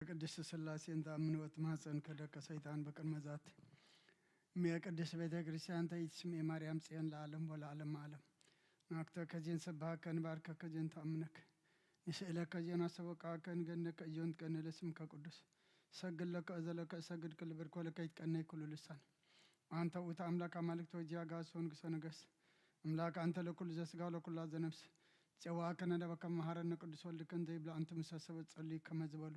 ቅድስት ሥላሴን ተኣምን ወትማጸን ከደቀ ሰይጣን በቅድመ ዛቲ እምየ ቅድስት ቤተ ክርስቲያን ተይትስምኤ ማርያም ጽዮን ለዓለም ወለዓለም ዓለም። ናክቶ ከዚን ሰብሃከ ንባርከከ ዚዮን ተኣምነክ ንስእለከ ዚዮን ኣሰበቃከ ንገነከ እዮን ትቀነ ለስምከ ቅዱስ ሰግድ ለከ እዘለከ እሰግድ ክልብር ኮለከ ይትቀነይ ኩሉ ልሳን። አንተ ውእተ አምላክ አማልክት ወእግዚአ አጋእዝት ወንጉሰ ነገስት። አምላክ አንተ ለኩሉ ዘስጋ ለኩላ ዘነፍስ። ጸዋከ ነደበከ መሐረነ ቅዱስ ወልድከ እንተ ይብላ አንተ ምሰ ሰበት ጸልዩ ከመ ዝበሉ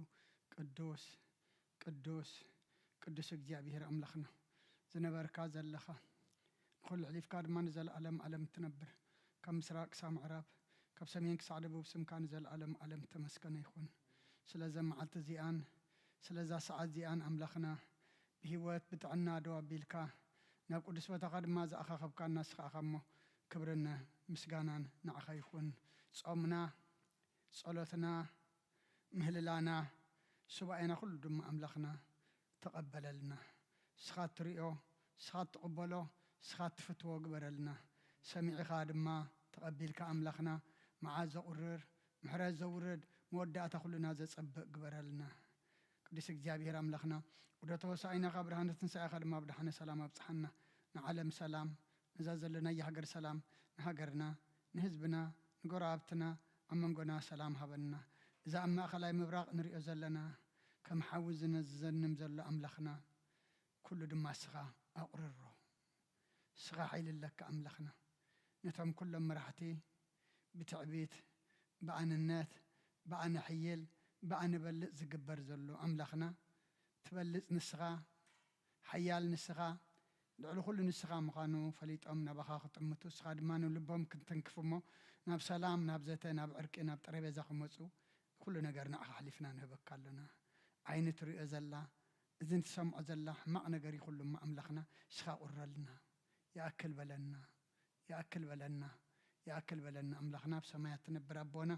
ቅዱስ ቅዱስ ቅዱስ እግዚኣብሔር ኣምላኽና ዝነበርካ ዘለኻ ንኹሉ ሕሊፍካ ድማ ንዘለኣለም ዓለም ትነብር ካብ ምስራቅ ክሳብ ምዕራብ ካብ ሰሜን ክሳዕ ደቡብ ስምካ ንዘለኣለም ዓለም ተመስገነ ይኹን። ስለዛ መዓልቲ እዚኣን ስለዛ ሰዓት እዚኣን ኣምላኽና ብህይወት ብጥዕና ደው ኣቢልካ ናብ ቅዱስ ቦታኻ ድማ ዝኣኻኸብካና ንስኻ ኢኻ እሞ ክብርን ምስጋናን ንዓኻ ይኹን። ጾምና ጸሎትና ምህልላና ሱባኤና ኩሉ ድማ ኣምላኽና ተቐበለልና። ንስኻ እትሪኦ ንስኻ እትቕበሎ ንስኻ እትፍትዎ ግበረልና። ሰሚዕኻ ድማ ተቐቢልካ ኣምላኽና መዓት ዘቑርር ምሕረት ዘውርድ መወዳእታ ኩልና ዘጸብቕ ግበረልና። ቅዱስ እግዚኣብሔር ኣምላኽና ወደ ተወሳኢና ካብ ብርሃነ ትንሳኤኻ ድማ ብደሓነ ሰላም ኣብጽሓና። ንዓለም ሰላም ነዛ ዘለናያ ሃገር ሰላም ንሃገርና ንህዝብና ንጎረባብትና ኣብ መንጎና ሰላም ሃበና። እዛ ኣብ ማእኸላይ ምብራቕ ንሪኦ ዘለና ከም ሓዊ ዝነ- ዝዘንም ዘሎ ኣምላኽና ኩሉ ድማ እስኻ ኣቑርሮ። እስኻ ሓይሊ ኣለካ ኣምላኽና። ነቶም ኩሎም መራሕቲ ብትዕቢት ብኣንነት ብኣነ ሕይል ብኣነ በልጽ ዝግበር ዘሎ ኣምላኽና ትበልጽ ንስኻ ሓያል ንስኻ ልዕሊ ኩሉ ንስኻ ምዃኑ ፈሊጦም ናባኻ ክጥምቱ ንስኻ ድማ ንልቦም ክትንክፍ እሞ ናብ ሰላም ናብ ዘተ ናብ ዕርቂ ናብ ጠረቤዛ ክመፁ ኩሉ ነገር ንዓኻ ኣሕሊፍና ንህበካ ኣለና። ዓይኒ ትሪኦ ዘላ እዝን ትሰምዖ ዘላ ሕማቕ ነገር እዩ ኩሉ እሞ ኣምላኽና ንስኻ ቁረልና። ይኣክል በለና ይኣክል በለና ይኣክል በለና ኣምላኽና ኣብ ሰማያት ትነብር ኣቦና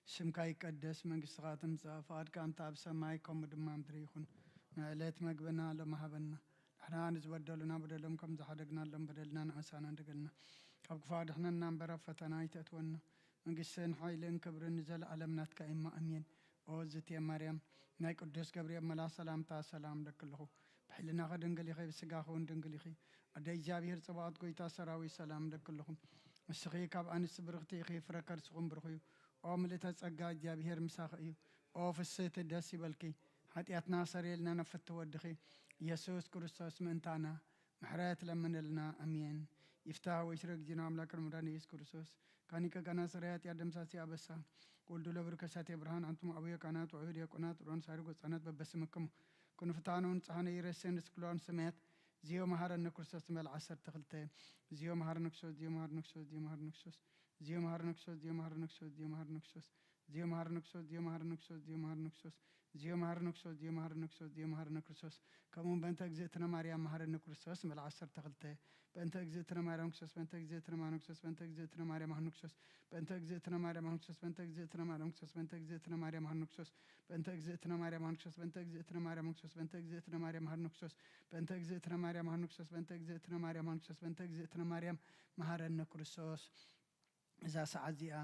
ስምካ ይቀደስ መንግስትኻ ትምጻእ ፍቓድካ እንተ ኣብ ሰማይ ከምኡ ድማ ምድሪ ይኹን ንዕለት መግብና ሎም ሃበና ንሕና ንዝበደሉና በደሎም ከም ዝሓደግናሎም በደልና ንኣሳና እንደገልና ካብ ክፋ ድሕነና እምበር ኣብ ፈተና ኣይተእትወና መንግስትን ሓይልን ክብርን ንዘለኣለም ናትካ እማ ኣሜን ኦ ዝትየ ማርያም ናይ ቅዱስ ገብርኤል መላ ሰላምታ ሰላም ለክልኹ ብሕልናኸ ድንግል ኢኺ ብስጋኸ እውን ድንግል ኢኺ ኣደ እግዚኣብሔር ጽባኦት ጎይታ ሰራዊት ሰላም ለክልኹ እስኺ ካብ ኣንስቲ ብርኽቲ ኢኺ ፍረ ከርስኹም ብሩኽ እዩ ኦ ምልእተ ጸጋ እግዚኣብሔር ምሳኺ እዩ ኦ ፍስህቲ ደስ ይበልኪ ሓጢኣትና ሰሪየልና ነፍቲ ወድኺ ኢየሱስ ክርስቶስ ምእንታና ምሕረት ለምንልና ኣሜን ይፍታህ ወይ ስረ ጊዜና ኣምላክ ረመዳን ኢየሱስ ክርስቶስ ካኒከ ጋና ስረ ኃጢአት ደምሳሲ አበሳ ወልዱ ለብርከሳቴ ብርሃን አንቱም አቡየ ካህናት ወአዩ ዲያቆናት ሮን ሳሪ ጎጻናት በበስምክሙ ክንፍታኖን ጻህነ ይረሰን ስክሎን ሰማያት ዚዮ መሐረነ ክርስቶስ ንበል ዓሰርተ ክልተ ዚዮ መሐረነ ክርስቶስ ዚዮ መሐረነ ክርስቶስ ዚዮ መሐረነ ክርስቶስ ዚዮ መሐረነ ክርስቶስ ዚዮ መሐረነ ክርስቶስ ዚዮ መሐረነ ክርስቶስ ዚዮ መሐረነ ክርስቶስ ዚዮ መሐረነ ክርስቶስ ዚዮ መሐረነ ክርስቶስ ዚዮ መሐረነ ክርስቶስ ዚዮ መሐረነ ክርስቶስ ዚዮ መሐረነ ክርስቶስ ከምኡውን በእንተ እግዝእትነ ማርያም መሐረነ ክርስቶስ ንበል ዓሰርተ ክልተ በእንተ እግዝእትነ ማርያም ክርስቶስ በእንተ እግዝእትነ ማርያም ክርስቶስ በእንተ እግዝእትነ ማርያም መሐረነ ክርስቶስ በእንተ እግዝእትነ ማርያም መሐረነ ክርስቶስ በእንተ እግዝእትነ ማርያም ክርስቶስ በእንተ እግዝእትነ ማርያም መሐረነ ክርስቶስ በእንተ እግዝእትነ ማርያም መሐረነ ክርስቶስ በእንተ እግዝእትነ ማርያም መሐረነ ክርስቶስ በእንተ እግዝእትነ ማርያም መሐረነ ክርስቶስ በእንተ እግዝእትነ ማርያም መሐረነ ክርስቶስ በእንተ እግዝእትነ ማርያም መሐረነ ክርስቶስ በእንተ እግዝእትነ ማርያም መሐረነ ክርስቶስ እዛ ሰዓት እዚኣ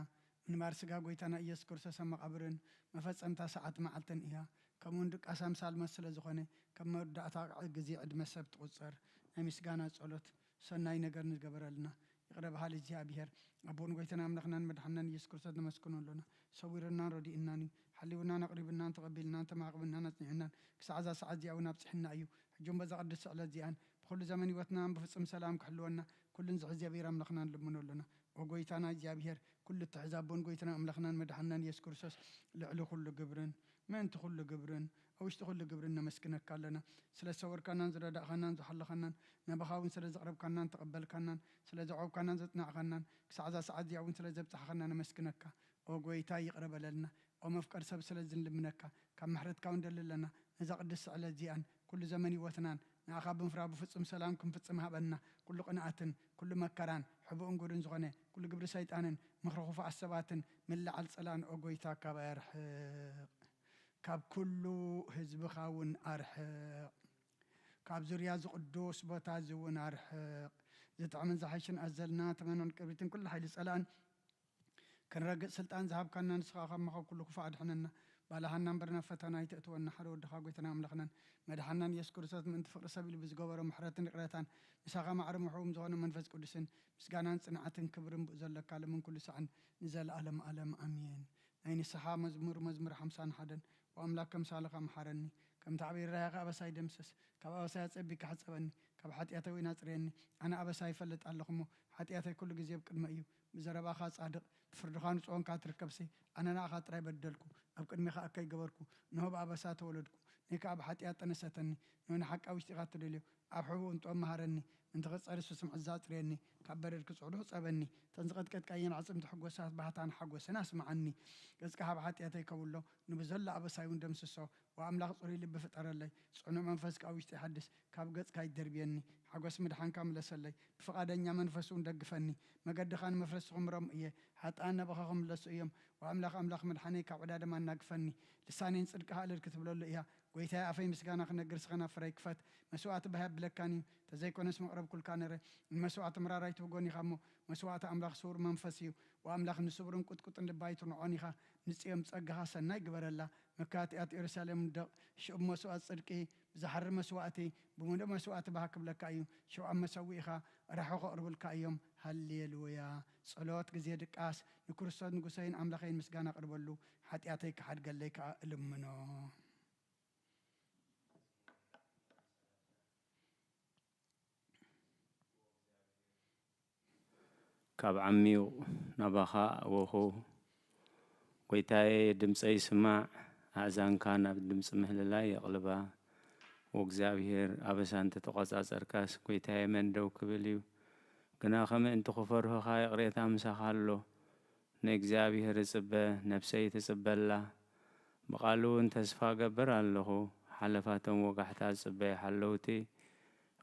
ምንባር ስጋ ጎይታና ኢየሱስ ክርስቶስ ኣብ መቓብርን መፈጸምታ ሰዓት መዓልትን እያ። ከምኡውን ድቃስ ኣምሳል መስ ስለ ዝኾነ፣ ከም መወዳእታ ግዜ ዕድመ ሰብ ትቑጸር። ናይ ምስጋና ጸሎት፣ ሰናይ ነገር ንገበረልና። ይቕረ በሃሊ እግዚኣብሔር፣ ኣቦን ጎይታና ኣምላኽናን መድሓንናን ኢየሱስ ክርስቶስ ነመስግኖ ኣሎና። ሰዊሩናን ረዲኡናን እዩ። ሓልዩናን ኣቕሪቡናን ተቐቢልናን ተማዕቕብናን ኣጽኒዑናን ክሳዕ እዛ ሰዓት እዚኣ እውን ኣብጺሑና እዩ። ሕጂ እውን በዛ ቅድስቲ ዕለት እዚኣን ብኹሉ ዘመን ህይወትናን ብፍጹም ሰላም ክሕልወና ኩሉ ንዝሕዚ እግዚኣብሔር ኣምላኽና ንልምኖ ኣሎና። ኦ ጎይታና እግዚኣብሔር፣ ኩሉ እትሕዝ ኣቦን ጎይታና ኣምላኽናን መድሓንናን ኢየሱስ ክርስቶስ፣ ልዕሊ ኩሉ ግብርን ምእንቲ ኩሉ ግብርን ኣብ ውሽጢ ኩሉ ግብርን ነመስግነካ ኣለና። ስለ ዝሰወርካናን ዝረዳእኻናን ዝሓለኻናን፣ ናባኻ እውን ስለ ዘቕረብካናን ተቐበልካናን፣ ስለ ዘዕቆብካናን ዘጽናዕኻናን፣ ክሳዕ እዛ ሰዓት እዚኣ እውን ስለ ዘብጽሓኻና ነመስግነካ። ኦ ጎይታ፣ ይቕረ በለልና። ኦ መፍቀር ሰብ፣ ስለዚ ንልምነካ። ካብ ምሕረትካ እውን ደሊ ኣለና። ነዛ ቅድስቲ ዕለት እዚኣን ኩሉ ዘመን ህይወትናን ንኣኻ ብምፍራህ ብፍጹም ሰላም ክንፍጽም ሃበና። ኩሉ ቅንኣትን ኩሉ መከራን ሕቡእን ጉድን ዝኾነ ኩሉ ግብሪ ሰይጣንን ምኽሪ ክፉኣት ሰባትን ምልዓል ጸላእን ኦ ጎይታ ካባይ ኣርሕቕ። ካብ ኩሉ ህዝብኻ እውን ኣርሕቕ። ካብ ዙርያ እዚ ቅዱስ ቦታ እዚ እውን ኣርሕቕ። ዝጥዕምን ዝሓይሽን ኣዘልና ተመኖን ቅርቢትን ኩሉ ሓይሊ ጸላእን ክንረግጽ ስልጣን ዝሃብካና ንስኻ ካብ መኸብ ኩሉ ክፉእ ኣድሕነና። ባልሃና እምበር ናብ ፈተና ኣይተእትወና። ሓደ ወድኻ ጎይታና ኣምላኽናን መድሓናን ኢየሱስ ክርስቶስ ምእንቲ ፍቕሪ ሰብ ኢሉ ብዝገበሮ ምሕረትን ይቕረታን ምሳኻ ማዕረ ምሕቡም ዝኾነ መንፈስ ቅዱስን ምስጋናን ጽንዓትን ክብርን ብኡ ዘለካ ሎምን ኩሉ ሳዕን ንዘለኣለም ኣለም ኣሜን። ናይ ንስሓ መዝሙር፣ መዝሙር ሓምሳን ሓደን። ወኣምላክ ከምሳልኻ መሓረኒ፣ ከምቲ ዓብዪ ርህራሄኻ ኣበሳይ ደምስስ፣ ካብ ኣበሳይ ኣጸቢካ ሕጸበኒ፣ ካብ ሓጢኣተይ እውን ኣጽርየኒ። ኣነ ኣበሳይ ይፈልጥ ኣለኹ እሞ፣ ሓጢኣተይ ኩሉ ግዜ ኣብ ቅድመይ እዩ። ብዘረባኻ ጻድቕ፣ ብፍርድኻ ንጹህ ኮንካ ትርከብሲ፣ ኣነ ንኣኻ ጥራይ በደልኩ፣ ኣብ ቅድሜኻ እከይ ገበርኩ። እንሆ ብኣበሳ ተወለድኩ፣ ንእይ ከኣ ብሓጢኣት ጠነሰተኒ። እንሆ ንሓቂ ኣብ ውሽጢኻ ትደልዮ፣ ኣብ ሕቡእ እንጦም መሃረኒ። ምእንቲ ክጸሪ ስሱም ዕዛ ኣጽርየኒ፣ ካብ በደል ክጽዕዱ ሕጸበኒ። እተን ዝቐጥቀጥካየን ኣዕጽምቲ ሕጎሳት ባህታን ሓጎስን ኣስምዓኒ። ገጽካ ካብ ሓጢኣተይ ከውሎ፣ ንብዘሎ ኣበሳይ እውን ደምስሶ። ወኣምላኽ ጽሩይ ልቢ ፍጠረለይ፣ ጽኑዕ መንፈስ ከኣ ኣብ ውሽጠይ ሓድስ። ካብ ገጽካ ኣይትደርብየኒ፣ ሓጎስ ምድሓንካ ምለሰለይ። ብፍቓደኛ መንፈስ እውን ደግፈኒ። መገድኻ ንመፍረስቲ ክምሮም እየ፣ ሓጥኣን ናባኻ ክምለሱ እዮም። ወኣምላኽ ኣምላኽ መድሓነይ ካብ ዕዳ ደም ኣናግፈኒ። ልሳነይ ንጽድቅኻ እልል ክትብለሉ እያ። ጎይታየ፣ ኣፈይ ምስጋና ክነግር፣ ስኽን ኣፍረይ ክፈት። መስዋእቲ ባህ የብለካን እዩ፣ ተዘይኮነስ መቕረብኩልካ ነረ። ንመስዋእቲ ምራር ኣይትብጎን ኢኻ እሞ፣ መስዋእቲ ኣምላኽ ስዉር መንፈስ እዩ። ወኣምላኽ ንስቡርን ቁጥቁጥን ልቢ ኣይትንዖን ኢኻ። ንጽዮን ጸጋኻ ሰናይ ግበረላ። መካትኣት የሩሳሌም ንደቕ፣ ሽዑ መስዋእቲ ጽድቂ ብዝሓሪ መስዋእቲ፣ ብምሉእ መስዋእቲ ባህ ክብለካ እዩ። ሽዑ ኣብ መሰውኢኻ ራሑ ከቕርቡልካ እዮም። ሃሌሉያ። ጸሎት ግዜ ድቃስ። ንክርስቶስ ንጉሰይን ኣምላኸይን ምስጋና ኣቕርበሉ፣ ሓጢኣተይ ክሓድገለይ ከኣ እልምኖ። ካብ ዓሚቕ ናባኻ ኣወኹ። ጐይታየ፣ ድምጸይ ስማዕ፣ ኣእዛንካ ናብ ድምጺ ምህልላይ የቕልባ። ወእግዚኣብሄር፣ ኣበሳ እንተ ተቖጻጸርካስ፣ ጐይታየ፣ መን ደው ክብል እዩ? ግና ከምእንቲ ክፈርሁኻ ይቕሬታ ምሳኻ ኣሎ። ንእግዚኣብሄር እጽበ፣ ነፍሰይ ትጽበ ኣላ። ብቓሉ እውን ተስፋ እገብር ኣለኹ። ሓለፋቶም ወጋሕታ ዝጽበዩ ሓለውቲ፣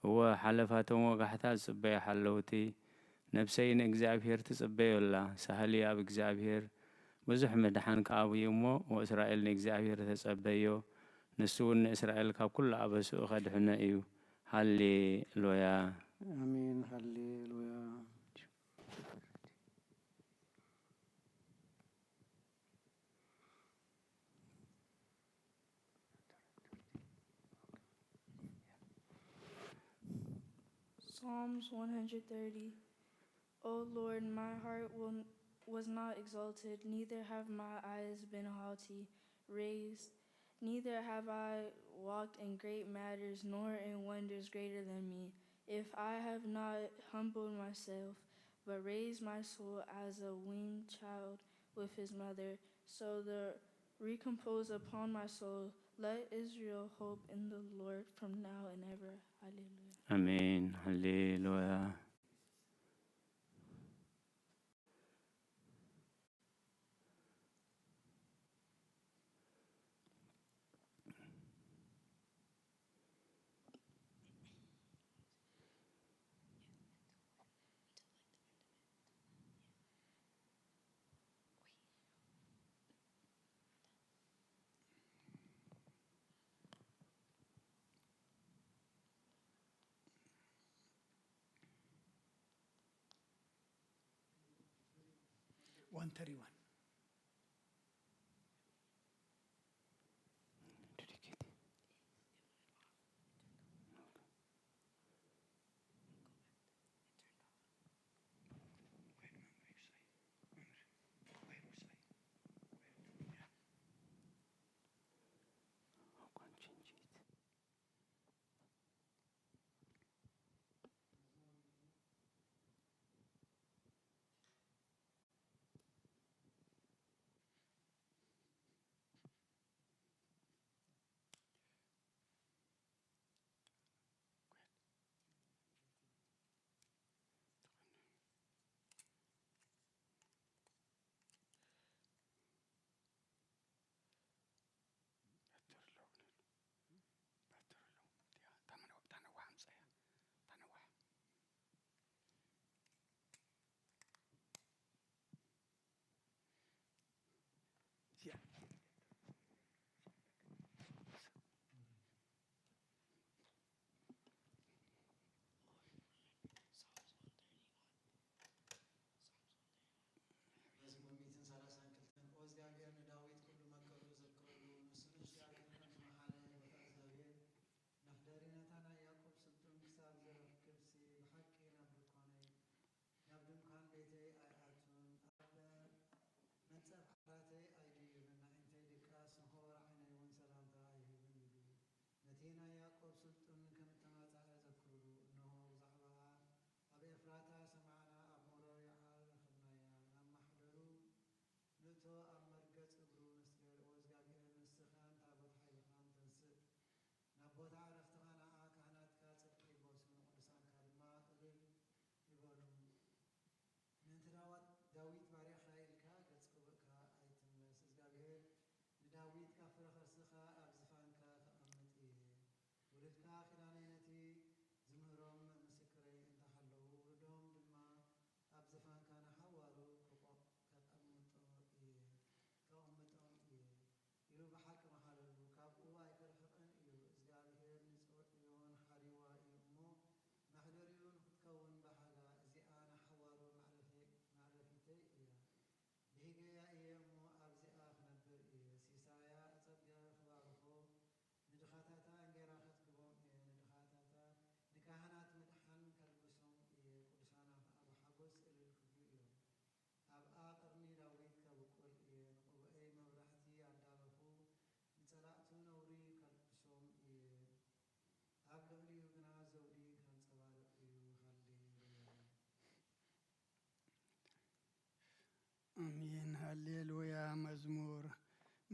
እወ፣ ሓለፋቶም ወጋሕታ ዝጽበዩ ሓለውቲ፣ ነፍሰይ ንእግዚኣብሄር ትጽበዮ ኣላ። ሳህል ኣብ እግዚኣብሄር፣ ብዙሕ ምድሓን ከኣ ኣብዩ እሞ፣ ወእስራኤል ንእግዚኣብሄር ተጸበዮ፣ ንሱ እውን ንእስራኤል ካብ ኩሉ ኣበስኡ ኸድሕኖ እዩ። ሃሌሉያ። ኣሜን። ሃሌሉያ። Psalms one hundred thirty. O Lord, my heart will, was not exalted, neither have my eyes been haughty, raised, neither have I walked in great matters, nor in wonders greater than me. If I have not humbled myself, but raised my soul as a weaned child with his mother, so the recompose upon my soul. Let Israel hope in the Lord from now and ever. Hallelujah. ኣሜን። ሃሌሉያ። One thirty-one.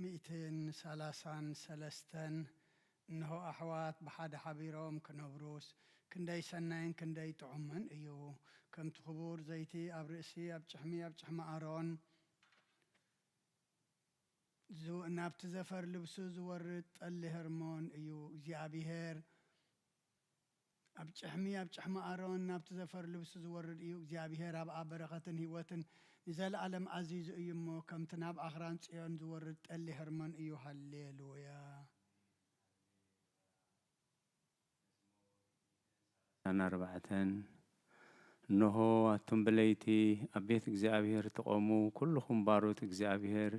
ሚእትን ሰላሳን ሰለስተን። እንሆ ኣሕዋት ብሓደ ሓቢሮም ክነብሩስ ክንደይ ሰናይን ክንደይ ጥዑምን እዩ! ከምቲ ክቡር ዘይቲ ኣብ ርእሲ፣ ኣብ ጭሕሚ፣ ኣብ ጭሕሚ ኣሮን፣ ዝ-፣ ናብቲ ዘፈር ልብሱ ዝወርድ ጠሊ ሄርሞን እዩ። እግዚኣብሔር ኣብ ጭሕሚ፣ ኣብ ጭሕሚ ኣሮን ናብቲ ዘፈር ልብሱ ዝወርድ እዩ። እግዚኣብሔር ኣብኣ በረኸትን ህይወትን ንዘለኣለም ኣዚዙ እዩ እሞ፣ ከምቲ ናብ ኣኽራን ጽዮን ዝወርድ ጠሊ ሄርሞን እዩ። ሃሌሉያ። ኣርባዕተን። እንሆ ኣቱም ብለይቲ ኣብ ቤት እግዚኣብሔር ትቖሙ፣ ኩልኹም ባሮት እግዚኣብሔር፣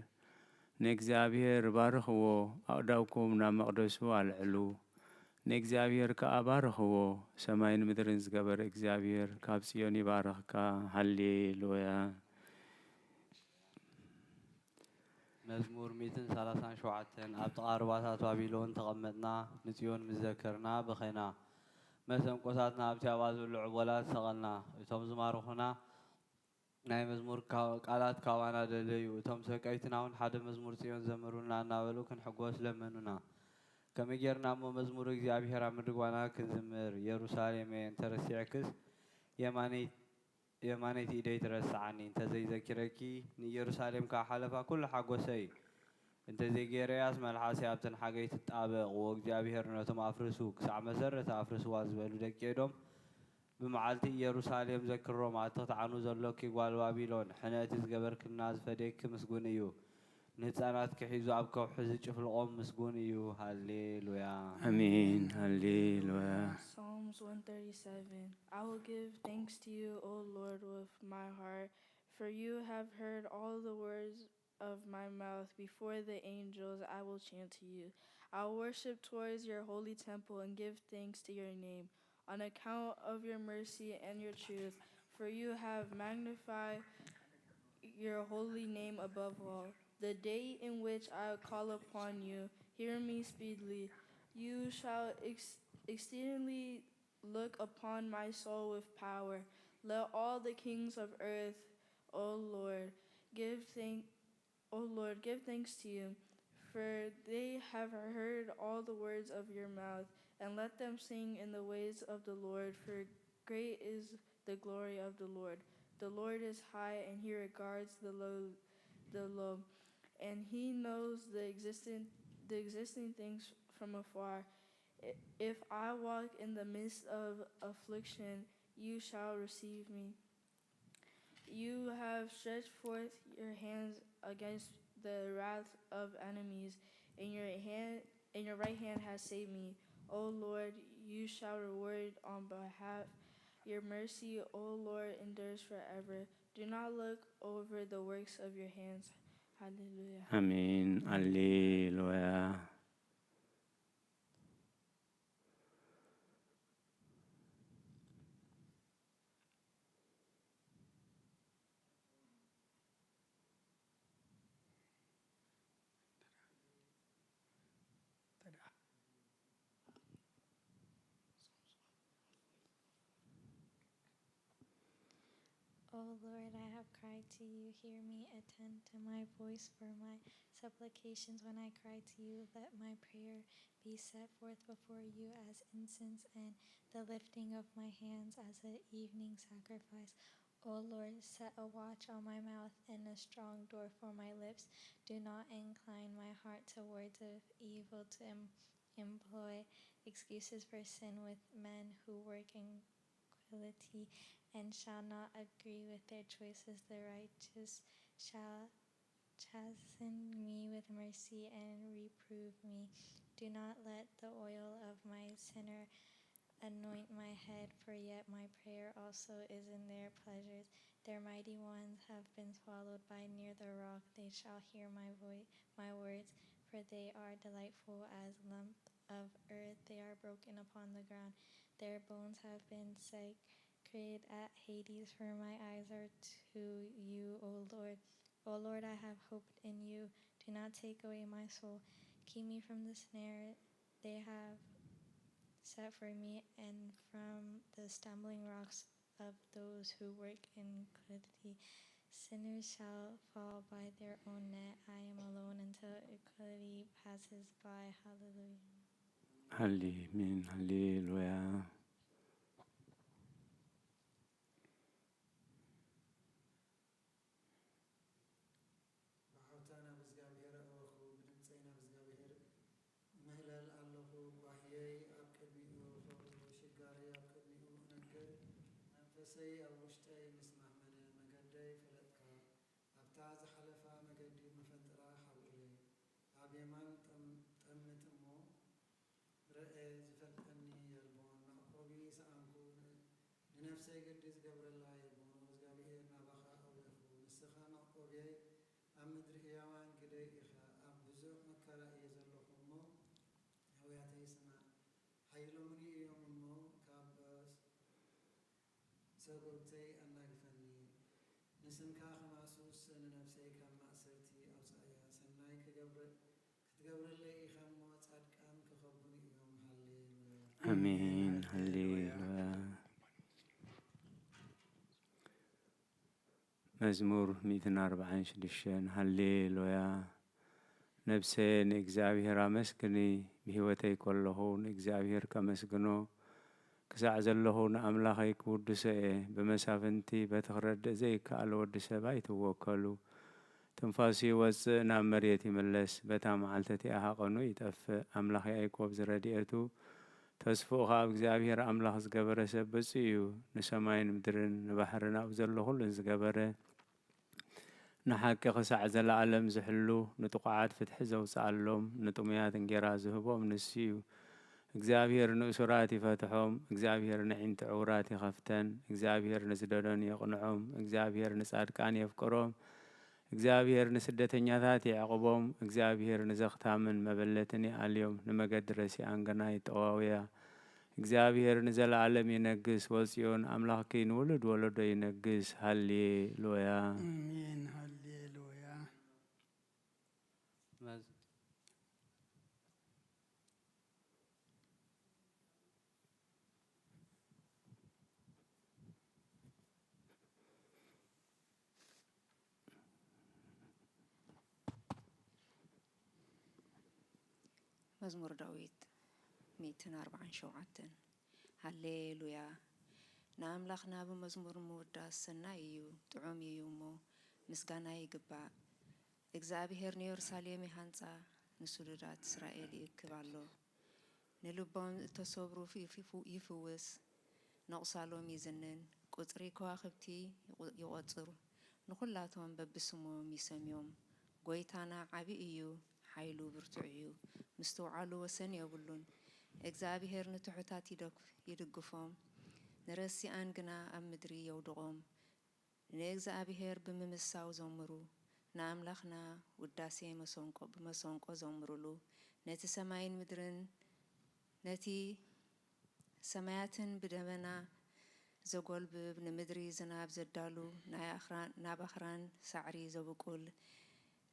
ንእግዚኣብሔር ባርኽዎ፣ ኣእዳውኩም ናብ መቕደሱ ኣልዕሉ። ንእግዚኣብሔር ከኣ ባርኽዎ፣ ሰማይን ምድርን ዝገበረ እግዚኣብሔር ካብ ጽዮን ይባርኽካ። ሃሌሉያ። መዝሙር ሚእትን ሰላሳን ሸውዓተን። ኣብ ጥቓ ሩባታት ባቢሎን ተቐመጥና፣ ንጽዮን ምስ ዘከርና በኸይና። መሰንቆታትና ኣብቲ ኣብኣ ዘሎ ዕቦላት ሰቐልና። እቶም ዝማርኹና ናይ መዝሙር ካ-፣ ቃላት ካባና ደለዩ። እቶም ሰቀይትና እውን ሓደ መዝሙር ጽዮን ዘምሩልና እናበሉ ክንሕጎስ ለመኑና። ከመይ ጌርና እሞ መዝሙር እግዚኣብሔር ኣብ ምድሪ ጓና ክንዝምር? የሩሳሌመየ፣ እንተ ረሲዕክስ የማነይ-፣ የማነይቲ ኢደይ ትረስዓኒ። እንተ ዘይዘኪረኪ ንኢየሩሳሌም ከኣ ሓለፋ ኩሉ ሓጎሰይ። እንተ ዘይገይረያስ መልሓሰይ ኣብተን ሓገይ ትጣበቕ። ወእግዚኣብሔር ነቶም ኣፍርሱ፣ ክሳዕ መሰረታ ኣፍርስዋ ዝበሉ ደቂ ኤዶም፣ ብመዓልቲ ኢየሩሳሌም ዘክሮም። ኣቲ ክትዓኑ ዘሎኪ ጓል ባቢሎን፣ ሕነ እቲ ዝገበርክልና ዝፈደየኪ ምስጉን እዩ። ንህጻናትኪ ሒዙ ኣብ ከውሒ ዝጭፍልቖም ምስጉን እዩ። ሃሌሉያ። ኣሜን። ሃሌሉያ። Psalms one thirty-seven. I will give thanks to you, O Lord, with my heart, for you have heard all the words of my mouth. Before the angels, I will chant to you. I will worship towards your holy temple and give thanks to your name on account of your mercy and your truth, for you have magnified your holy name above all. The day in which I call upon you, hear me speedily. You shall ex-, exceedingly look upon my soul with power. Let all the kings of earth, O Lord, give thank-, O Lord, give thanks to you, for they have heard all the words of your mouth, and let them sing in the ways of the Lord, for great is the glory of the Lord. The Lord is high, and he regards the low, the low, and he knows the existing, the existing things from afar. I-, if I walk in the midst of affliction, you shall receive me. You have stretched forth your hands against the wrath of enemies, and your hand, and your right hand has saved me. O Lord, you shall reward on behalf. Your mercy, O Lord, endures forever. Do not look over the works of your hands. Hallelujah. ኣሜን። ሃሌሉያ። O Lord, I have cried to you. Hear me, attend to my voice, for my supplications when I cry to you. Let my prayer be set forth before you as incense, and the lifting of my hands as an evening sacrifice. O Lord, set a watch on my mouth and a strong door for my lips. Do not incline my heart towards of evil to em-, employ excuses for sin with men who work in iniquity, and shall not agree with their choices. The righteous shall chasten me with mercy and reprove me. Do not let the oil of my sinner anoint my head, for yet my prayer also is in their pleasures. Their mighty ones have been swallowed by near the rock. They shall hear my voice, my words, for they are delightful as lump of earth. They are broken upon the ground. Their bones have been sacred at Hades, for my eyes are to you, O Lord. O Lord, I have hoped in you. Do not take away my soul. Keep me from the snare they have set for me, and from the stumbling rocks of those who work iniquity. Sinners shall fall by their own net. I am alone until equality passes by. Hallelujah. Amen. Hallelujah. ብሓውታ ናብ እግዚኣብሔር ኣወኹ፣ ብድምፀይ ናብ እግዚኣብሔር እምህለል ኣለኹ። ጓህየይ ኣብ ቅድሚኡ ኸብሩ፣ ሽጋረይ ኣብ ቅድሚኡ እነግር። መንፈሰይ ኣብ ውሽጠይ ምስ ማህመነ፣ መገደይ ፈለጥካ። ኣብታ ዝሓለፋ መገዲ መፈንጥራ ሓውኢለይ። ኣብ የማን ጠም-፣ ጠምት እሞ ርኤ፣ ዝፈልጠኒ የልቦን። መዕቆቢ ሰኣንኩ፣ ን-፣ ንነፍሰይ ግዲ ዝገብረላ የልቦን። እግዚኣብሔር ናባኻ ኣውለኹ፣ ንስኻ መዕቆብየይ፣ ኣብ ምድሪ ህያዋን ግደይ ኢኻ። ኣብ ብዙሕ መከራ እየ ዘለኹ እሞ፣ ኣውያተይ ስማዕ። ሓይሎምኒ እዮም እሞ፣ ካብ ሰጎግተይ ኣናግፈኒ። ንስምካ ከማሱስ ንነፍሰይ ካብ ማእሰርቲ ኣውጽኣያ። ሰናይ ክገብረ-፣ ክትገብረለይ ኢኻ እሞ፣ ጻድቃን ክኸቡኒ እዮም። ሃሌሉያ። ኣሜን። ሃሌሉያ። መዝሙር ሚእትን ኣርባዓን ሽዱሽተን። ሃሌሉያ። ነፍሰ ንእግዚኣብሔር ኣመስግኒ። ብህይወተይ ከለኹ ንእግዚኣብሔር ከመስግኖ ክሳዕ ዘለኹ ንኣምላኸይ ክውድሶ እየ። ብመሳፍንቲ በቲ ክረድእ ዘይከኣል ወዲ ሰብ ኣይትወከሉ። ትንፋሱ ይወጽእ፣ ናብ መሬት ይምለስ። በታ መዓልቲ እቲኣ ሃቐኑ ይጠፍእ። ኣምላኽ ያእቆብ ዝረድኤቱ፣ ተስፍኡ ኸኣ ኣብ እግዚኣብሔር ኣምላኽ ዝገበረ ሰብ ብጹእ እዩ። ንሰማይን ምድርን ንባሕርን ኣብኡ ዘሎ ኹሉን ዝገበረ፣ ንሓቂ ኽሳዕ ዘለኣለም ዝሕሉ፣ ንጥቑዓት ፍትሒ ዘውጽኣሎም፣ ንጥሙያት እንጌራ ዝህቦም ንሱ እዩ። እግዚኣብሔር ንእሱራት ይፈትሖም፣ እግዚኣብሔር ነዒንቲ ዕውራት ይኸፍተን፣ እግዚኣብሔር ንዝደደኑ የቕንዖም፣ እግዚኣብሔር ንጻድቃን የፍቅሮም፣ እግዚኣብሔር ንስደተኛታት የዕቕቦም፣ እግዚኣብሔር ንዘኽታምን መበለትን ይኣልዮም፣ ንመገዲ ረሲኣን ግና ይጠዋውያ። እግዚኣብሔር ንዘለኣለም ይነግስ፣ ወጽዮን ኣምላኽኪ ንውሉድ ወለዶ ይነግስ። ሃሌሉያ። ኣሜን። ሃሌሉያ። መዝ- መዝሙር ዳዊት ሚእትን ኣርባዓን ሸውዓተን። ሃሌሉያ። ንኣምላኽና ብመዝሙር ምውዳስ ሰናይ እዩ፣ ጥዑም እዩ እሞ ምስጋና ይግባእ። እግዚኣብሔር ንየሩሳሌም ይሃንጻ፣ ንስዱዳት እስራኤል ይእክብ ኣሎ። ንልቦም እተሰብሩ ይፍውስ፣ ነቑሳሎም ይዝንን፣ ቁጽሪ ከዋኽብቲ ይቖጽር፣ ንኹላቶም በብስሞም ይሰምዮም። ጐይታና ዓቢ እዩ፣ ሓይሉ ብርቱዕ እዩ፣ ምስትውዓሉ ወሰን የብሉን። እግዚኣብሄር ንትሑታት ይድግፎም፣ ንረሲኣን ግና ኣብ ምድሪ የውድቖም። ንእግዚኣብሄር ብምምሳው ዘምሩ፣ ንኣምላኽና ውዳሴ መሰንቆ ብመሰንቆ ዘምሩሉ። ነቲ ሰማይን ምድርን፣ ነቲ ሰማያትን ብደበና ዘጎልብብ፣ ንምድሪ ዝናብ ዘዳሉ፣ ናብ ኣኽራን ሳዕሪ ዘብቁል፣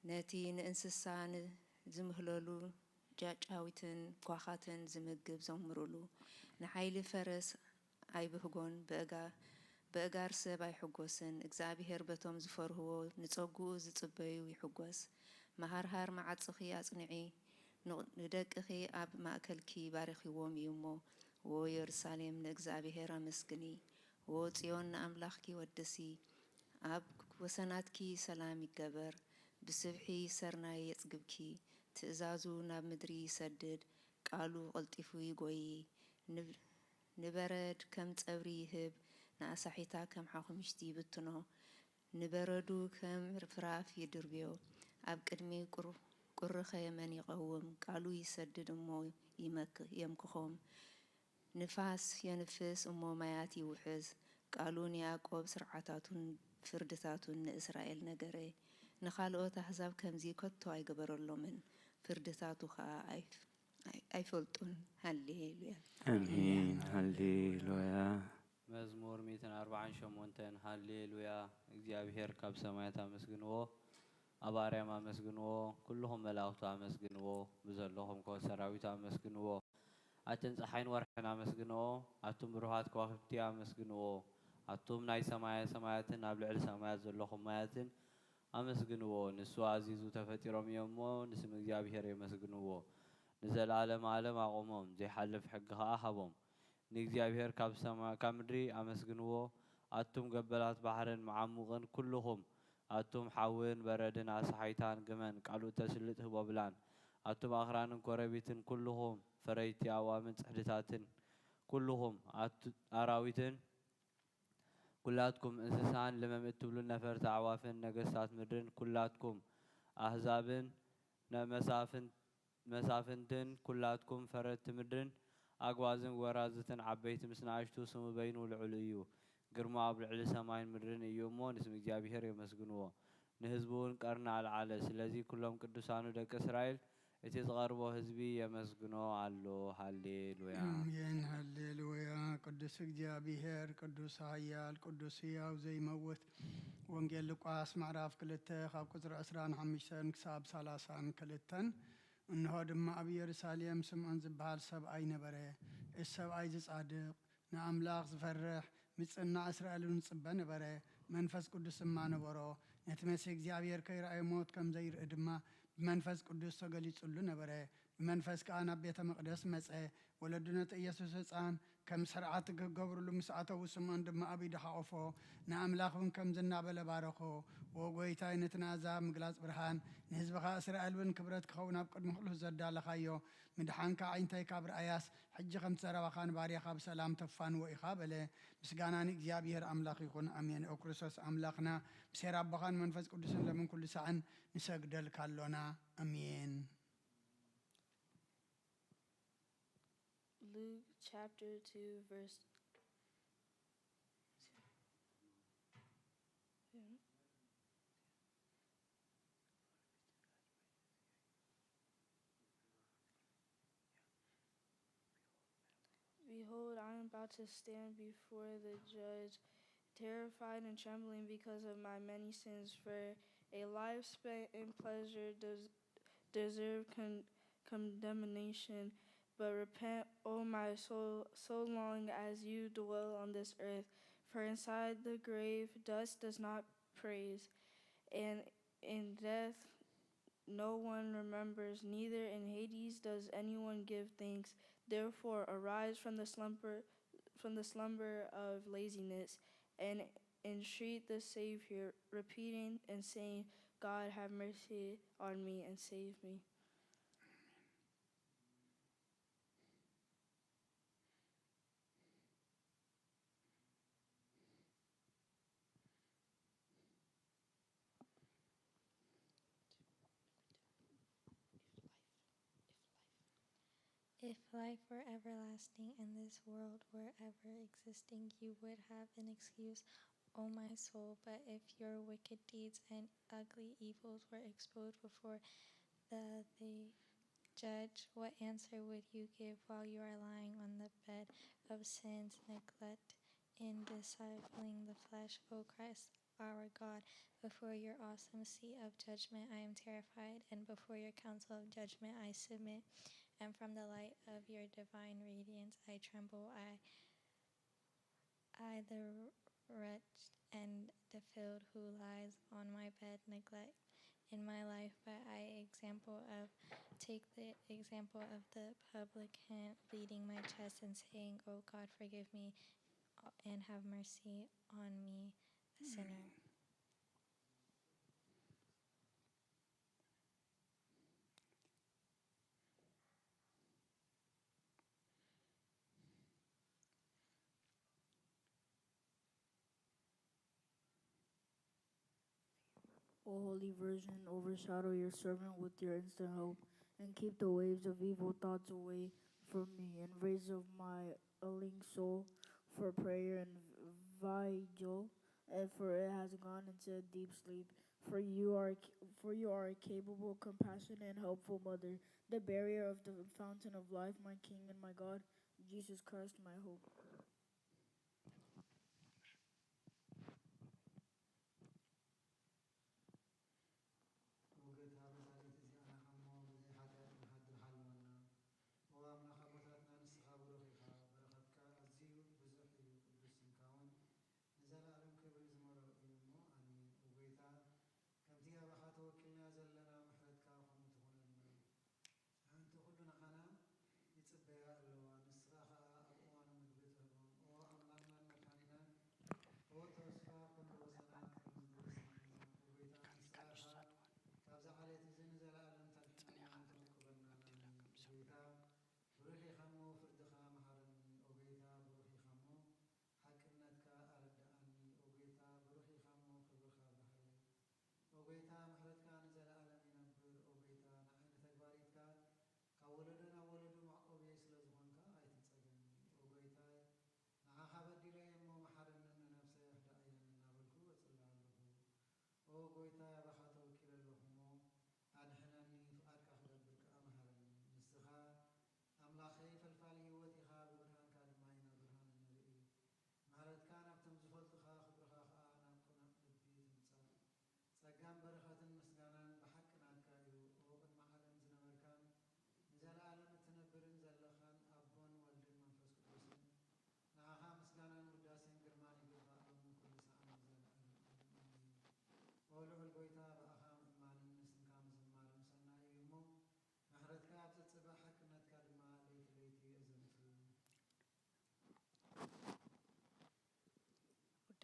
ነቲ ንእንስሳ ዝምህለሉ ጫጫዊትን ኳኻትን ዝምግብ ዘምሩሉ። ንሓይሊ ፈረስ ኣይብህጎን፣ ብእጋር ሰብ ኣይሕጎስን። እግዚኣብሄር በቶም ዝፈርህዎ ንጸጉኡ ዝጽበዩ ይሕጎስ። መሃርሃር መዓጽኺ ኣጽንዒ፣ ንደቅኺ ኣብ ማእከልኪ ባሪኽዎም እዩ እሞ። ዎ የሩሳሌም ንእግዚኣብሄር ኣመስግኒ፣ ዎ ጽዮን ንኣምላኽኪ ወድሲ። ኣብ ወሰናትኪ ሰላም ይገበር፣ ብስብሒ ሰርናይ የጽግብኪ። ትእዛዙ ናብ ምድሪ ይሰድድ፣ ቃሉ ቀልጢፉ ይጎዪ። ንበረድ ከም ጸብሪ ይህብ፣ ንኣሳሒታ ከም ሓኹምሽቲ ይብትኖ። ንበረዱ ከም ርፍራፍ ይድርብዮ፣ ኣብ ቅድሚ ቁርኸ መን ይቐውም? ቃሉ ይሰድድ እሞ የምክኾም። ንፋስ የንፍስ እሞ ማያት ይውሕዝ። ቃሉ ንያዕቆብ ስርዓታቱን ፍርድታቱን ንእስራኤል ነገረ። ንኻልኦት ኣህዛብ ከምዚ ከቶ ኣይገበረሎምን፣ ፍርድታቱ ኸኣ ኣይፈልጡን። ሃሌሉያ። ኣሜን። ሃሌሉያ። መዝሙር ሚእትን ኣርባዓን ሸሞንተን። ሃሌሉያ። እግዚኣብሔር ካብ ሰማያት ኣመስግንዎ፣ ኣብ ኣርያም ኣመስግንዎ፣ ኩልኹም መላእኽቱ ኣመስግንዎ፣ ብዘለኹም ከወ ሰራዊቱ ኣመስግንዎ። ኣትን ጸሓይን ወርሕን ኣመስግንዎ፣ ኣቱም ብሩሃት ከዋኽብቲ ኣመስግንዎ። ኣቱም ናይ ሰማየ ሰማያትን ኣብ ልዕሊ ሰማያት ዘለኹም ማያትን ኣመስግንዎ። ንሱ ኣዚዙ ተፈጢሮም እዮም እሞ ንስም እግዚኣብሄር የመስግንዎ። ንዘለዓለመ ዓለም ኣቑሞም፣ ዘይሓልፍ ሕጊ ኸኣ ሃቦም። ንእግዚኣብሄር ካብ ሰማ-፣ ካብ ምድሪ ኣመስግንዎ። ኣቱም ገበላት ባሕርን መዓሙቕን ኩልኹም፣ ኣቱም ሓውን በረድን ኣስሓይታን ግመን፣ ቃሉ እተስልጥ ህቦብላን፣ ኣቱም ኣኽራንን ኮረቢትን ኩልኹም፣ ፈረይቲ ኣእዋምን ጽሕድታትን ኩልኹም፣ ኣቱ-፣ ኣራዊትን ኩላትኩም፣ እንስሳን ልመም እትብሉ ነፈርቲ ኣዕዋፍን ነገስታት ምድርን ኩላትኩም፣ ኣህዛብን ነ-፣ መሳፍን-፣ መሳፍንትን ኩላትኩም ፈረድቲ ምድርን ኣግባዝን ጐራዝትን ዓበይቲ ምስ ንኣሽቱ፣ ስሙ በይኑ ልዑል እዩ። ግርማኡ ኣብ ልዕሊ ሰማይን ምድርን እዩ እሞ፣ ንስም እግዚኣብሄር የመስግንዎ። ንህዝቡ እውን ቀርኒ ኣልዓለ። ስለዚ ኩሎም ቅዱሳኑ ደቂ እስራኤል፣ እቲ ዝቐርቦ ህዝቢ የመስግኖ ኣሎ። ሃሌሉያ። ኣሜን። ሃሌሉያ። ቅዱስ እግዚኣብሄር፣ ቅዱስ ሃያል፣ ቅዱስ ህያው ዘይመውት። ወንጌል ሉቃስ ምዕራፍ ክልተ ካብ ቁጽሪ ዕስራን ሓሙሽተን ክሳብ ሰላሳን ክልተን። እንሆ ድማ ኣብ ኢየሩሳሌም ስምዖን ዝበሃል ሰብኣይ ነበረ። እቲ ሰብኣይ እዚ ጻድቕ፣ ንኣምላኽ ዝፈርሕ፣ ምጽናዕ እስራኤል እውን ዝጽበ ነበረ። መንፈስ ቅዱስ ድማ ነበሮ። ነቲ መሲሕ እግዚኣብሔር ከይረኣየ ሞት ከም ዘይርኢ ድማ ብመንፈስ ቅዱስ ተገሊጹሉ ነበረ። ብመንፈስ ከኣ ናብ ቤተ መቕደስ መጸ። ወለዱ ነቲ ኢየሱስ ህጻን ከም ስርዓት ክገብርሉ ምስ ኣተዉ፣ ስምዖን ድማ ኣብ ኢዱ ሓቖፎ፣ ንኣምላኽ እውን ከምዚ እናበለ ባረኾ። ዎ ጐይታይ፣ ነቲ ንኣህዛብ ምግላጽ ብርሃን፣ ንህዝብኻ እስራኤል እውን ክብረት ክኸውን ኣብ ቅድሚ ኩሉ ዘዳለኻዮ፣ ምድሓንካ ኣዒንተይ ካብ ረኣያስ፣ ሕጂ ከምቲ ዘረባኻ ንባርያኻ ብሰላም ተፋንዎ ኢኻ በለ። ምስጋና ንእግዚኣብሔር ኣምላኽ ይኹን፣ ኣሜን። ኦ ክርስቶስ ኣምላኽና፣ ብሴር ኣቦኻን መንፈስ ቅዱስን ለምን ኩሉ ሳዕን ንሰግደልካ ኣሎና፣ ኣሜን። Luke chapter two, verse. Behold, I am about to stand before the judge, terrified and trembling because of my many sins. For a life spent in pleasure does deserve con- condemnation, but repent, O my soul, so long as you dwell on this earth. For inside the grave, dust does not praise, and in death, no one remembers, neither in Hades does anyone give thanks. Therefore, arise from the slumber, from the slumber of laziness, and entreat the Savior, repeating and saying, God, have mercy on me and save me. If life were everlasting and this world were ever existing, you would have an excuse, O my soul. But if your wicked deeds and ugly evils were exposed before the, the judge, what answer would you give while you are lying on the bed of sins, neglect, and discipling the flesh? O Christ, our God, before your awesome seat of judgment I am terrified, and before your council of judgment I submit. And from the light of your divine radiance I tremble. I, I, the wretched and defiled, who lies on my bed, neglect in my life, but I example of take the example of the publican, beating my chest and saying, "O God, forgive me, and have mercy on me, a sinner." O Holy Virgin, overshadow your servant with your instant help, and keep the waves of evil thoughts away from me, and raise up my ailing soul for prayer and vigil, and for it has gone into a deep sleep. For you are, for you are a capable, compassionate, and helpful mother, the barrier of the fountain of life, my King and my God, Jesus Christ, my hope. ኦ ጎይታ፣ በዛ ለይቲ እዚኣ ንዓና እሞ ብዘይ ሓጢኣት ክንሓድር ሃልወና። ኦ ኣምላኽ ኣቦታትና፣ ንስኻ ብሩኽ ኢኻ፣ በረኸትካ ኣዝዩ ብዙሕ እዩ፣ ቅዱስ ስምካ እውን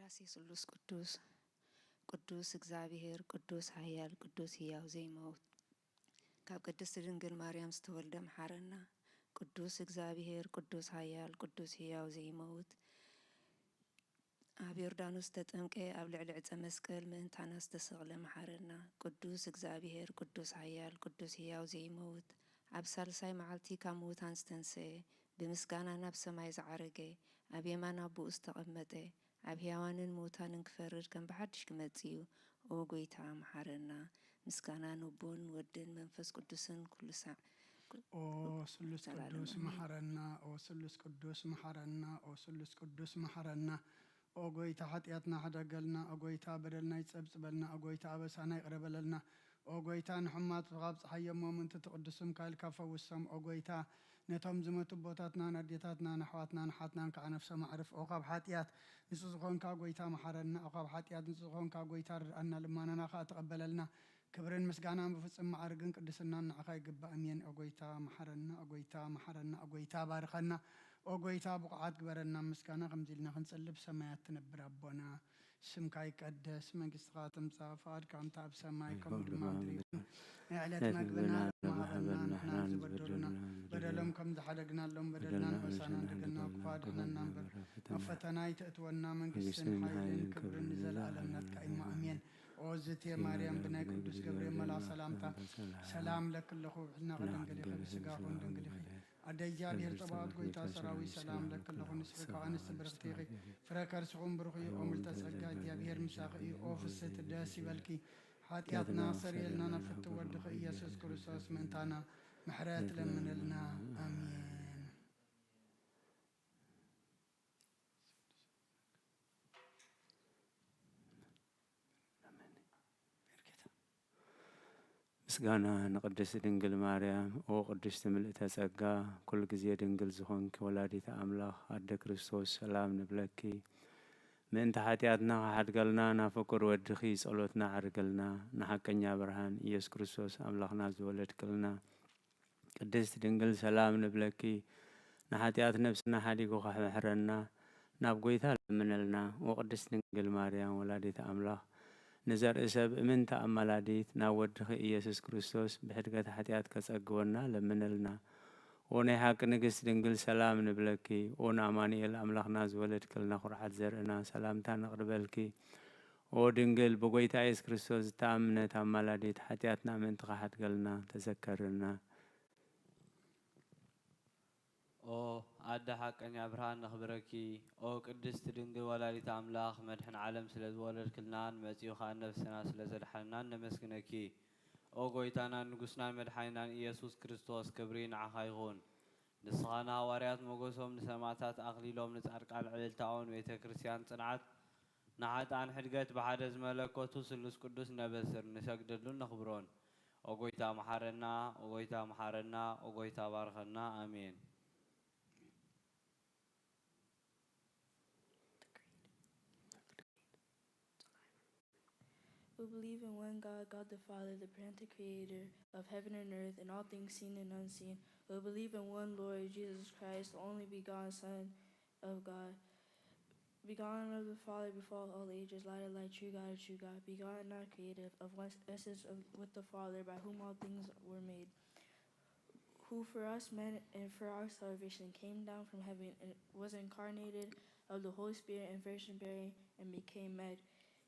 ስላሴ ስሉስ ቅዱስ፣ ቅዱስ እግዚኣብሔር፣ ቅዱስ ኃያል፣ ቅዱስ ሕያው ዘይመውት፣ ካብ ቅድስት ድንግል ማርያም ዝተወልደ መሓረና። ቅዱስ እግዚኣብሔር፣ ቅዱስ ኃያል፣ ቅዱስ ሕያው ዘይመውት፣ ኣብ ዮርዳኖስ ዝተጠምቀ፣ ኣብ ልዕሊ ዕፀ መስቀል ምእንታና ዝተሰቕለ መሓረና። ቅዱስ እግዚኣብሔር፣ ቅዱስ ኃያል፣ ቅዱስ ሕያው ዘይመውት፣ ኣብ ሳልሳይ መዓልቲ ካብ ምዉታን ዝተንስኤ፣ ብምስጋና ናብ ሰማይ ዝዓረገ፣ ኣብ የማን ኣቦኡ ዝተቐመጠ፣ ኣብ ሕያዋንን ምዉታንን ክፈርድ ከም ብሓድሽ ክመጽእ እዩ። ኦ ጐይታ፣ መሓረና። ምስጋና ንቦን ወድን መንፈስ ቅዱስን ኩሉ ሳዕ ኦ ስሉስ ቅዱስ መሓረና፣ ኦ ስሉስ ቅዱስ መሓረና፣ ኦ ስሉስ ቅዱስ መሓረና። ኦ ጎይታ ሓጢኣትና ሕደገልና፣ ኦ ጎይታ በደልና ይጸብጽበልና፣ ኦ ጎይታ ኣበሳና ይቕረ በለልና። ኦ ጎይታ ንሕማቱ ካብ ጸሓይ የሞም እንትትቕድስም ካይልካ ፈውሶም። ኦ ጎይታ ነቶም ዝመቱ ኣቦታትናን ኣዴታትናን ኣሕዋትናን ኣሓትናን ከዓ ነፍሶም ኣዕርፍ። ኦ ካብ ሓጢኣት ንጹህ ዝኾንካ ጎይታ መሓረና። ኦ ካብ ሓጢኣት ንጹህ ዝኾንካ ጎይታ ርድኣና፣ ልማናና ከዓ ተቐበለልና። ክብርን ምስጋናን ብፍጹም መዓርግን ቅድስናን ንዓኻ ይግባእ። ኣሜን። ኦ ጎይታ መሓረና፣ ኦ ጎይታ መሓረና፣ ኦ ጎይታ ባርኸና፣ ኦ ጎይታ ብቑዓት ግበረና። ምስጋና ከምዚ ኢልና ክንጽሊ፣ ብሰማያት ትነብር ኣቦና፣ ስምካ ይቀደስ፣ መንግስትኻ ትምጻእ፣ ፍቓድካ ከምታ ኣብ ሰማይ ከምኡ ድማ ኣብ ምድሪ ይኹን። ናይ ዕለት መግብና ሎሚ ሃበና፣ ንሕና ንዝበደሉና በደሎም ከም ዝሓደግናሎም በደልና ንበሳና፣ እንደገና ክፉ ኣድሕነና እምበር፣ ናብ ፈተና ኣይተእትወና፣ መንግስትን ሓይልን ክብርን ንዘለኣለም ናትካ እዩ። ኣሜን። ኦ ዝቴ ማርያም፣ ብናይ ቅዱስ ገብርኤል መልኣኽ ሰላምታ ሰላም እለኪ ኣለኹ፣ ብሕልናኺ ድንግል ኢኺ፣ ብስጋኺ እውን ድንግል ኢኺ። ኣደ እግዚኣብሔር ጸባኦት፣ ጎይታ ሰራዊት፣ ሰላም እለኪ ኣለኹ፣ ንስኺ ካብ ኣንስቲ ብርኽቲ ኢኺ፣ ፍረ ከርስኺ እውን ብሩኽ እዩ። ኦ ምልዕተ ጸጋ፣ እግዚኣብሔር ምሳኺ እዩ። ኦ ፍስሕቲ፣ ደስ ይበልኪ፣ ሓጢኣትና ኣስተሰርየልና፣ ናብ ፍትው ወድኺ ኢየሱስ ክርስቶስ ምእንታና ምሕረት ለምንልና። ኣሜን። ምስጋና ንቅድስት ድንግል ማርያም። ኦ ቅድስት ምልእተ ጸጋ፣ ኩሉ ግዜ ድንግል ዝኾንኪ ወላዲተ ኣምላኽ ኣደ ክርስቶስ ሰላም ንብለኪ። ምእንቲ ሓጢኣትና ክሓድገልና ናብ ፍቁር ወድኺ ጸሎትና ዓርግልና። ንሓቀኛ ብርሃን ኢየሱስ ክርስቶስ ኣምላኽና ዝወለድክልና። ቅድስት ድንግል ሰላም ንብለኪ፣ ንሓጢኣት ነብስና ሓዲጉ ክሕሕረና ናብ ጐይታ ለምነልና። ወቅድስት ድንግል ማርያም ወላዲተ ኣምላኽ ንዘርኢ ሰብ እምንቲ ኣማላዲት ናብ ወድኺ ኢየሱስ ክርስቶስ ብሕድገት ሓጢኣት ከጸግወና ለምነልና። ወናይ ሓቂ ንግስት ድንግል ሰላም ንብለኪ። ኦን ኣማኑኤል ኣምላኽና ዝወለድክልና ኩርዓት ዘርእና ሰላምታ ነቕርበልኪ። ኦ ድንግል ብጎይታ ኢየሱስ ክርስቶስ ዝተኣምነት ኣማላዲት ሓጢኣትና ምእንቲ ክሓድገልና ተዘከርና። ኦ ኣደ ሓቀኛ ብርሃን ነኽብረኪ። ኦ ቅድስት ድንግል ወላዲተ ኣምላኽ መድሕን ዓለም ስለ ዝወለድክልናን መጺኡ ኸኣ ነፍስና ስለ ዘድሓንናን ነመስግነኪ። ኦ ጎይታናን ንጉስናን መድሓኒናን ኢየሱስ ክርስቶስ ክብሪ ንዓኻ ይኹን። ንስኻ ንሃዋርያት ሞገሶም ንሰማእታት ኣኽሊሎም ንጻድቃን ዕልልታኦም ንቤተ ክርስቲያን ጽንዓት ንሓጥኣን ሕድገት ብሓደ ዝመለከቱ ስሉስ ቅዱስ ነበስር ንሰግደሉን ነኽብሮን። ኦ ጎይታ መሓረና፣ ኦ ጎይታ መሓረና፣ ኦ ጎይታ ባርኸና። ኣሜን። We believe in one God, God the Father, the Parent Creator of heaven and earth and all things seen and unseen. We believe in one Lord Jesus Christ, the only begotten Son of God, begotten of the Father before all ages, light of light, true God of true God, begotten, not created, of one essence of, with the Father, by whom all things were made, who for us men and for our salvation came down from heaven and was incarnated of the Holy Spirit and Virgin Mary and became man.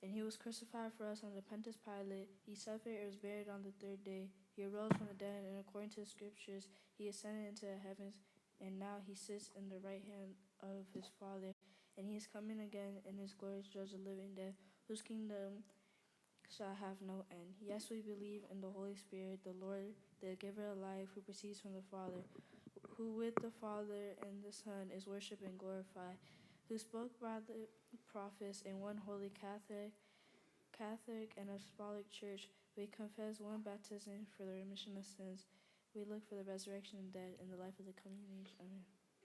And he was crucified for us under Pontius Pilate. He suffered and was buried on the third day. He arose from the dead, and according to the scriptures, he ascended into the heavens, and now he sits in the right hand of his Father. And he is coming again in his glory to judge the living and dead, whose kingdom shall have no end. Yes, we believe in the Holy Spirit, the Lord, the giver of life, who proceeds from the Father, who with the Father and the Son is worshipped and glorified, who spoke by the prophets in one holy Catholic, Catholic and Apostolic Church. We confess one baptism for the remission of sins. We look for the resurrection of the dead and the life of the coming age. Amen.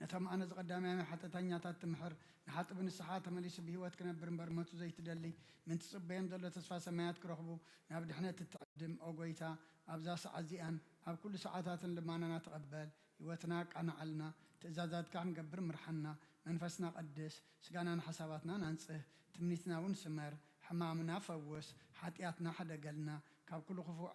ነቶም ኣነ ዝቐዳማዮም ሓጢኣተኛታት ትምሕር፣ ንሓጥብ ንስሓ ተመሊሱ ብህይወት ክነብር እምበር ሞቱ ዘይትደሊ፣ ምእንቲ ጽበዮም ዘሎ ተስፋ ሰማያት ክረኽቡ ናብ ድሕነት እትዕድም፣ ኦ ጐይታ፣ ኣብዛ ሰዓት እዚኣን ኣብ ኩሉ ሰዓታትን ልማናና ተቐበል። ህይወትና ኣቃንዓልና፣ ትእዛዛትካ ክንገብር ምርሓና። መንፈስና ቀድስ፣ ስጋናን ሓሳባትናን ኣንጽህ፣ ትምኒትና እውን ስመር። ሕማምና ፈውስ፣ ሓጢኣትና ሕደገልና፣ ካብ ኩሉ ክፉእ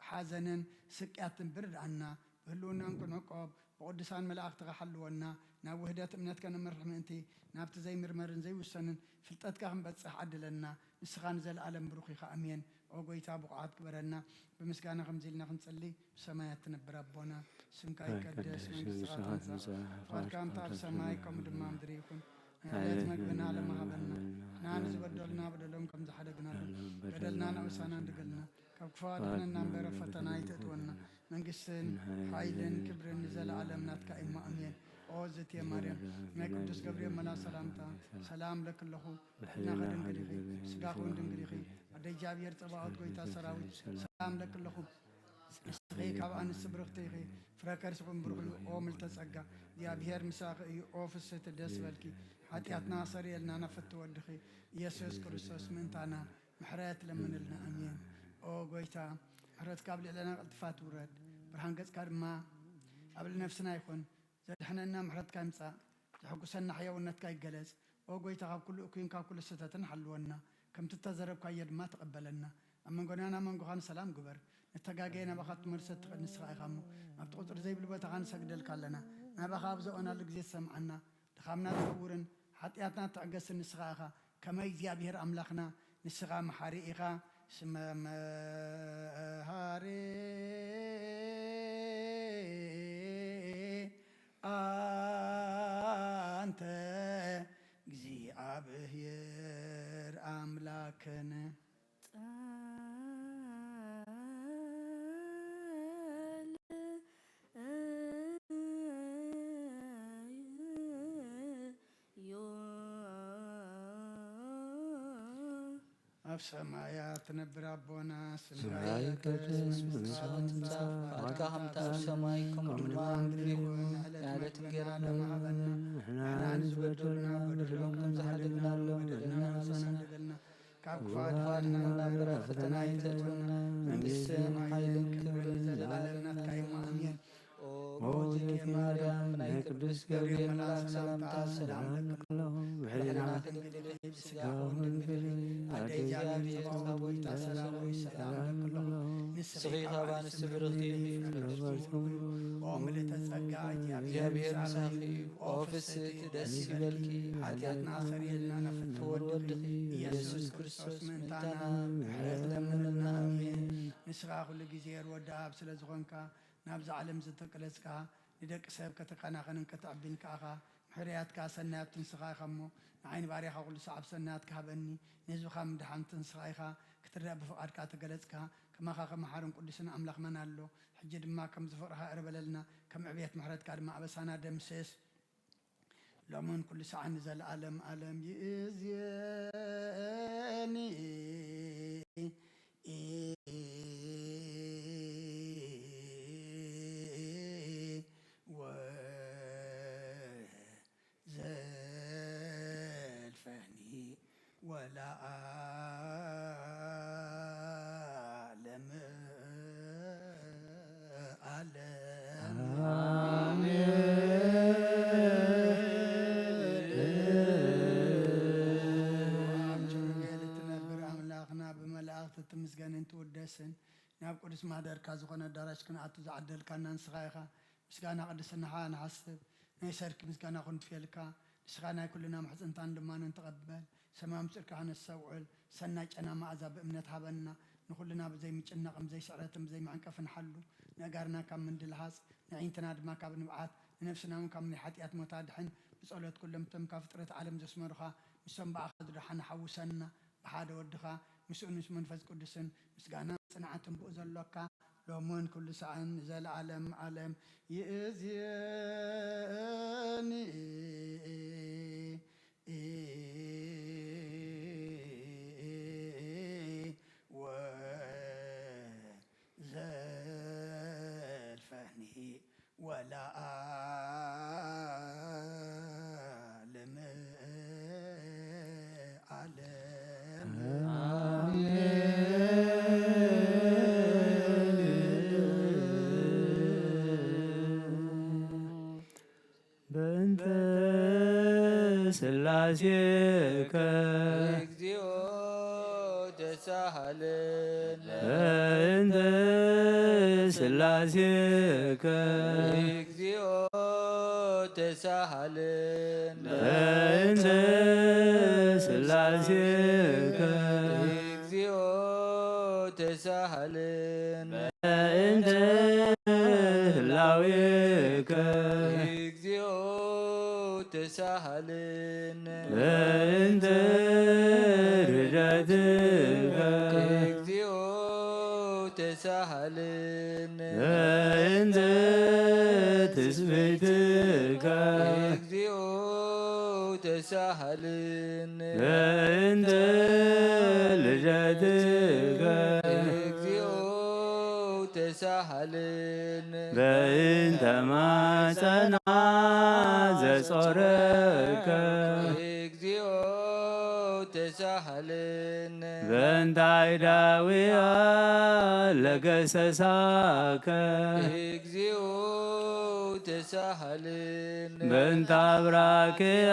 ሓዘንን ስቅያትን ብርድኣና፣ ብህልውናን ክንዕቆብ፣ ብቅዱሳን መላእኽትኻ ሓልወና፣ ናብ ውህደት እምነት ከነምርሕ ምእንቲ፣ ናብቲ ዘይምርመርን ዘይውሰንን ፍልጠትካ ክንበጽሕ ዓድለና። ንስኻ ንዘለኣለም ብሩኽ ኢኻ። ኣሜን። ኦ ጐይታ፣ ብቑዓት ግበረና፣ ብምስጋና ከምዚ ኢልና ክንጽሊ። ብሰማያት ትነብር ኣቦና፣ ስምካ ይቀደስ፣ መንግስትኻ ትምጻእ፣ ፍቓድካ ከምቲ ኣብ ሰማይ ከምኡ ድማ ኣብ ምድሪ ይኹን። ንዕለት መግብና ሎሚ ሃበና፣ ንሕና ንዝበደሉና በደሎም ከም ዝሓደግናሎም፣ በደልና ንኣውሳና እንድገልና፣ ካብ ክፉ ኣድሕነና እምበር ኣብ ፈተና ኣይተእትወና። መንግስትን ሓይልን ክብርን ንዘለኣለም ናትካ እዩ እሞ፣ ኣሜን። ኦ ዝእቲ ማርያም፣ ናይ ቅዱስ ገብርኤል መልኣክ ሰላምታ፣ ሰላም ለኪ ኣለኹ። ብሕልና ድንግል ኢኺ፣ ስጋኺ እውን ድንግል ኢኺ። ኣደ እግዚኣብሔር ጸባኦት፣ ጐይታ ሰራዊት፣ ሰላም ለኪ ኣለኹ። ንስኺ ካብ ኣንስቲ ብርኽቲ ኢኺ፣ ፍረ ከርስኺ እውን ብሩኽ እዩ። ኦ ምልዕተ ጸጋ፣ እግዚኣብሔር ምሳኺ እዩ። ኦ ፍስሕቲ፣ ደስ በልኪ፣ ሓጢኣትና ኣሰሪየልና ናብ ፍትው ወድኺ ኢየሱስ ክርስቶስ ምእንታና ምሕረት ለምንልና። ኣሜን። ኦ ጐይታ፣ ምሕረትካ ኣብ ልዕለና ቀልጢፋ ትውረድ፣ ብርሃን ገጽካ ድማ ኣብ ልዕሊ ነፍስና ይኹን። ዘድሕነና ምሕረትካ ይምጻእ፣ ዘሐጉሰና ሕያውነትካ ይገለጽ። ኦ ጐይታ፣ ካብ ኩሉ እኩይን ካብ ኩሉ ስህተትን ሓልወና፣ ከምቲ እተዘረብካዮ ድማ ተቐበለና። ኣብ መንጎናን ኣብ መንጎኻን ሰላም ግበር። ንተጋገየ ናባኻ ትመልሶ እትኽእል ንስኻ ኢኻ እሞ፣ ኣብቲ ቁጽሪ ዘይብሉ ቦታኻ ንሰግደልካ ኣለና። ናባኻ ኣብ ዘእወናሉ ግዜ ትሰምዓና። ድኻምና ትሰውርን ሓጢኣትና ትዕገስን ንስኻ ኢኻ። ከመይ እግዚኣብሔር ኣምላኽና ንስኻ መሓሪ ኢኻ። ስመ መሃሪ ኣንተ እግዚኣብሔር ኣምላክን። ጸል ኣብ ሰማያት ትነብር ኣቦና፣ ስምካ ስምካ ይቀደስ፣ ይቀደስ፣ መንግስትኻ መንግስትኻ ትምጻእ፣ ትምጻእ፣ ፍቓድካ ከምቲ ኣብ ሰማይ ከምኡ ድማ ኣብ ምድሪ ይኹን። ይኹን። ንዕለት ዕለት መግብና እንገርና ሎሚ ሃበና። ንሕና ንዝበደሉና በደሎም ከም ዝሓደግናሎም በደልና ንሓድግናሎም በደልና ንሓድግናሎም። ንሓድግናሎም። ካብ ክፉ ኣድሕነና እምበር ኣብ ፈተና ኣይተእትወና። መንግስትን ሓይልን ክብርን ንዘለኣለም ናትካ እዩ። ኣሜን። ኦ ኦ እግዝእትየ ማርያም፣ ናይ ቅዱስ ገብርኤል መልኣክ ሰላምታ ሰላም እብለኪ ኣለኹ። ብሕሊናኺ ድንግል ኢኺ፣ ብስጋኺ እውን ድንግል ኢኺ። ኣደ እግዚኣብሔር፣ ጸባኦት ጐይታ ሰራዊት ሰላም እብለኪ ኣለኹ። ንስኺ ካብ ኣንስቲ ብርኽቲ ኢኺ፣ ፍረ ከርስኺ እውን ብሩኽ እዩ። ኦ ምልዕተ ጸጋ፣ እግዚኣብሔር ምሳኺ እዩ። ኦ ፍስሕቲ፣ ደስ ይበልኪ፣ ሓጢኣትና ኣሰርየልና፣ ናብ ፍትሒ ወድኺ ኢየሱስ ክርስቶስ ምእንታና ምሕረት ለምንልና። ኣሜን። ንስኻ ኩሉ ግዜ ርወዳ ኣብ ስለ ዝኾንካ፣ ናብዛ ዓለም ዝተገለጽካ፣ ንደቂ ሰብ ከተከናኸንን ከተዕቢን ከኣኻ፣ ምሕርያትካ ሰናይ ኣብቲ ንስኻ ኢኻ እሞ፣ ንዓይ ንባርያኻ ኩሉ ሰዓብ ሰናያትካ ሃበኒ፣ ንህዝብኻ ምድሓን ኣብቲ ንስኻ ኢኻ፣ ክትረአ ብፍቓድካ ተገለጽካ። ከማኻ ከም መሓርን ቅዱስን ኣምላኽ መን ኣሎ? ሕጂ ድማ ከምዚ ፍቕርኻ ይቕረ በለልና፣ ከም ዕብየት ምሕረትካ ድማ ኣበሳና ደምስስ። ሎምን ኩሉ ሰዓን ንዘለኣለም ኣለም ይእዝየኒ። ወዘልፈኒ ወለዓለመ ዓለም። ኣሜን። ኣብ ኪሩቤል እትነብር ኣምላኽና፣ ብመላእኽቲ እትምስገንን ትውደስን፣ ናብ ቅዱስ ማሕደርካ ዝኾነ ኣዳራሽ ክንኣቱ ዝዓደልካና ንስኻ ኢኻ። ምስጋና ቅድስናኻ ንሓስብ፣ ናይ ሰርኪ ምስጋና ክንድፍየልካ። ንስኻ ናይ ኩልና ምሕጽንታን ልማንን ተቐበል። ሰማም ጽድቅኻ ነስተውዕል። ሰናይ ጨና መኣዛ ብእምነት ሃበና። ንኹልና ብዘይ ምጭናቕን ብዘይ ስዕረትን ብዘይ መዐንቀፍን ሓሉ። ነጋርና ካብ ምንድልሃጽ፣ ነዒንትና ድማ ካብ ንብዓት፣ ንነፍስና እውን ካብ ናይ ሓጢኣት ሞት ኣድሕን። ብጸሎት ኩሎም እቶም ካብ ፍጥረት ዓለም ዘስመሩኻ፣ ምስቶም ብኣኻ ዝደሓኑ ሓውሰና። ብሓደ ወድኻ ምስኡን ምስ መንፈስ ቅዱስን ምስጋናን ጽንዓትን ብኡ ዘሎካ ሎምን ኩሉ ሰዓን ንዘለዓለም ዓለም ይእዝየኒ። ወዘልፈኒ ወለዓለመ ሥላሴከ እግዚኦ ተሳሃለነ። በእንተ ሥላሴከ እግዚኦ ተሳሃለነ። በእንተ ሥላሴከ እግዚኦ ተሳሃለነ። በእንተ ህላዌከ እግዚኦ ተሳሃለነ። በእንተ ርደትከ እግዚኦ ተሳሃለነ። በእንተ ትስብእትከ እግዚኦ ተሳሃለነ። በእንተ ልደትከ እግዚኦ ተሳሃለነ። በእንተ ማፀና ዘጾረከ እግዚኦ ተሳሃለነ። በእንተ አይዳውያ ለገሰሳከ እግዚኦ ተሳሃለነ። በእንተ አብራክያ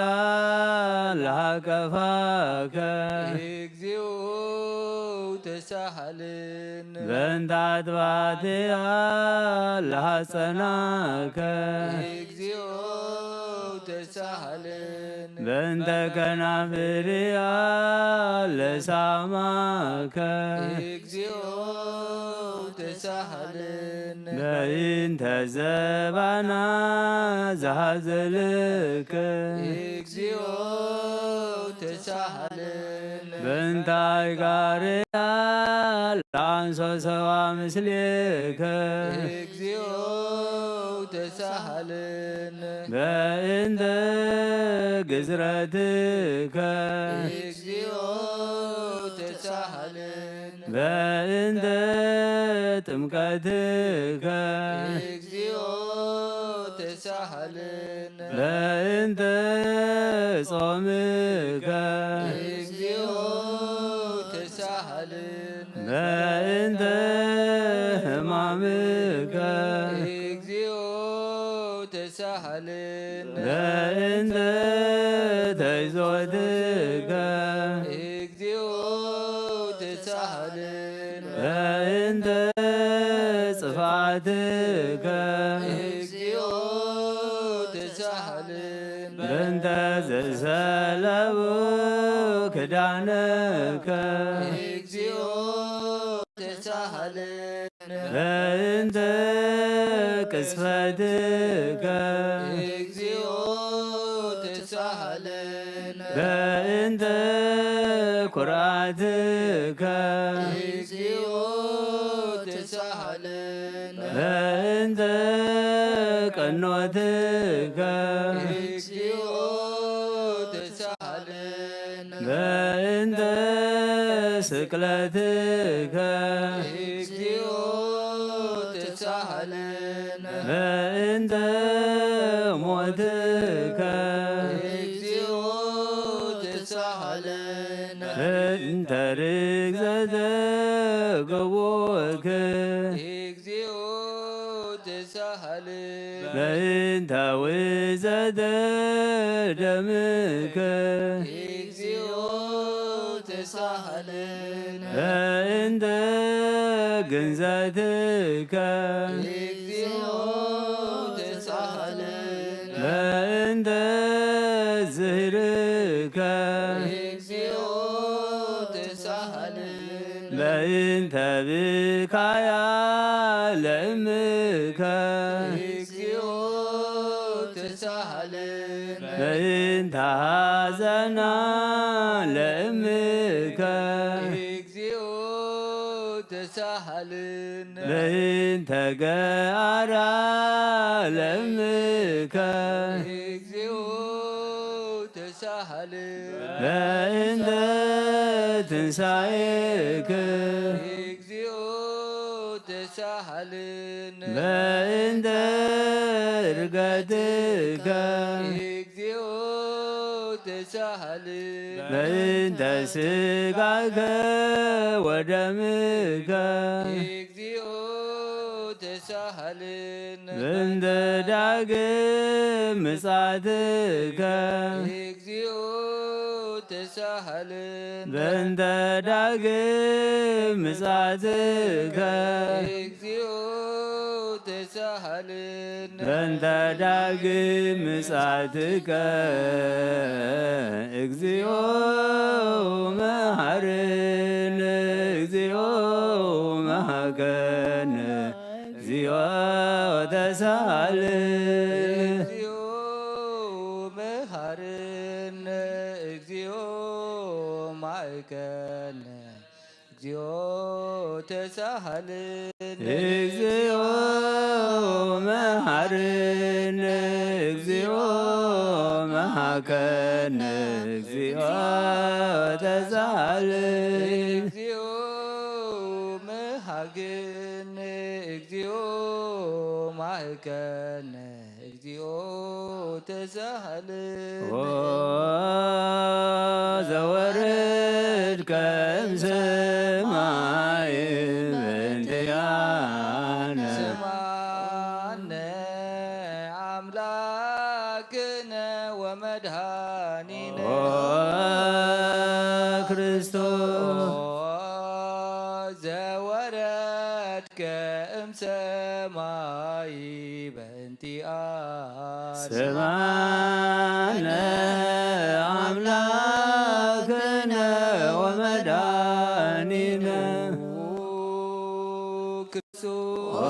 ለሃቀፋከ እግዚኦ ተሳሃለነ። በእንተ አጥባትያ ለሃጸናከ እግዚኦ ተሳሃለነ። በእንተ ከናፍርያ ለሳማከ እግዚኦ ተሳሃለነ። በእንተ ዘባና ዘሃዘልከ እግዚኦ ተሳሃለነ። በእንተ አይጋርያ ለአንሶ ሰዋ ምስሌከ እግዚኦ ተሳሃለነ። በእንተ ግዝረትከ እግዚኦ ተሳሃለነ። በእንተ ጥምቀትከ እግዚኦ ተሳሃለነ። በእንተ ጾምከ እግዚኦ ተሳሃለነ። በእንተ ሕማምከ እግዚኦ ተሳሃለነ። በእንተ ተይዞትከ እግዚኦ ተሳሃለነ። በእንተ ጽፍዓትከ እግዚኦ ተሳሃለነ። በእንተ ዘሰለቡ ክዳነከ እግዚኦ ተሳሃለነ። በእንተ ቅስፈትከ እግዚኦ ተሳሃለነ። በእንተ ኩርዓትከ እግዚኦ ተሳሃለነ። በእንተ ቀኖትከ እግዚኦ ተሳሃለነ። በእንተ ስቅለትከ እግዚኦ ተሳሃለነ። በእንተ ሞትከ እግዚኦ ተሳሃለነ። በእንተ ርግዘተ ገቦክ እግዚኦ ተሳሃለነ። በእንተ ውዘተ ደምክ እግዚኦ ተሳሃለነ። በእንተ ግንዘትከ እግዚኦ ተሳሃለነ። በእንተ ዝህርከ እግዚኦ ተሳሃለነ። በእንተ ብካያ ለእምከ እግዚኦ ተሳሃለነ። በእንተ ሐዘና ለእምከ እግዚኦ ተሳሃለነ። በእንተ ገአራ ለእምከ እግዚኦ ተሳሃለነ። በእንተ ትንሳኤክ እግዚኦ ተሳሃለነ። በእንተ እርገትከ እግዚኦ ተሳሃለነ። በእንተ ስጋከ ወደምከ እግዚኦ ተሳሃለነ። በእንተ ዳግም ምጻትከ ተሳሃልን። በእንተ ዳግም ምጽኣትከ። እግዚኦ ተሳሃልን። በእንተ ዳግም ምጽኣትከ። እግዚኦ መሃርን። እግዚኦ መሃከን። እግዚኦ ተሳሃልን። እግዚኦ መሃርን። እግዚኦ ማእከን። እግዚኦ ተሳሃልን። እግዚኦ መሃርን። እግዚኦ መሃከን። እግዚኦ ተሳሃልን። እግዚኦ መሃግን። እግዚኦ ማህከን። እግዚኦ ተሳሃልን። ኦ ዘወረድከ እምሰማይ በእንቲአነ። ስማነ አምላክነ ወመድኃኒነ። ኦ ክርስቶስ። ኦ ዘወረድከ እምሰማይ በእንቲአነ። ስማነ አምላክነ ወመድኃኒነ። ኦ ክርስቶስ። ኦ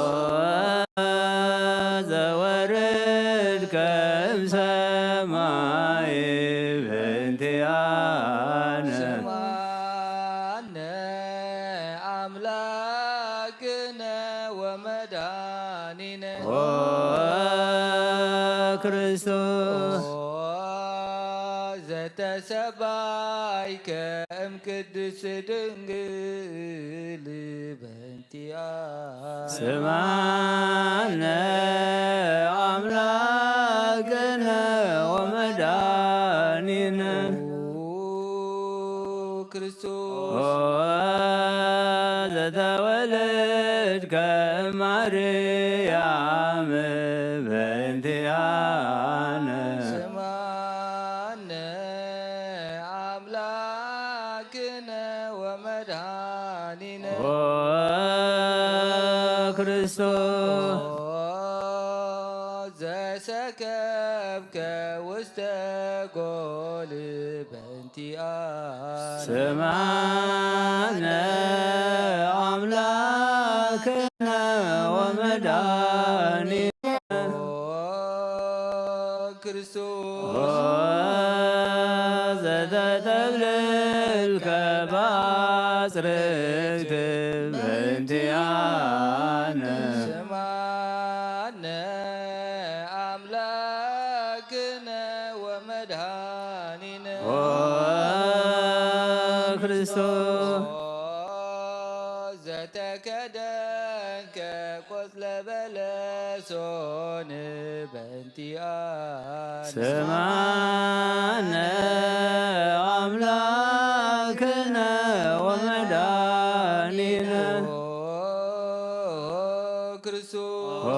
ዘወረድከ እምሰማይ በእንቲአነ። ስማነ አምላክነ ወመድኃኒነ። ኦ ክርስቶስ። ኦ ዘተሰባይከ እምቅድስት ድንግል በእንቲአነ። ስማነ አምላክነ ወመድኃኒነ። ኦ ክርስቶስ። ኦ ዘተወለድከ ማርያም በእንቲአነ። ስማነ አምላክነ ወመድኃኒነ። ኦ ክርስቶስ። ኦ ዘሰከብከ ውስተ ጎል በእንቲአነ። ስማነ አምላክነ ወመድኃኒነ። ኦ ክርስቶስ። ኦ ዘተጠብለልከ ባጽርክት በእንቲአነ። ስማነ አምላክነ ወመድኃኒነ። ኦ ክርስቶስ። ኦ ዘተከደንከ ቆጽለ በለሶን በእንቲአነ። ስማነ አምላክነ ወመድኃኒነ። ኦ ክርስቶስ። ኦ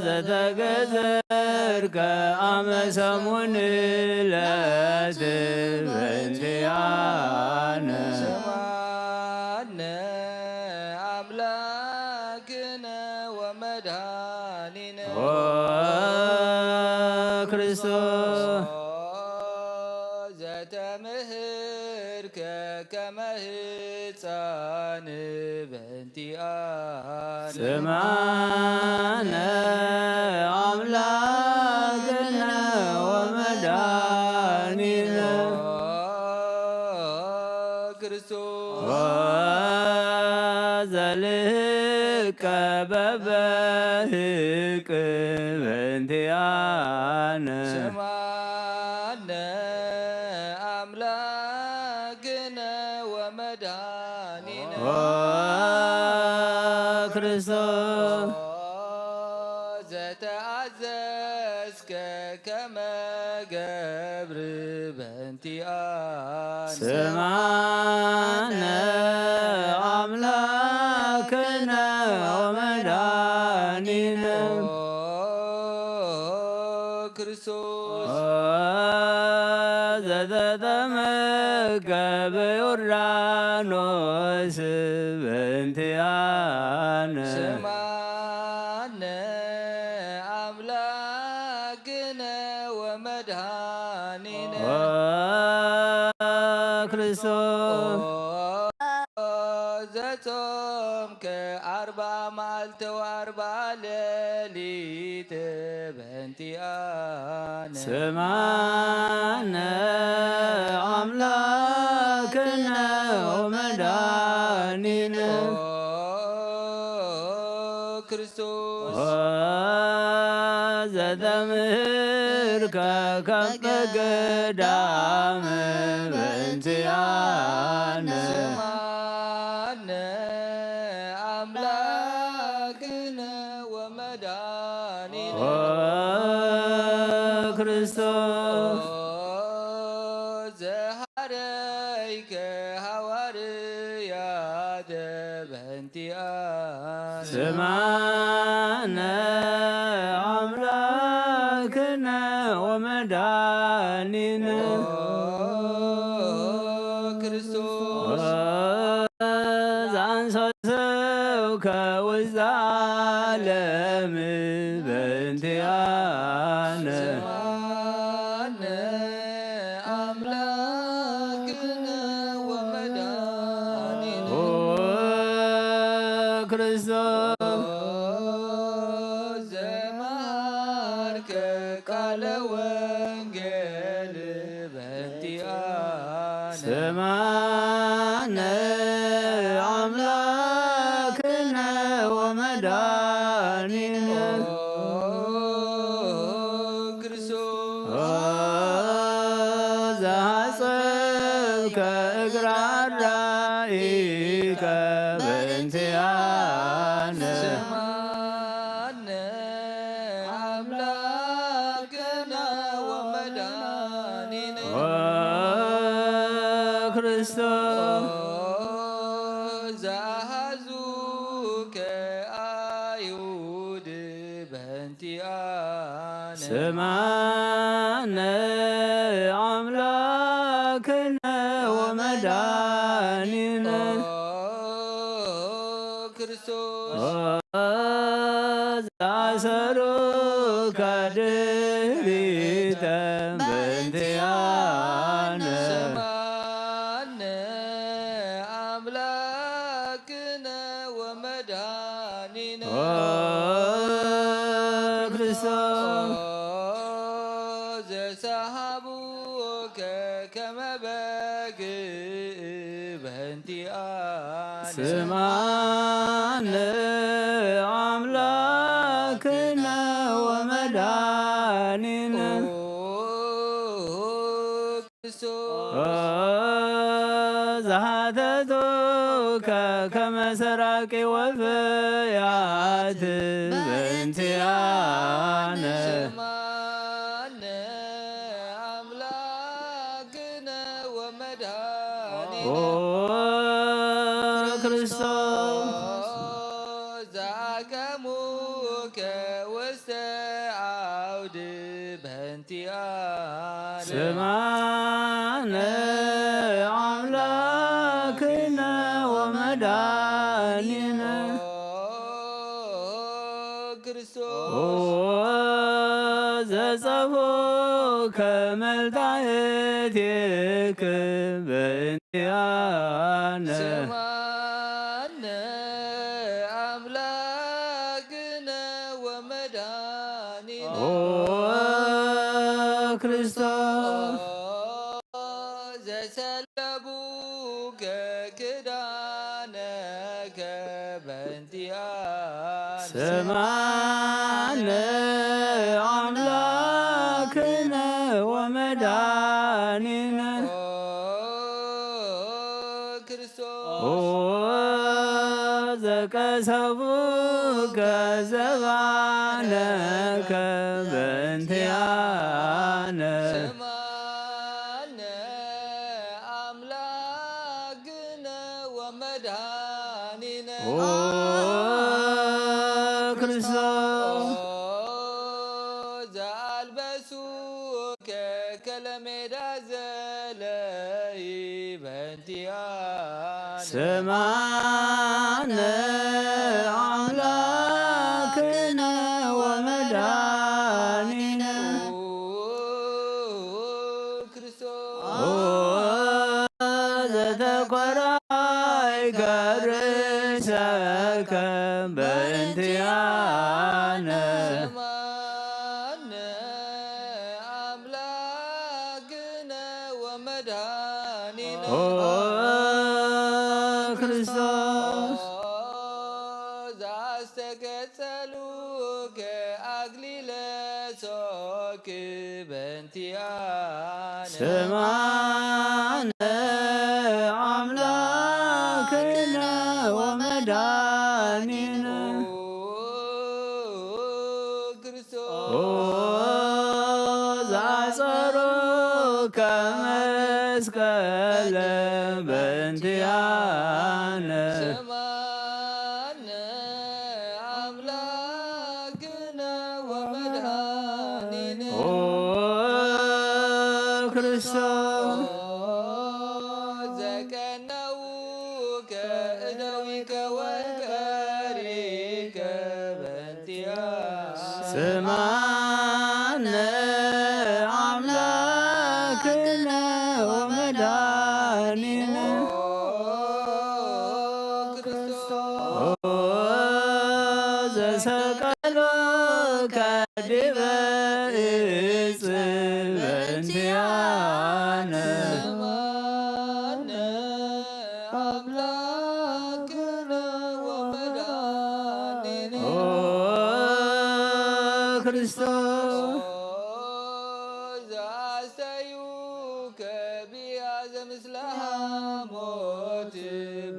ዘተገዘርከ አመ ሰሙን ዕለት በእንቲአነ። ስማነ አምላክነ ወመድኃኒነ። ኦ ክርስቶስ። ኦ ዘተምህርከ ከመ ሕፃን በእንቲአነ። ስማነ አምላክነ ወመድኃኒነ። ኦ ክርስቶስ። ኦ ዘልህቀ በበህቅ በእንቲአነ። ስማነ አምላክነ ወመድኃኒነ። ኦ ክርስቶስ። ኦ ዘተአዘዝከ ከመ ገብር በእንቲአነ። ስማነ አምላክነ ወመድኃኒነ። ኦ ክርስቶስ። ኦ ዘተጠ ኖስ በእንቲኣነ። ስምዓነ ኣምላክነ ወመድኃኒነ። ኦ ክርስቶስ። ኦ ዘጾምከ ኣርብዓ መዓልቲ ወኣርብዓ ሌሊት በእንቲኣነ። ስምዓነ ኣምላክነ ወመድኃኒነ። ኦ ክርስቶስ። ኦ ዘተምህርከ ከመ ገዳም በእንቲኣነ። ስምዓነ ኣምላክነ ወመድኃኒነ። ኦ ክርስቶስ። ኦ ዘሃረይከ ሃዋርያት በእንቲኣነ። ስምዓነ ኣምላክነ ወመድኃኒነ። ኦ ክርስቶስ። ዘአንሶ ሰብከ ውስተ ዓለም በእንቲኣነ። ስምዓነ ኣምላክነ ወመድኃኒነ። ኦ ክርስቶስ። ኦ ዘመሃርከ ቃለ ወንጌል በእንቲኣነ። ስምዓነ ኣምላክነ ወመድኃኒነ። ኦ ክርስቶስ። ኦ ዘሐጸብከ እግረ አርዳኢከ በእንቲኣነ። ስምዓነ ኣምላክነ ወመድኃኒነ። ኦ ክርስቶስ። ኦ ዘአሐዙከ አይሁድ በእንቲኣነ። ስምዓነ ኣምላክነ ወመድኃኒነ። ኦ ክርስቶስ። ኦ ዘአሰሩከ ድሪተ በእንቲኣነ። ስምዓነ ኣምላክነ ወመድኃኒነ። ኦ ክርስቶስ። ኦ ዘሰሃቡከ ከመ በግ በእንቲኣነ። ስምዓነ ኣምላክነ ወመድኃኒነ። ኦ ክርስቶስ። ኦ ዘሃተቱከ ከመ ሰራቂ ወፍያት በእንቲኣነ። ስምዓነ ኣምላክነ ወመድኃኒነ። ኦ ክርስቶስ። ኦ ዘአቀሙከ ውስተ አውድ በእንቲኣነ። ስምዓነ ኣምላክነ ወመድኃኒነ። ኦ ክርስቶስ። ኦ ዘጸፎከ መልታእቴክ በእንቲኣነ። ስምዓነ ኣምላክነ ወመድኃኒነ። ኦ ክርስቶስ። ኦ ዘሰለቡከ ክዳነከ በእንቲኣነ። ስምዓነ ኣምላክነ ወመድኃኒነ። ኦ ክርስቶስ። ኦ ዘቀሰቡከ ዘባነከ በእንቲኣነ። ስምዓነ ኣምላክነ ወመድኃኒነ። ኦ ክርስቶስ። ኦ ዘአልበሱከ ከለሜዳ ዘለይ በእንቲኣነ። ስምዓነ ኣምላክነ ወመድኃኒነ። ኦ ዘተኮራይከ ርእሰከ በእንቲኣነ። ስምዓነ ኣምላክነ ወመድኃኒነ። ኦ ክርስቶስ። ኦ ዘአስተገጸሉከ አክሊለ ሶክ በእንቲአነ። ስምዓነ አምላክነ ወመድኃኒነ። ኦ ክርስቶስ። ኦ ዘአጸሩከ መስቀለ በእንቲአነ። ስምዓነ አምላክነ ወመድኃኒነ። ኦ ክርስቶስ። ኦ ዘቀነውከ እደዊከ ወእገሪከ በእንቲአነ። ስምዓነ አምላክነ ወመድኃኒነ። ኦ ክርስቶስ። ኦ ዘሰቀሉከ ዲበ እጽ በእንቲአነ። ስምዓነ አምላክነ ወመድኃኒነ። ኦ ክርስቶስ። ኦ ዘአስተዩከ ቢያዘ ምስለ ሐሞት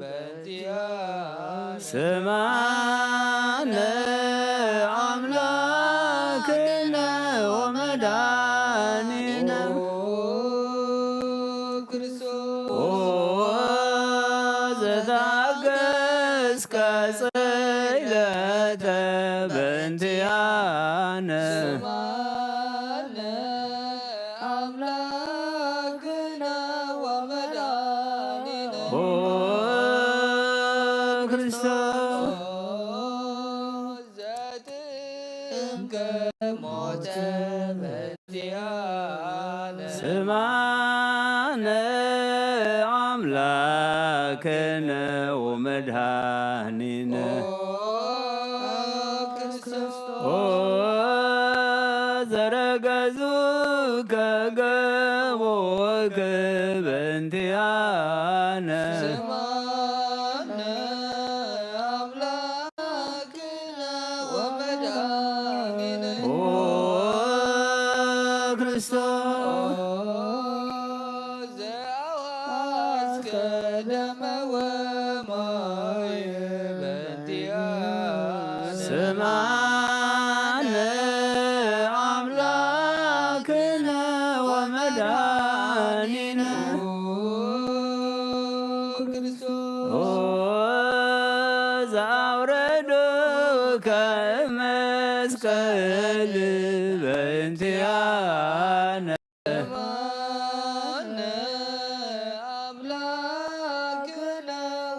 በእንቲአነ። ስምዓነ አምላክነ ወመድኃኒነ። ኦ ክርስቶስ። ኦ ዘታገስከ ጽይለተ በእንቲአነ። ስምዓነ አምላክነ ወመድኃኒነ። ኦ ክርስቶስ። ኦ ዘትእምከ ሞተ በእንቲአነ። ስምዓነ አምላክነ ወመድኃኒነ። ኦ ክርስቶስ። ኦ ዘረገጹከ ገቦከ በእንቲአነ። ስምዓነ አምላክነ ወመድኃኒነ። ኦ ክርስቶስ። ኦ ዘአውሐዝከ ደመ ወማየ በእንቲአነ። ስምዓነ አምላክነ ወመድኃኒነ። ኦ ክርስቶስ። ኦ ዘአውረዱከ መስቀል በእንቲአነ። ስምዓነ አምላክነ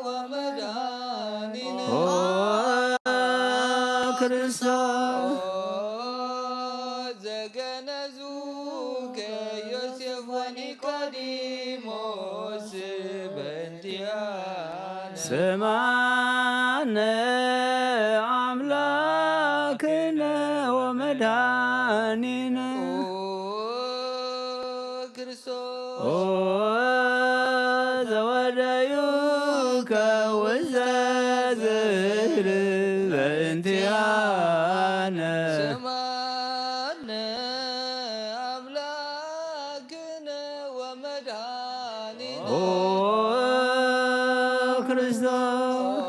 ወመድኃኒነ። ኦ ክርስቶስ። ኦ ዘገነዙከ ዮሴፍ ወኒቆዲሞስ በእንቲአነ። ስምዓነ አምላክነ ወመድኃኒነ። ኦ ክርስቶስ። ኦ ዘወደዩከ ውስተ ዝክር በእንቲአነ። ስምዓነ አምላክነ ወመድኃኒነ። ኦ ክርስቶስ። ኦ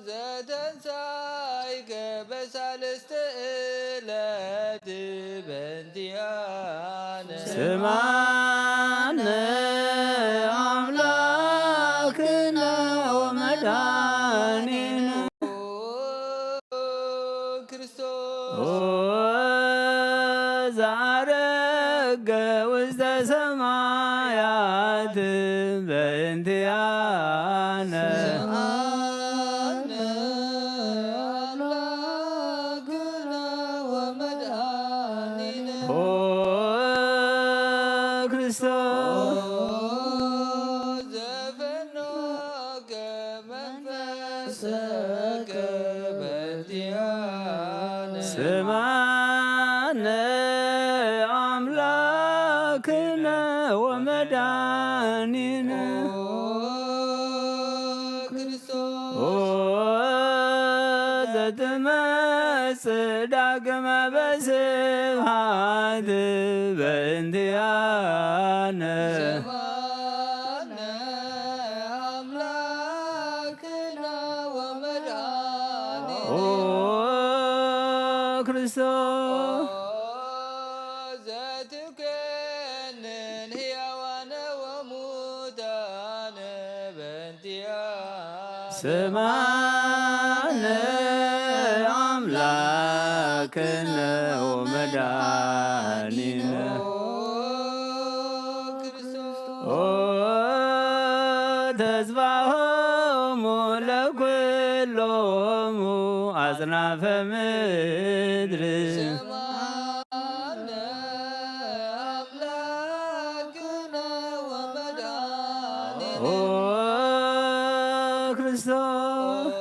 ዘተንሳይከ በሳልስት ዕለት በእንቲአነ። ስምዓነ አምላክነ ወመድኃኒነ። ኦ ክርስቶስ። ኦ ዘዐረገ ውስተ ሰማያት በእንቲአ ኪዳነ። ስምዓነ ኣምላክነ ወመድኃኒነ። ኦ ክርስቶስ። ኦ ዘፈኖከ መንፈሰከ በእንቲአነ። ስምዓነ ኣምላክነ ወመድኃኒነ። ኦ ክርስቶስ። ኦ ዘትመጽእ ዳግመ በስብሐት በእንቲአነ። ስምዓነ ኣምላክነ ወመድኃኒነ። ኦ ክርስቶስ። ኦ ዘትኮንን ሕያዋነ ወሙታነ በእንቲአነ። ስምዓነ ኣምላክነ ወመድኃኒነ። ኦ ተስፋሆሙ ለኩሎሙ ኣጽናፈ ምድር። ስምዓነ ኣምላክነ ወመድኃኒነ። ኦ ክርስቶስ። ኦ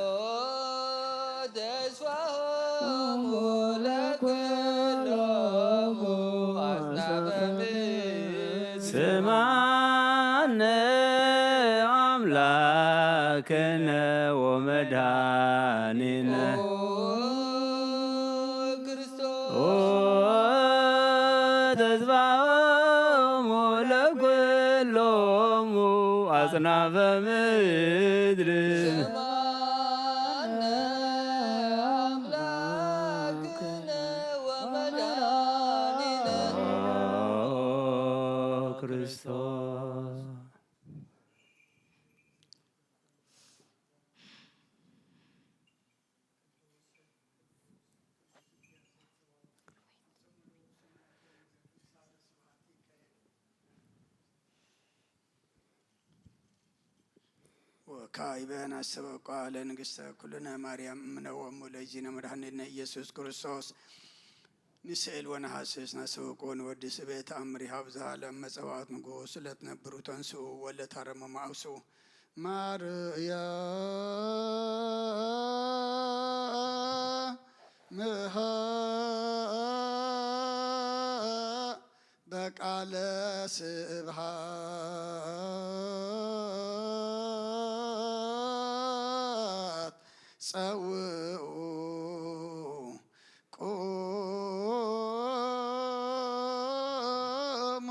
ተስፋሆሙ ለኩሎሙ ኣጽናፈ ምድር። ስምዓነ ኣምላክነ ወመድኃኒነ። ኦ ክርስቶስ። ኦ ተስፋሆሙ ለኩሎሙ ኣጽናፈ ምድር። ስምዓነ ኣምላክነ ወመድኃኒነ። ኦ ክርስቶስ። ወካዕበ ናስተበቋ ለንግሥተ ኩልነ ማርያም እምነ ወሙ ለእግዚእነ መድኃኒነ ኢየሱስ ክርስቶስ። ንስእል ወነሐስስ ናስተበቆ ንወድስ እበ ተአምር ይሃብ ዘሃለም መጸዋዕት ንጉስ ለትነብሩ ተንስኡ ወለታረሙ ማእሱ። ማርያ ምሃ በቃለ ስብሃት ጸውኡ ቁሙ።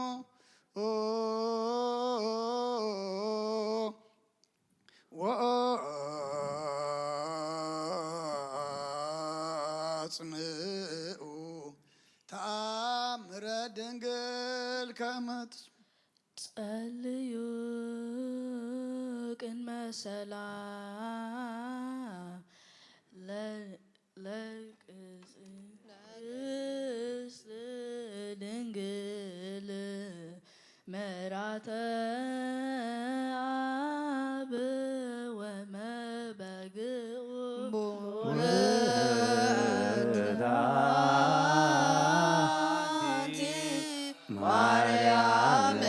ወአጽምኡ ተአምረ ድንግል ከመ ትስብክ። ጸልዩ ቅድመ ሰላም ለ-፣ ለቅድስት ድንግል ምራተ አብ ወመበግኡ ቡርክት አንቲ ማርያም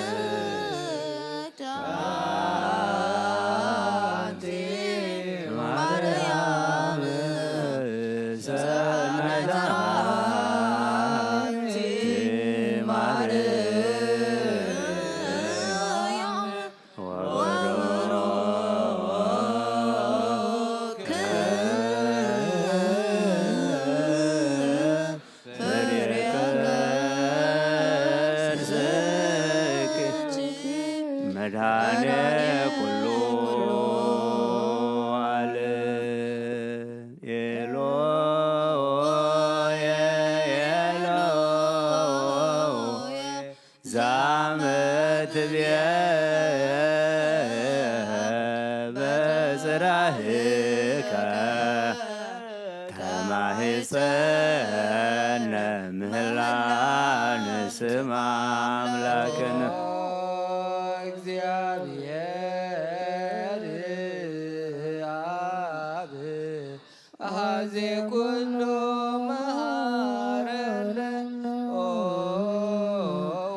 ቡርክት አንቲ ማርያም ሰናይት አንቲ ማርያም ወበሩክ ፍሬ ከርሥኪ መድኃኔ ኩሉ ዓለም። ኤሎሄ ኤሎሄ ዛመ ትቤ በጽራህከ ተማሂጸነ ምህላንሰ ስም ኣምላክነ። እግዚአብሔር አብ አዜ ኩሉ መሃረነ። ኦ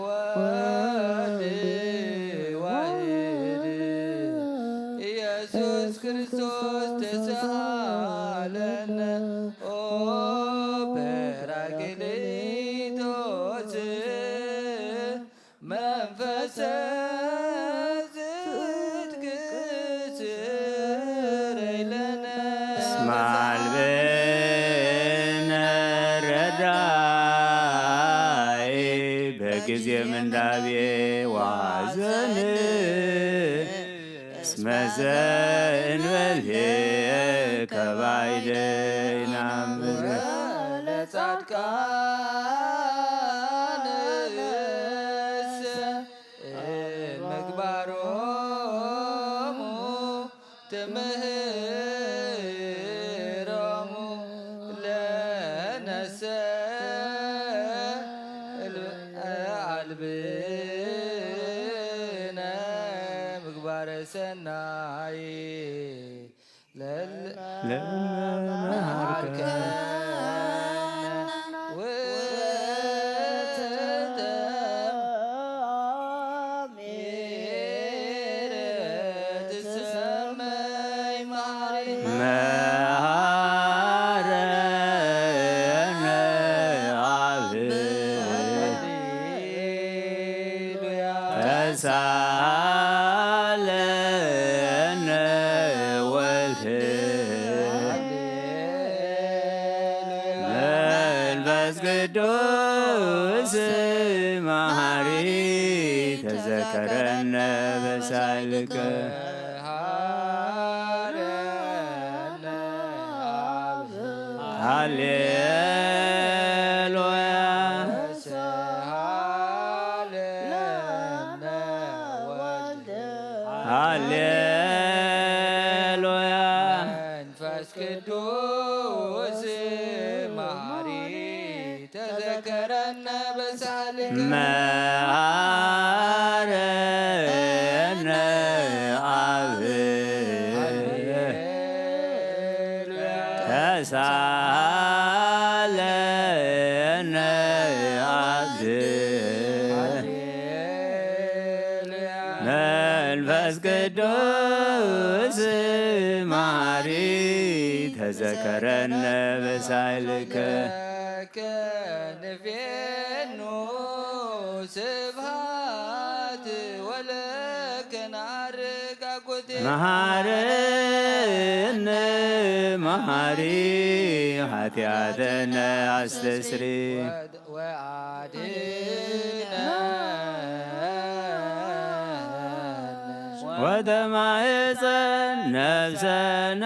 ወልድ ዋሕድ ኢየሱስ ክርስቶስ ተሳሃለነ። ኦ ጰራቅሊጦስ መንፈሰ ጽድቅ ስረይ ለነ። እስመ አልብነ ረዳኢ በጊዜ ምንዳቤ ወሐዘን እስመ ዘእንበሌከ ባይደ ይናምር። ለጻድቃንሰ ምግባሮሙ ትምህሮሙ ለነሰ አልብነ ምግባረ ሰናይ ለመሃርከነ ወተአምር ትሰመይ መሃሪ። መሃረነ አብ ሃሌሉያ ተሳለነ ወልድ መንፈስ ቅዱስ መሃሪ ተዘከረነ በሳይልከ ሃሌሉያ ሃሌሉያ መንፈስ ቅዱስ መሐሪ ተዘከረነ በሳልክ መሐረነ አብ ሃሌሉያ ተሳለነ አብ ሃሌሉያ መንፈስ ቅዱስ ማሪ ተዘከረነ በሳይልከ ለከ ንፌኑ ስብሃት ወለከ ናርግ አጎቴ መሐረነ መሐሪ ኃጢአተነ አስተስሪ ወአድነ ወተማህፀን ነፍሰነ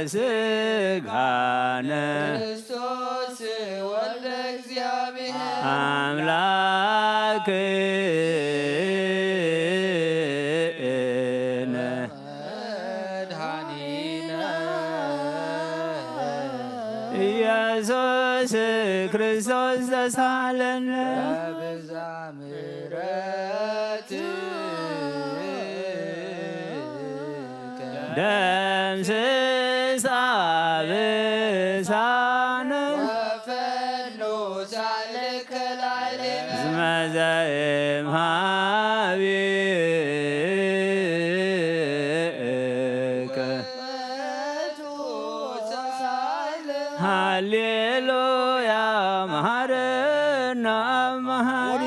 ወስጋነ ክርስቶስ ወልደ እግዚአብሔር አምላክነ መድኃኒነ ኢየሱስ ክርስቶስ ተሳለነ በብዛ ምሕረት ደምስስ አበሳነ ወፈኖ ሳልከ ላዕሌነ እስመ ዘእምሃቤከ ሃሌሉያ መሐረና መሐሪ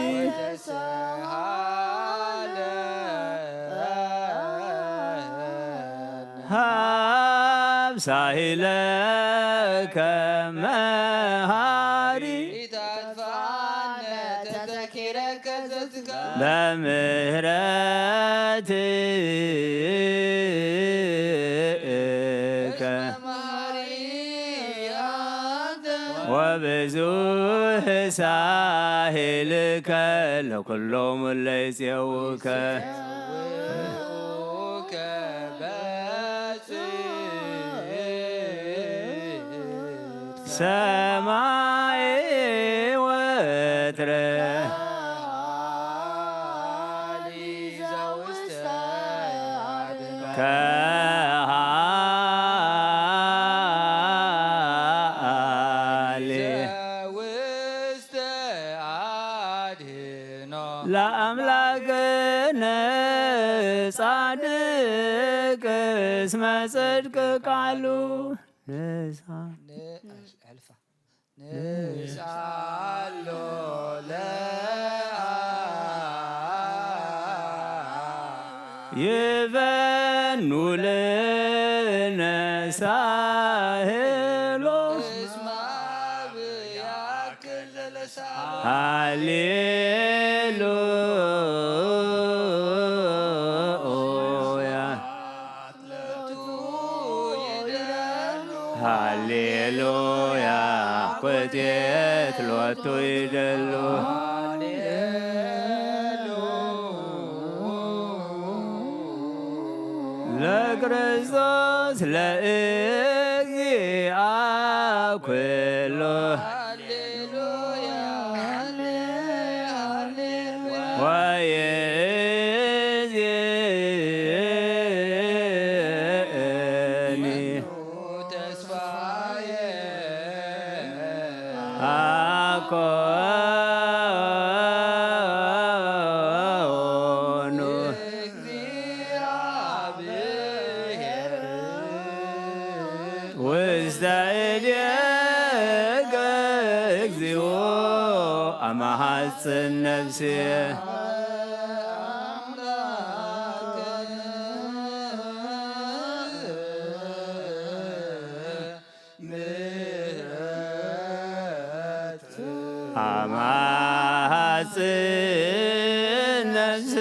ሃብ ሳሂለከ መሐሪ ተዘኪረከ ዘዝካ በምህረትከ መሐሪ አንተ ወብዙህ ሳሂልከ ለኩሎም ለይጼውከ ከበጽ ሰማይ ወትረ ከሃሌ ውስተ አድኖ ለአምላክነ ጻድቅ እስመ ጽድቅ ቃሉ ንሳ ንሳ ንሳሎ ለአ ይበኑ ልነ ሳህሎ እስመ አብ ያክል ለለሳሎ ሃሌሉያ። ሃሌሉያ። ኮቴት ሎቱ ይደሉ። ለክርስቶስ ለእግዚአ ኩሉ። ወይእዜኒ ተስፋዬ አኮኑ እግዚአብሔር ውስተ እዴከ እግዚኦ አመሐጽን ነፍሴ። አመሐጽን ነፍሴ።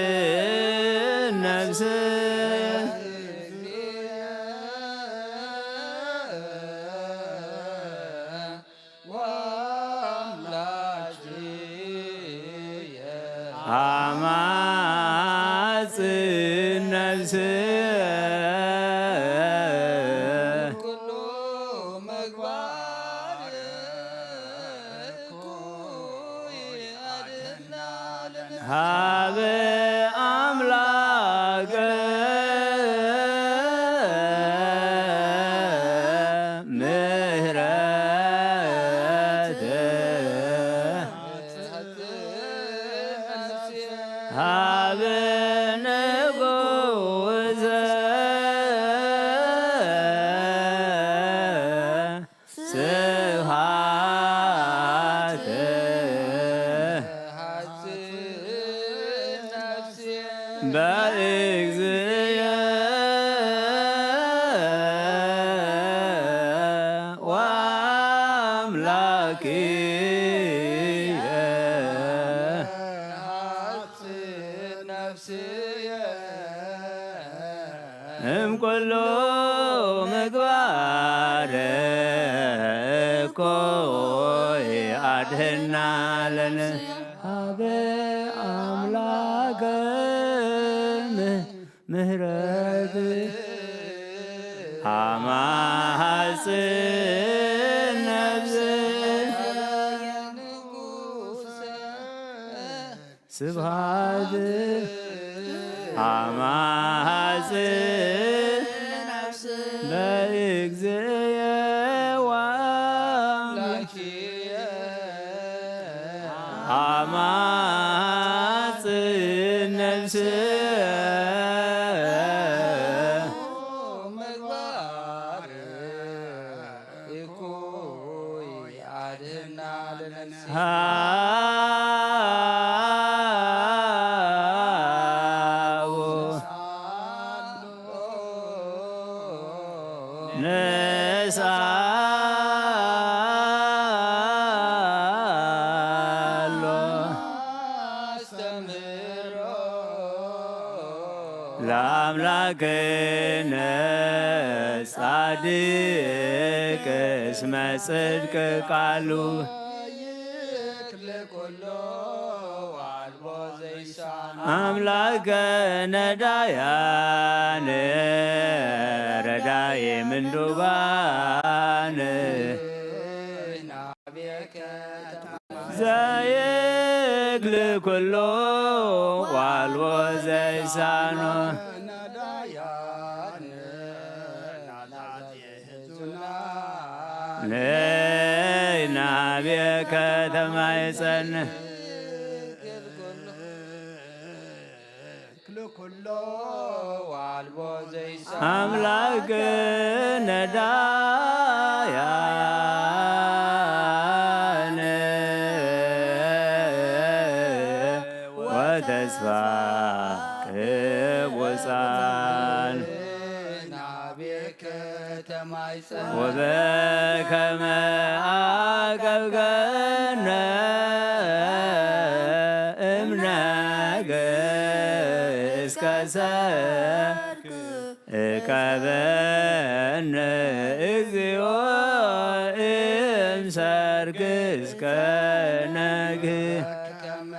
አመሐጽን ነፍሴ። አመሐጽን ነፍሴ። ሀበ አምላክ ምህረት ሀበ ንጉሰ ስብሐት በእግዚእየ ወአምላክየ። እምኩሉ ምግባር እኮይ አድህና ለነ ሀበ አምላከ ምህረት አመሐጽን ነፍስ ስብሐት አመሐጽን ለእግዚእየ ወአምላክየ አመሐጽን ነፍስ እኩይ አድህና ለነፍስየ። ንስአሎ አስተምህሮ ለአምላክነ ጻድቅ እስመ ጽድቅ ቃሉ። ይክል ኩሎ አልቦ ዘይሳ ኣምላከ ነዳያን ረዳኢ ምንዱባን ዘይክል ኩሉ ዋልዎ ዘይሳኖ ነይ ናብየ ከተማ ይጸንሕ ኩሎ ዋልቦ ዘይሳ ኣምላክ ነዳያን ወተስፋ ቅቡጻን ናቤከ ተማይጸን ወበከመ አቀብገነ እምነግ እስከ ሰርክ እቀበነ እግዚኦ እምሰርክ እስከ ነግ ከመ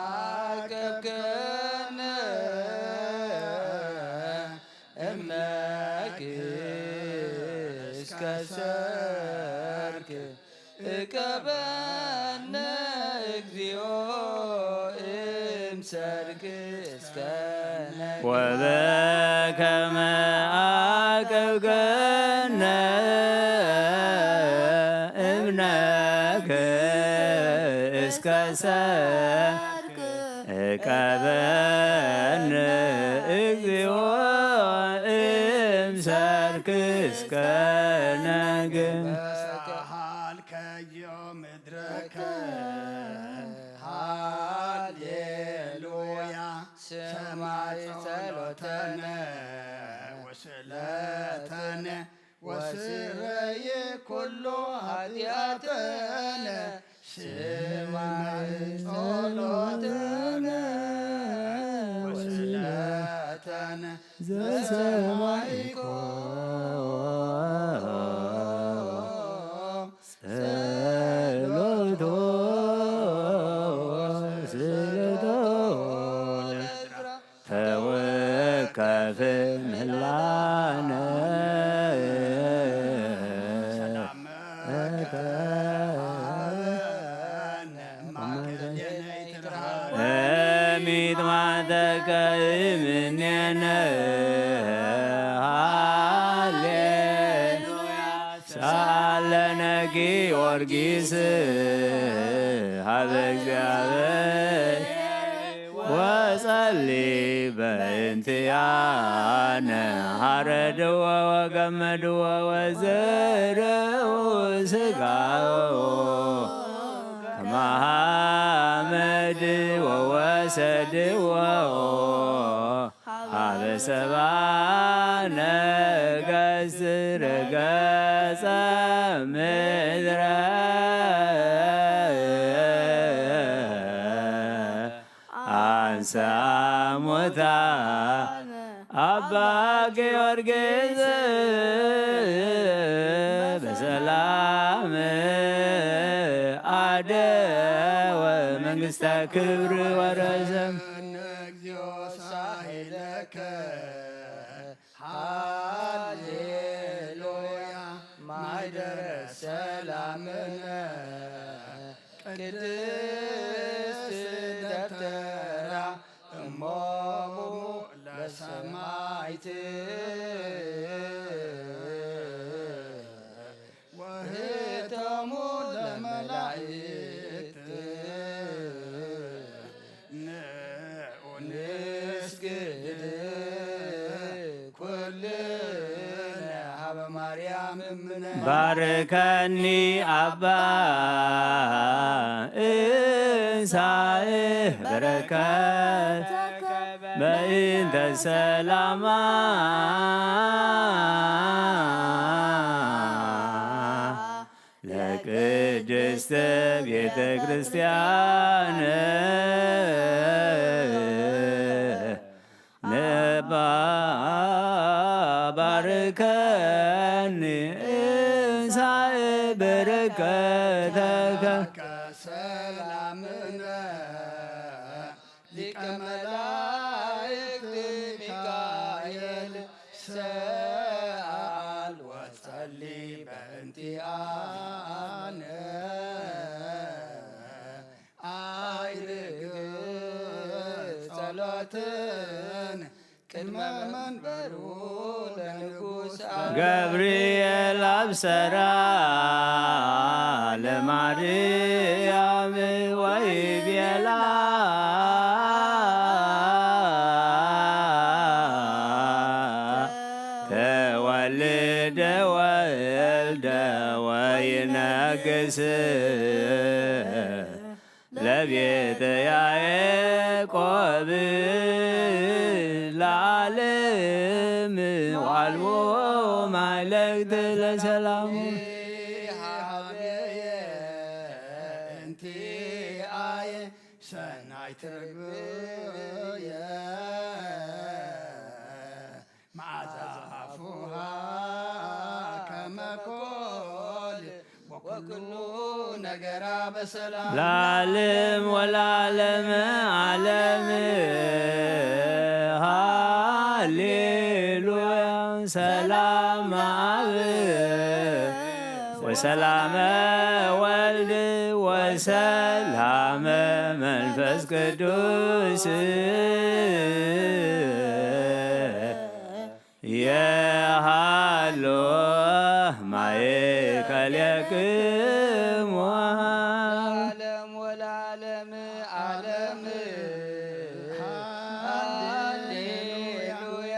አቀብገነ እምነክ እስከ ሰርክ እቀበነ እግዚኦ እምሰርክ እስከ ነግ ወበከመ አቀብገነ እምነክ እስከ ሰርክ እቀበነ እግዚኦ እምሰርክ እስከ ነግ በሰሃልከዮ ምድረከ ሃሌሉያ ሰማይ ጸሎተነ ወስእለተነ ወስረይ ኩሉ ኃጢአተነ ስማዕ ጸሎተነ ወስእለተነ ዘሰማይኮ ጸሎቶ ስእለቶ ተወከፍ ምህላነ ሚጥማተከ እምኔነ ሃሌሉያ ሳለነ ጊዮርጊስ ሀበ እግዚኣብሔር ወጸሊ በእንቲአነ ሐረድዎ ወገመድዎ ወዘርኡ ሥጋው ከመ ሐመድ ወወሰድዎ ሀበ ሰብአ ነገሥት ረገጸ ምድረ አንሰ አሞታ አባ ጊዮርጊስ በሰላም አደወ መንግሥተ ክብር ወረሰ። እግዚኦ ሳይለከ ሃሌሉያ ማይደረ ሰላምነ ቅድስት ደብተራ እሞሙ ለሰማይት ወህተሙ ለመላእክት ንዑ ንስግድ ኩልነ ሀበ ማርያም እምነ። ባርከኒ አባ እንሳእ በረከት በእንተ ሰላማ ለቅድስት ቤተ ክርስቲያን ነባ ባርከኒ እንሳእ በረከተከ ሰላምነ ሊቀ መላእክት ሚካኤል ሰኣል ወጸሊ በእንቲኣነ። ኣይርግ ጸሎትን ቅድመ መንበሩ ለንጉስ ገብርኤል ኣብሰራ ለማርያም ወይቤላ ተወልደ ወልደ ወይነግስ ለቤተ ያዕቆብ ለዓለም ዋልቦ ማይለግት ለሰላም። ሃበየ እንቲኣየ ሰናይ ትርግብየ መዓዛ ኣፉሃ ከመ ኮል ወኩሉ ነገራ በሰላም። ለዓለም ወለዓለም ዓለም ሃሌሉያ። ሰላም አብ ወሰላመ ወልድ ወሰላመ መንፈስ ቅዱስ የሃሎ ማእከሌክሙ። ለዓለም ወለዓለም ዓለም ሃሌሉያ።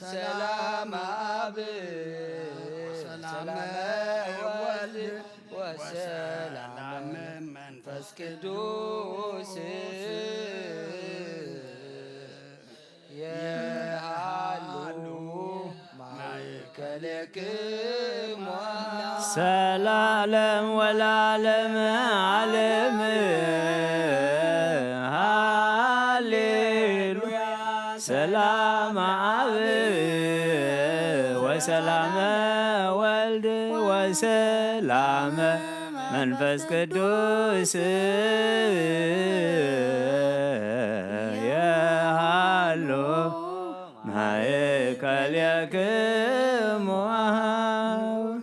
ሰላም አብ ወሰላም ወልድ ወሰላም መንፈስ ቅዱስ የሃሉ ማእከሌክሙ። ሰላለም ወለዓለም ዓለም ሃሌሉያ። ሰላም አብ ወሰላመ ወልድ ወሰላመ መንፈስ ቅዱስ የሃሎ ማእከሌክሙ።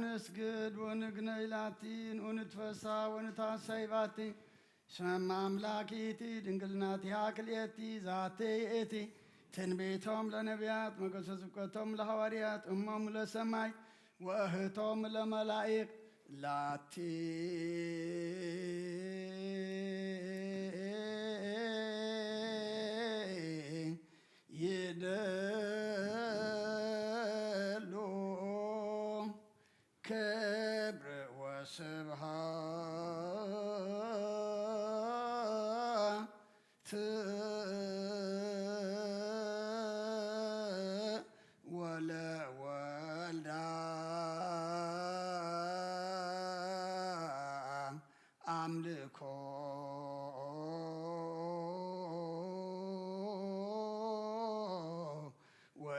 ንስግድ ወንግነይ ላቲ ንኡንትፈሳ ወንታሰይ ባቲ። ስመ አምላኪ እቲ ድንግልናቲሃ ክልኤቲ ዛቲ እቲ ትንቢቶም ለነቢያት መገሰ ስብከቶም ለሐዋርያት እሞም ለሰማይ ወእህቶም ለመላኢክ ላቲ ይደሉ ክብር ወስብሐት ወለወልዳ አምልኮ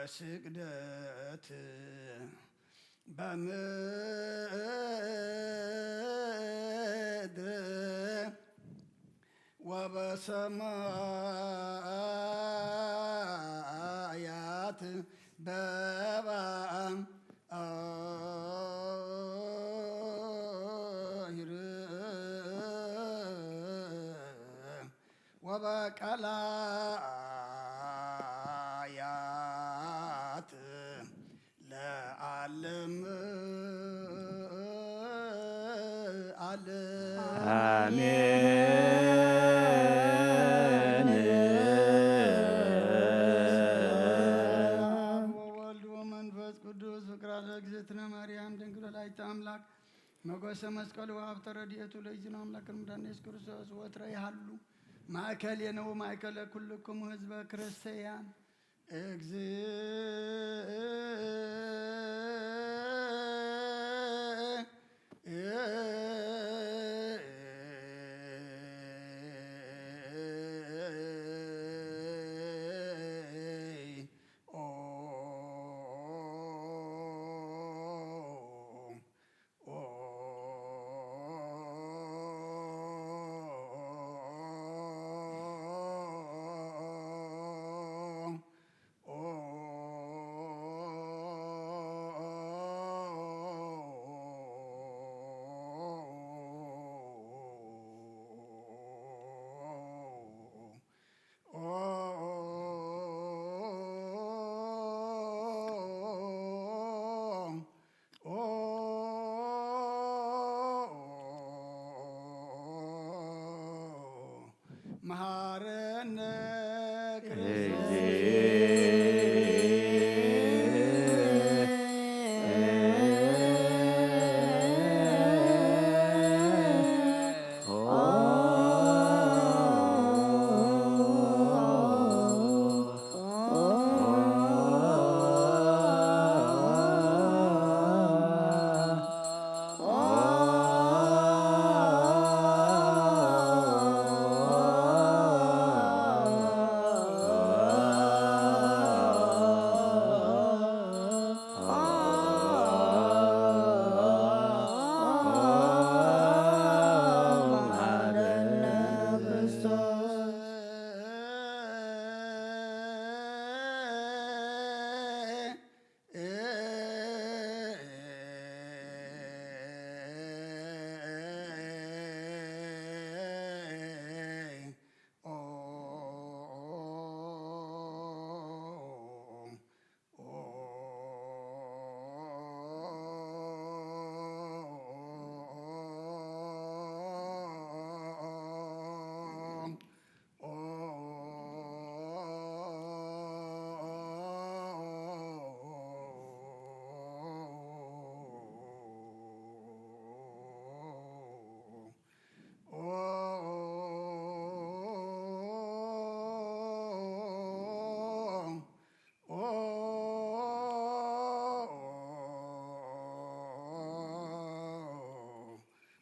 ወስግደት በምድር ወበሰማያት በባሕር ወበቀላያት ለዓለም ዓለም። አሜን። ወወልድ ወመንፈስ ቅዱስ ፍቅራ ለእግዝእትነ ማርያም ድንግል ወላዲተ አምላክ ሞገሰ መስቀሉ ሀብተ ረድኤቱ ለእግዚእነ አምላክ መድኃኒነ ኢየሱስ ክርስቶስ ወትረ ይሃሉ ማእከሌነ ወማእከለ ኩልክሙ ህዝበ ክርስቲያን። እግዚእ መሐረነ ክርስቶስ።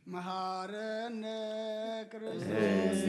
መሐረነ ክርስቶስ።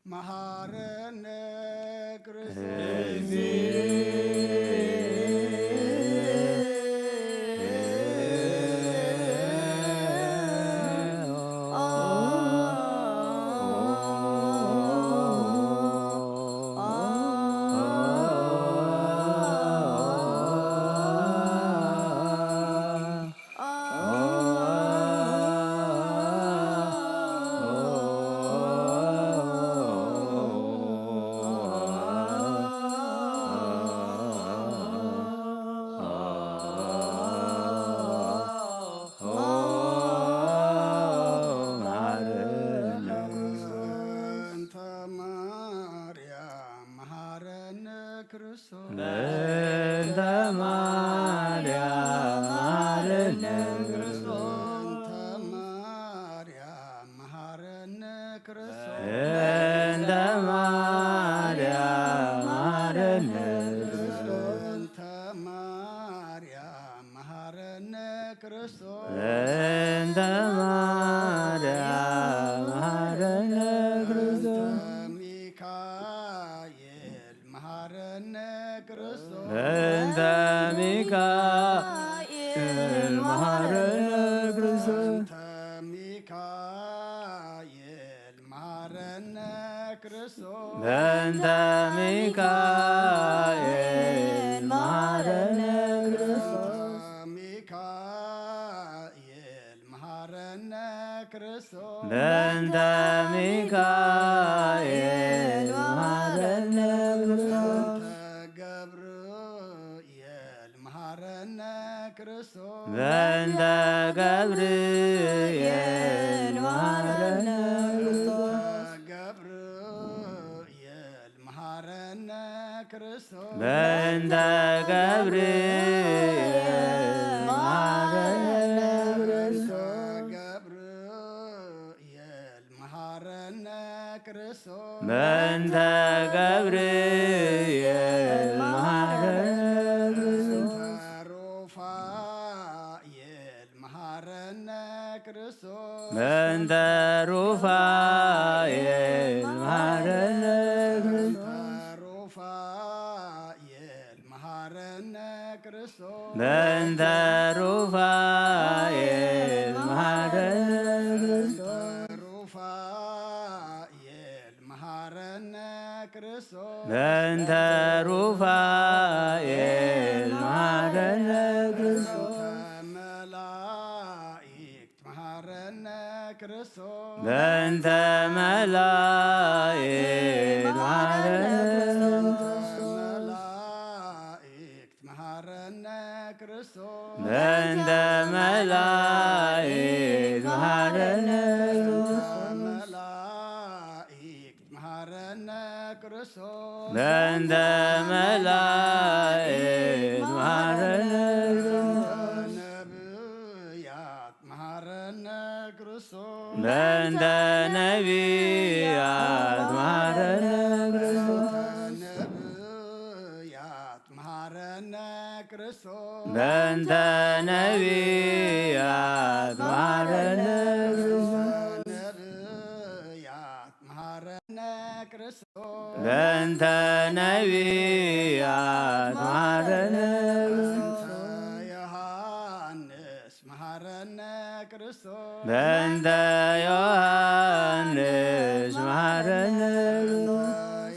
መሐረነ ክርስቶስ። በእንተ ማርያም መሐረነ ክርስቶስ። በእንተ ማርያም መሐረነ ክርስቶስ። በእንተ ማርያም መሐረነ ክርስቶስ። በእንተ ማርያም መሐረነ ክርስቶስ። በእንተ ማርያም መሐረነ ክርስቶስ። በእንተ ማርያም መሐረነ ክርስቶስ። በእንተ ሚካኤል መሐረነ ክርስቶስ። በእንተ ሚካኤል መሐረነ ክርስቶስ። በእንተ ሚካኤል መሐረነ ክርስቶስ። በእንተ ሚካኤል መሐረነ ክርስቶስ። ሚካኤል መሐረነ ክርስቶስ። በእንተ ሚካኤል መሐረነ ክርስቶስ። በእንተ ገብርኤል መሐረነ ክርስቶስ። በእንተ ገብርኤል መሐረነ ክርስቶስ። ገብርኤል መሐረነ ክርስቶስ። በእንተ ገብርኤል መሐረነ ክርስቶስ። ገብርኤል መሐረነ ክርስቶስ። በእንተ ገብርኤል መሐረነ ክርስቶስ። ሩፋኤል መሐረነ ክርስቶስ። በእንተ ሩፋኤል መሐረነ ክርስቶስ። ሩፋኤል መሐረነ ክርስቶስ። በእንተ ሩፋኤል መሐረነ ክርስቶስ። ሩፋኤል መሐረነ ክርስቶስ። በእንተ ሩፋኤል መሐረነ ክርስቶስ። መላእክት መሐረነ ክርስቶስ። በእንተ መላእክት መሐረነ ክርስቶስ። መላእክት መሐረነ ክርስቶስ። በእንተ መላእክት መሐረነ ክርስቶስ። መላእክት መሐረነ ክርስቶስ። በእንተ መላእክት መሐረነ ክርስቶስ። ነቢያት መሐረነ ክርስቶስ። በእንተ ነቢያት መሐረነ ክርስቶስ። ነቢያት መሐረነ ክርስቶስ። በእንተ ነቢያት መሐረነ ክርስቶስ። ነቢያት መሐረነ ክርስቶስ። በእንተ ነቢያት መሐረነ ክርስቶስ። ዮሐንስ መሐረነ ክርስቶስ። በእንተ ዮሐንስ መሐረነ ክርስቶስ።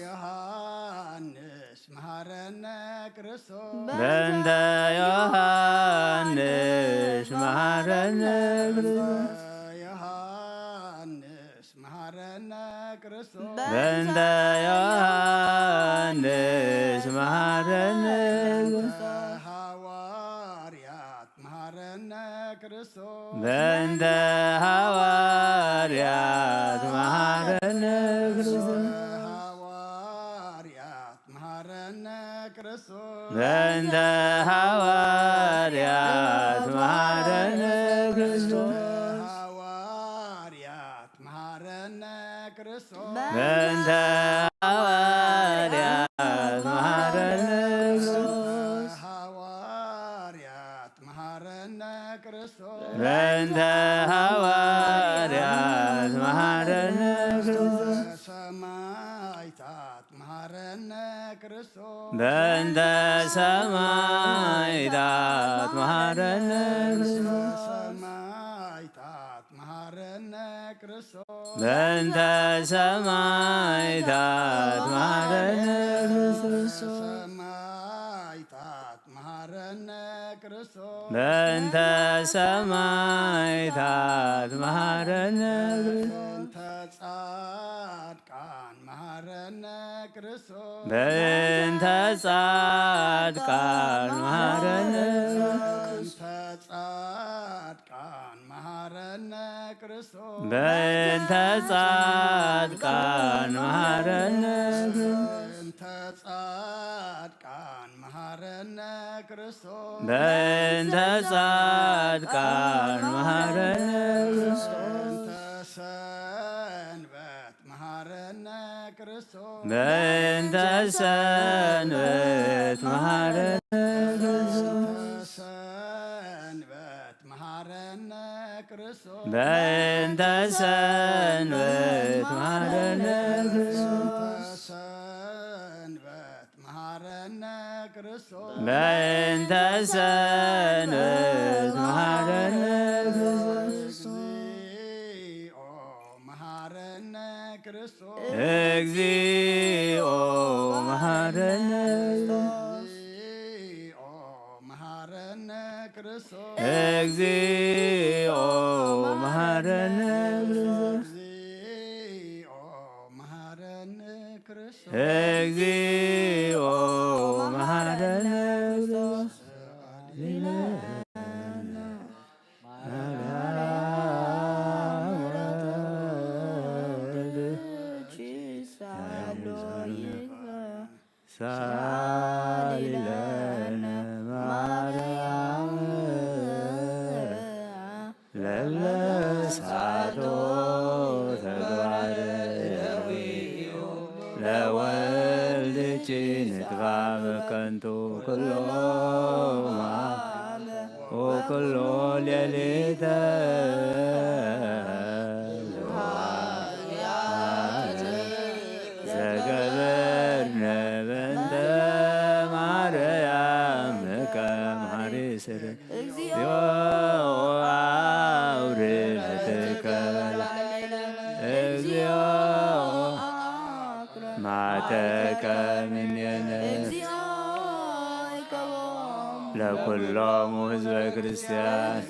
ዮሐንስ መሐረነ ክርስቶስ። በእንተ ዮሐንስ መሐረነ ክርስቶስ። ዮሐንስ መሐረነ ክርስቶስ። በእንተ ዮሐንስ መሐረነ ክርስቶስ። ሐዋርያት መሐረነ ክርስቶስ። በእንተ ሐዋርያት መሐረነ ክርስቶስ። ሐዋርያት መሐረነ ክርስቶስ። በእንተ ሐዋርያት መሐረነ ክርስቶስ። ሐዋርያት መሐረነ ክርስቶስ። በእንተ ሐዋርያት መሐረነ ክርስቶስ። ሐዋርያት መሐረነ ክርስቶስ። በእንተ ሐዋርያት መሐረነ ክርስቶስ። ሰማዕታት መሐረነ ክርስቶስ። በእንተ ሰማዕታት መሐረነ ክርስቶስ። ሰማዕታት መሐረነ ክርስቶስ። በእንተ ሰማዕታት መሐረነ ክርስቶስ። ሰማዕታት መሐረነ ክርስቶስ። በእንተ ሰማዕታት መሐረነ ክርስቶስ። በእንተ ጻድቃን መሐረነ ክርስቶስ። በእንተ ጻድቃን መሐረነ ክርስቶስ። በእንተ ጻድቃን መሐረነ ክርስቶስ። በእንተ ጻድቃን መሐረነ ክርስቶስ። በእንተ ጻድቃን መሐረነ ክርስቶስ። በእንተ ጻድቃን መሐረነ ክርስቶስ። በእንተ ሰንበት መሐረነ ክርስቶስ። በእንተ ሰንበት መሐረነ ክርስቶስ። በእንተ ሰንበት መሐረነ ክርስቶስ። በእንተ ሰንበት መሐረነ ክርስቶስ። በእንተ ሰንበት መሐረነ ክርስቶስ። በእንተ ሰንበት መሐረነ ክርስቶስ። እግዚኦ መሐረነ ክርስቶስ። እግዚኦ ክርስቶስ። እግዚኦ መሐረነ ክርስቶስ። እግዚኦ መሐረነ ክርስቶስ። እግዚኦ መሐረነ ክርስቶስ። ሳሊ ለነ ማርያም ለለሳቶ ተግባር ለወልድኪ ንጥፋ በከንቱ ኩሎ ወኩሎ ሌሊተ ዘገበርነ በእንተ ማርያም ከመ ሐሪ ስር። እግዚኦ አውርድ ለትከበል። እግዚኦ ማተከ ምኔነ ለኩሎሙ ህዝበ ክርስቲያን።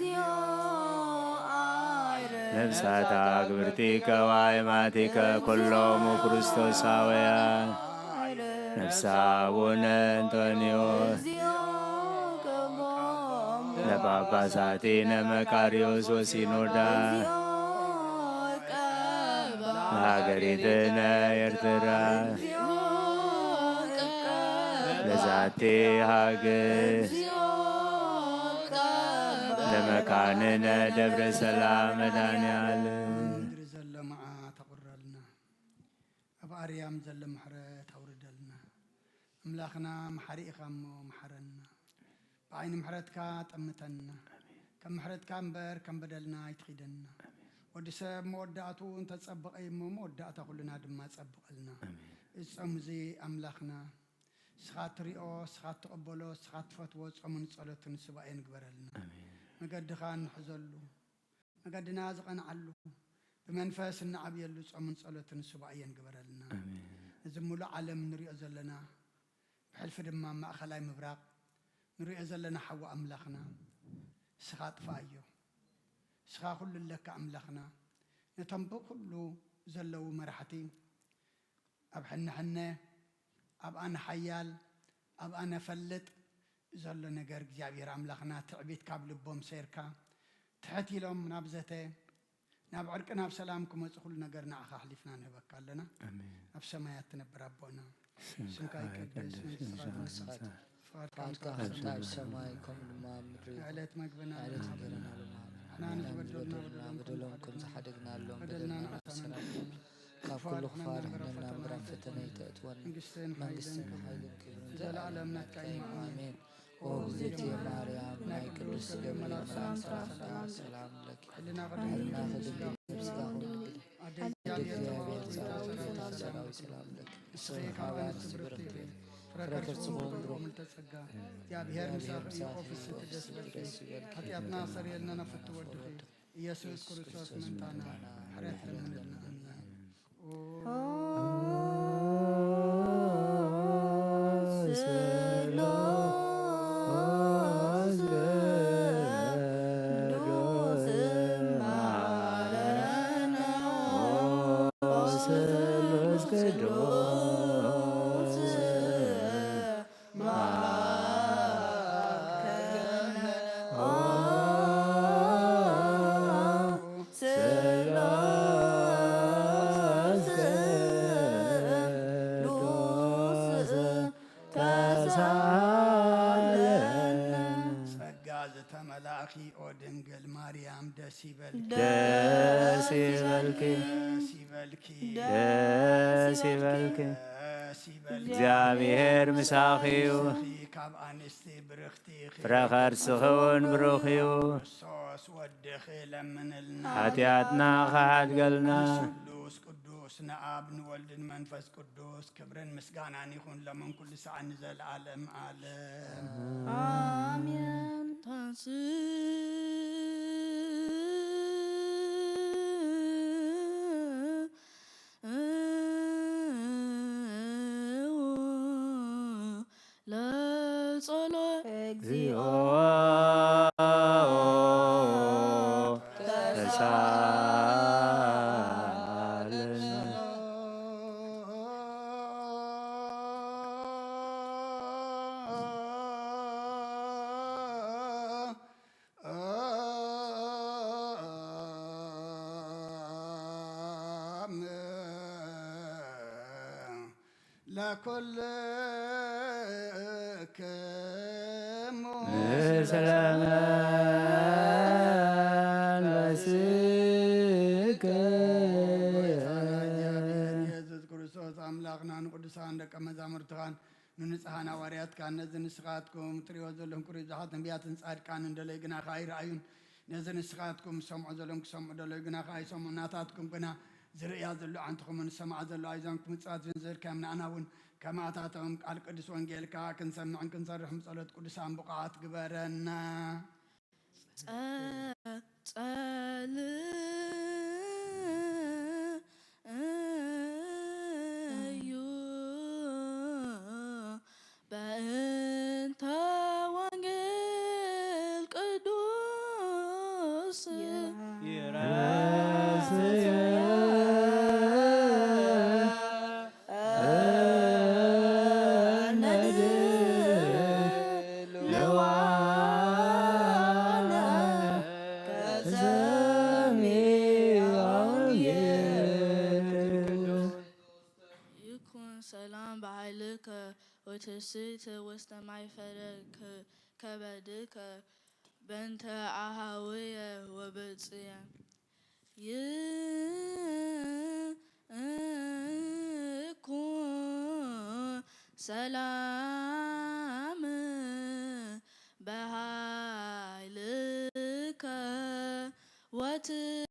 ነፍሳታ ግብርቲከ ዋይማቲከ ኩሎሙ ክርስቶሳውያን። ነፍሳ አቡነ እንጦንዮስ ለጳጳሳቲነ መቃርዮስ ወሲኖዳ ለሀገሪትነ ኤርትራ ለዛቲ ሀገር ለመካንነ ደብረ ሰላም መድኃኔዓለም። ምድሪ ዘሎ መዓት ኣቑረልና፣ ኣብ ኣርያም ዘሎ ምሕረት ኣውርደልና። ኣምላኽና መሓሪ ኢኻ እሞ መሓረና። ብዓይኒ ምሕረትካ ጠምተና። ከም ምሕረትካ እምበር ከም በደልና ኣይትኺደና። ወዲ ሰብ መወዳእትኡ እንተጸበቐ እዩ እሞ መወዳእታ ኩልና ድማ ጸብቐልና። እዚ ጾም እዚ ኣምላኽና ንስኻ ትሪኦ፣ ንስኻ ትቕበሎ፣ ንስኻ ትፈትዎ ጾምን ጸሎትን ሱባኤን ግበረልና። መገድኻ እንሕዘሉ፣ መገድና ዝቐንዓሉ፣ ብመንፈስ እንዓብየሉ ጾምን ጸሎትን ሱባኤን ግበረልና። ነዚ ምሉእ ዓለም ንሪኦ ዘለና፣ ብሕልፊ ድማ ማእኸላይ ምብራቕ ንሪኦ ዘለና ሓዊ ኣምላኽና፣ ንስኻ ኣጥፍኣዮ። ንስኻ ኩሉ ኣለካ ኣምላኽና። ነቶም ብኩሉ ዘለዉ መራሕቲ ኣብ ሕነ ሕነ፣ ኣብ ኣነ ሓያል፣ ኣብ ኣነ ፈልጥ ዘሎ ነገር እግዚኣብሔር ኣምላኽና ትዕቢት ካብ ልቦም ሰይርካ ትሕት ኢሎም ናብ ዘተ፣ ናብ ዕርቂ፣ ናብ ሰላም ክመጹ ኩሉ ነገር ንዓኻ ኣሕሊፍና ንህበካ ኣለና። ኣሜን። ኣብ ሰማያት ትነብር ኣቦና፣ ስምካ ስምካ ይቀደስ፣ ይቀደስ፣ መንግስትኻ መንግስትኻ ትምጻእ፣ ትምጻእ፣ ፍቓድካ ፍቓድካ ከም ከምቲ ኣብ ሰማይ ከምኡ ድማ ኣብ ምድሪ። ዕለት መግብና ዕለት ሃበና። እንጀራና ሎሚ ሃበና። ንሕና ንዝበደሉና ንዝበደሉና በደሎም በደሎም ከም ከም ዝሓደግናሎም በደልና በደልና ንዓኻ ንዓኻ ንሓድግ። ካብ ኩሉ ክፉኣት ክፉኣት ሕነና እምበር ኣብ ፈተና ኣይተእትወና። መንግስትን መንግስትን ሓይልን ሓይልን ክብርን ክብርን ዘለዓለም ዘለዓለም ናትካ እዩ። ናትካ እዩ። ኣሜን። ኣሜን። ኦ እግዝእትየ ማርያም፣ ናይ ቅዱስ ገብርኤል መልኣክ ሰላምታ ሰላምታ ሰላም ለኪ። ሕልና ሕልና ክድንግል ነፍስካ ክድንግል። ኣደ ኣደ እግዚኣብሔር ጸባኦት ሰላም ለኪ። ንስኺ ካብ ኣንስቲ ብርኽቲ ኢኺ። ፍረ ከርስኺ እውን ብሩኽ። ምልዕተ ጸጋ። እግዚኣብሔር ምሳኺ እዩ። ኦ ፍስሕቲ ደስ ይበልኪ። ሓጢኣትና ኣስተሰርየልና ናብ ፍትው ወድኺ። ኢየሱስ ክርስቶስ መምጣና ምሕረት ለምንልና። ኣሜን። ጸጋ ዝተመላእኪ ኦ ድንግል ማርያም ደስ ይበልኪ። ደስ ይበልኪ። ደስ ይበልኪ። ደስ ይበልኪ። ደስ ይበልኪ። እግዚኣብሔር ምሳኺ እዩ። ንስኺ ካብ ኣንስቲ ብርኽቲ ኢኺ። ፍረ ከርስኺ እውን ብሩኽ እዩ። ክርስቶስ ወድኺ ለምንልና። ሓጢኣትና ኸሓድገልና። ስሉስ ቅዱስ ንኣብ ንወልድን መንፈስ ቅዱስ ክብርን ምስጋናን ይኹን ሎምን ኩሉ ሰዓት ንዘለዓለም ዓለም። ኣሜን። ታንስ ለጸሎ እግዚኦ ሳለና። ለኩልክሙ ሰላም ለስከ። የሱስ ክርስቶስ ኣምላኽና ንቅዱሳን ደቀ መዛሙርትኻን ንንጹሓን ሃዋርያትካን ነዚ ንስኻትኩም ትርእዮ ዘለኹም ቅሩብ ብዙሓት ነቢያትን ጻድቃንን ደለዩ ግና ከኣ ኣይረኣዩን። ነዚ ንስኻትኩም ዝሰምዖ ዘለኹም ክሰምዑ ደለዩ ግና ከኣ ኣይሰምዑን። ናታትኩም ግና ዝርእያ ዘሎ ዓንትኹምን ዝሰምዓ ዘሎ ኣእዛንኩም ምጽዋት ዝንዝር ከም ንኣና እውን ከማታቶም ቃል ቅዱስ ወንጌልካ ክንሰምዕን ክንሰርሕን ብጸሎት ቅዱሳን ብቑዓት ግበረና። ጸ-፣ ጸል-፣ እዩ በእንተ ወንጌል ቅዱስ። ይረስየ ይኩን ሰላም በኃይልከ ወትስብእት ውስተ ማይፈረክ ከበድከ በእንተ አሃውየ ወብፅየ። ይኩን ሰላም በኃይልከ ወትስብእት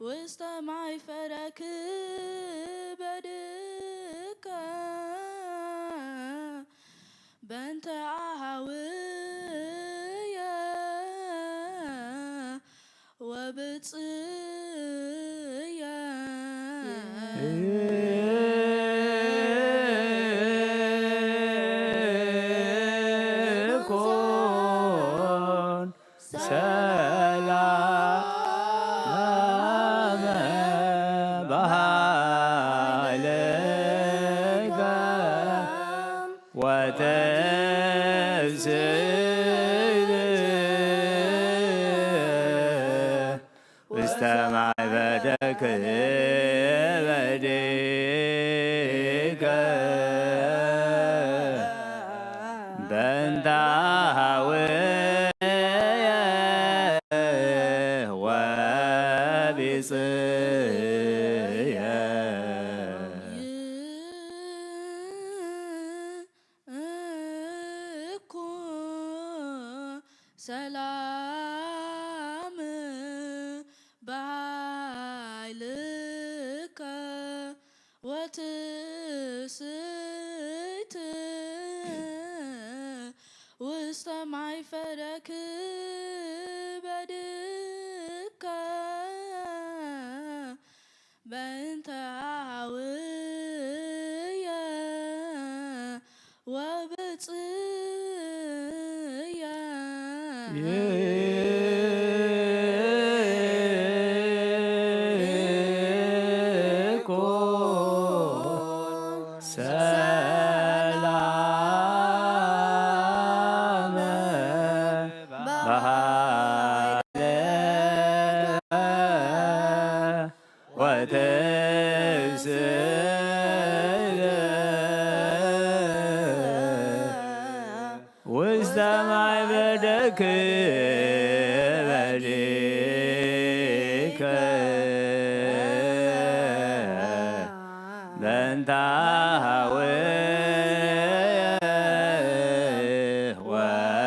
ውስተ ማይፈረክ በድከ በእንተ አሃውየ ወብፅየ። ይኩን ሰላም በኃይልከ ወትስብእት ውስተ ማይፈረክ በድከ በእንተ አሃውየ ወብፅየ። ይኩን ሰላም በኃይልከ ወትስብእት ውስተ ማይፈረክ በድከ በእንተ አሃውየ ወብፅየ። ይኩን ሰላም በኃይልከ ወትስብእት ውስተ ማይፈረክ በድከ በእንተ አሃውየ ወብፅየ።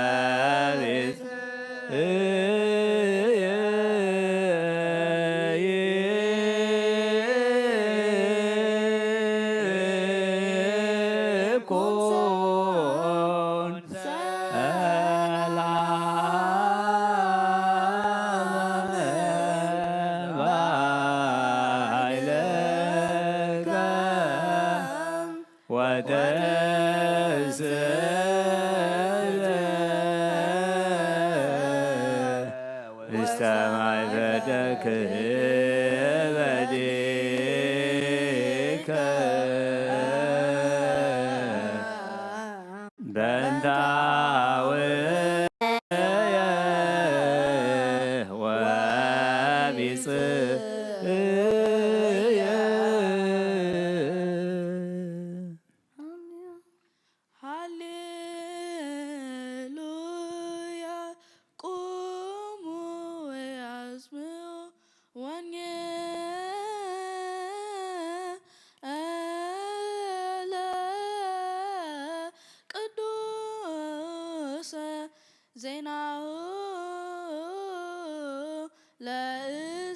ይኩን ሰላም በኃይልከ ወትስብእት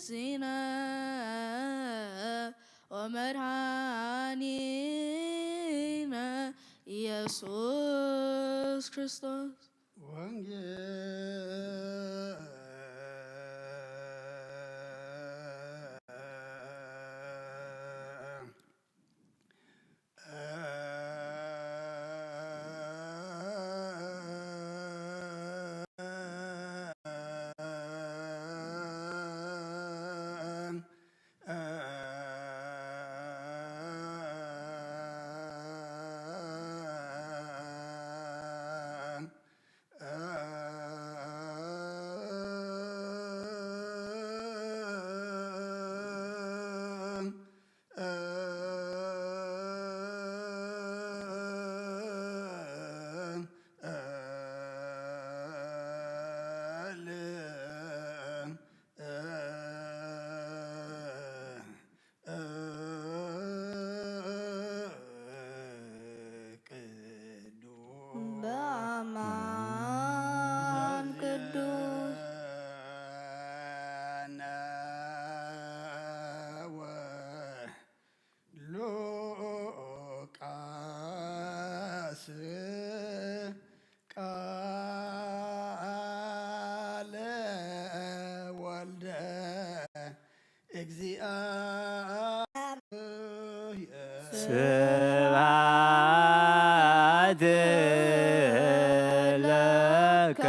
ዚነ ወመድኃኒነ ኢየሱስ ክርስቶስ። ወንጌል በአማን ቅዱስ ሉቃስ ቃለ ወልደ እግዚአ ስብሐት ለከ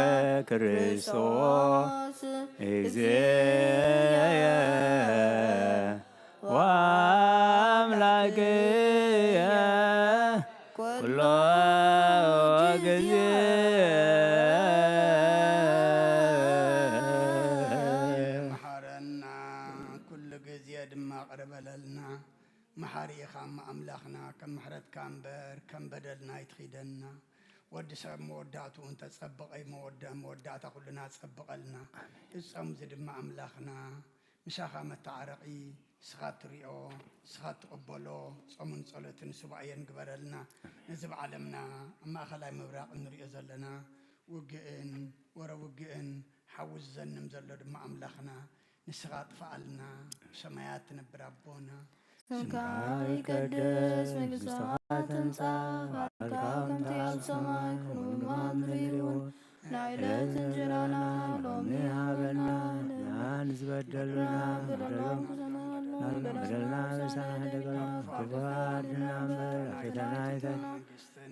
ክርስቶስ እግዚአ ወአምላክየ ኩሎ ግዜ። መሓረና፣ ኩሉ ግዜ ድማ ቅር በለልና። መሓሪ ኢኻ እሞ ኣምላኽና፣ ከም ምሕረትካ እምበር ከም በደልና ኣይትኺደና። ወዲ ሰብ መወዳእትኡ እንተጸበቐ እዩ መወደ-፣ መወዳእታ ኩልና ጸብቐልና። እዚ ጾም እዚ ድማ ኣምላኽና ምሳኻ መተዓረቒ፣ ንስኻ እትሪኦ፣ ንስኻ እትቕበሎ ጾምን ጸሎትን ሱባኤን ግበረልና። ነዚ ብዓለምና ኣብ ማእኸላይ ምብራቕ እንሪኦ ዘለና ውግእን ወረ ውግእን ሓዊ ዝዘንም ዘሎ ድማ ኣምላኽና ንስኻ ኣጥፍኣልና። ብሰማያት ትነብር ኣቦና፣ ስምካ ይቀደስ፣ መንግስትኻ ትምጻእ፣ ፍቓድካ ከምቲ ኣብ ሰማይ ከምኡ ድማ ኣብ ምድሪ ይኹን። ንዕለት እንጀራና ሎሚ ሃበና፣ ንሕና ንዝበደሉና በደሎም ክሰማዕና፣ በደልና ምሳና ሕደገና፣ ክፉ ኣድና እምበር፣ ኣብ ፈተና ኣይተ-፣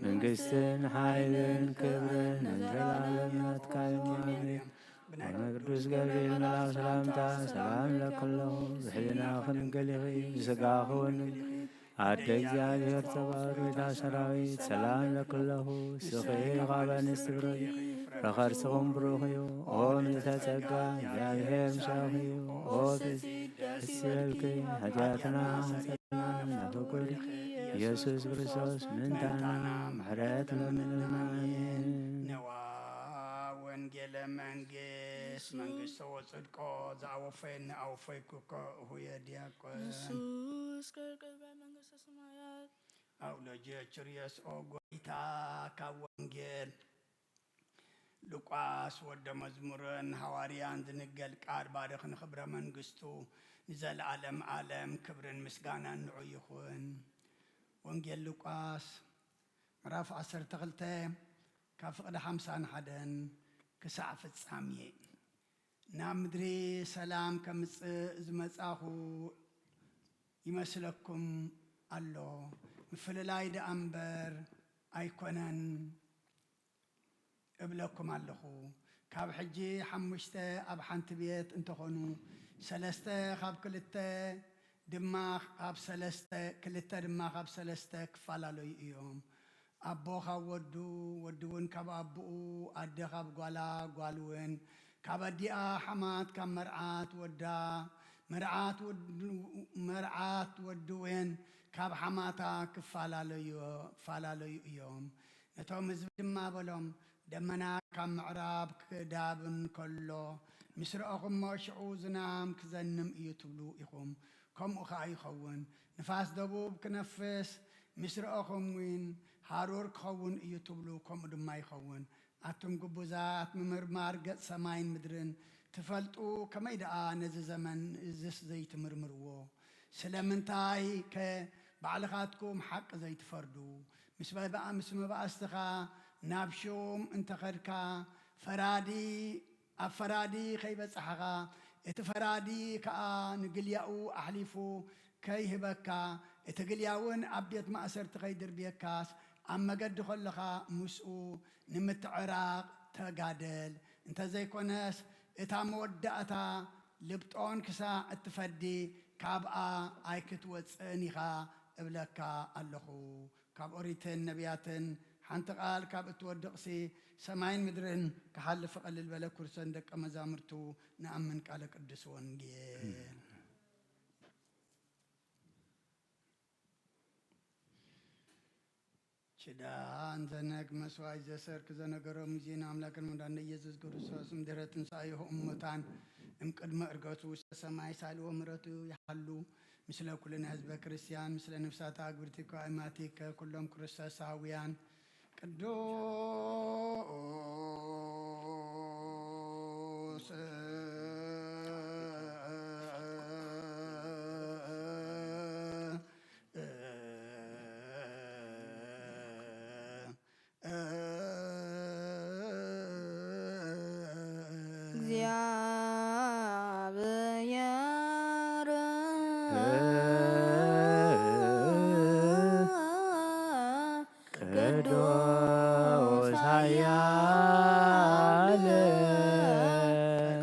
መንግስትን ሓይልን ክብርን ንዘለዓለም ናትካ እዩ። ኣሜን። ብናይ ቅዱስ ገብርኤል መልኣክ ሰላምታ ሰላም እለኪ ኣለኹ። ብሕልናኺ ድንግል ኢኺ፣ ብስጋኺ እውን ድንግል ኢኺ። ኣደ እግዚኣብሔር ጸባኦት ቤታ ሰራዊት ሰላም እለኪ ኣለኹ። ንስኺ ካብ ኣንስቲ ብሩክ ኢኺ፣ ፍረ ከርስኽን ብሩክ እዩ። ኦ ምልዕተ ጸጋ፣ እግዚኣብሔር ምሳኺ እዩ። ኦ ፍጽ-፣ ደስ ይበልኪ፣ ኃጢአትና ኃጢአትና ናፍቁር ኢየሱስ ክርስቶስ ምንታና ምሕረት ለምንና። ኣሜን። ነዋ ወንጌለ መንግስት መንግስቶ ወጽድቆ ዘአወፈየኒ አወፈይኩኮ እሁየ ዲያቆን። ንሱስ ከቅርበ መንግስተ ሰማያት። አውሎጂ ችርዮስ ኦ ጎይታ ካብ ወንጌል ሉቃስ ወደ መዝሙርን ሃዋርያን ዝንገል ቃል ባርኽ ንኽብረ መንግስቱ ንዘለዓለም ዓለም ክብርን ምስጋናን ንዑ ይኹን። ወንጌል ሉቃስ ምዕራፍ ዓሰርተ ክልተ ካብ ፍቕዲ ሓምሳን ሓደን ክሳዕ ፍጻሜ። ናብ ምድሪ ሰላም ከምጽእ ዝመጻኹ ይመስለኩም ኣሎ፣ ምፍልላይ ደኣ እምበር ኣይኮነን እብለኩም ኣለኹ። ካብ ሕጂ ሓሙሽተ ኣብ ሓንቲ ቤት እንተኾኑ፣ ሰለስተ ካብ ክልተ ድማ ካብ ሰለስተ፣ ክልተ ድማ ካብ ሰለስተ ክፈላለዩ እዮም። ኣቦ ካብ ወዱ፣ ወዲ እውን ካብ ኣቦኡ፣ ኣደ ካብ ጓላ፣ ጓል እውን ካብ ኣዲኣ፣ ሓማት ካብ መርዓት ወዳ፣ መርዓት ወድ-፣ መርዓት ወዲ እውን ካብ ሓማታ ክፈላለዩ፣ ክፈላለዩ እዮም። ነቶም ህዝቢ ድማ በሎም፣ ደመና ካብ ምዕራብ ክዳብ እንከሎ ምስ ረኣኹሞ፣ ሽዑ ዝናም ክዘንም እዩ ትብሉ ኢኹም። ከምኡ ኸኣ ይኸውን። ንፋስ ደቡብ ክነፍስ ምስ ረኣኹም እውን፣ ሃሩር ክኸውን እዩ ትብሉ፣ ከምኡ ድማ ይኸውን። ኣቱም ግቡዛት፣ ምምርማር ገጽ ሰማይን ምድርን ትፈልጡ፣ ከመይ ደኣ ነዚ ዘመን እዝስ ዘይትምርምርዎ? ስለምንታይከ ባዕልኻትኩም ሓቂ ዘይትፈርዱ? ምስ መባ-፣ ምስ መባእስትኻ ናብ ሹም እንተኸድካ፣ ፈራዲ፣ ኣብ ፈራዲ ከይበጻሕኻ፣ እቲ ፈራዲ ከኣ ንግልያኡ ኣሕሊፉ ከይህበካ፣ እቲ ግልያ እውን ኣብ ቤት ማእሰርቲ ከይድርብየካስ፣ ኣብ መገዲ ከለኻ ምስኡ ንምትዕራቕ ተጋደል። እንተዘይኮነስ፣ እታ መወዳእታ ልብጦን ክሳዕ እትፈዲ፣ ካብኣ ኣይክትወጽእን ኢኻ እብለካ ኣለኹ። ካብ ኦሪትን ነቢያትን ሓንቲ ቃል ካብ እትወድቕሲ፣ ሰማይን ምድርን ክሓልፍ እቐልል በለ። ኩርሰን ደቀ መዛሙርቱ ንኣምን ቃለ ቅዱስ ወንጌል። ችዳን ዘነግ መስዋዕት ዘሰርክ ዘነገሮም ጊዜ ንኣምላክን መድኃኒነ ኢየሱስ ክርስቶስ ምድረ ትንሣኤሁ እሙታን እምቅድመ እርገቱ ውስተ ሰማይ ሳልዎ ምሕረቱ ይሓሉ ምስለ ኩልነ ህዝበ ክርስቲያን ምስለ ነፍሳተ አግብርቲከ ወአእማቲከ ኩሎም ክርስቶሳውያን ቅዱስ እግዚአብሔር ቅዱስ ኃያል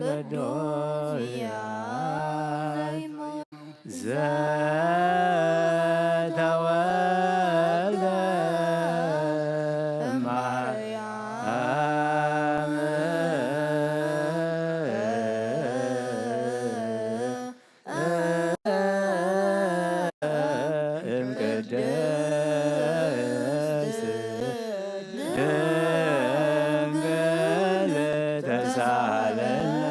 ቅዱስ ዘተወልደ እማርያም እምቅድስት ድንግል ተሳለነ።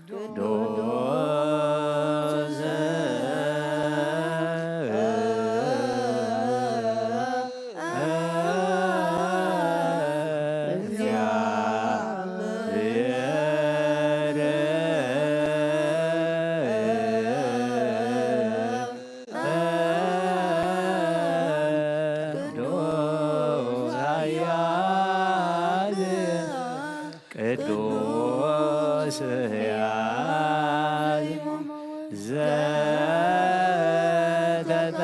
ቅዱስ እግዚአብሔር ቅዱስ ኃያል ቅዱስ ሕያው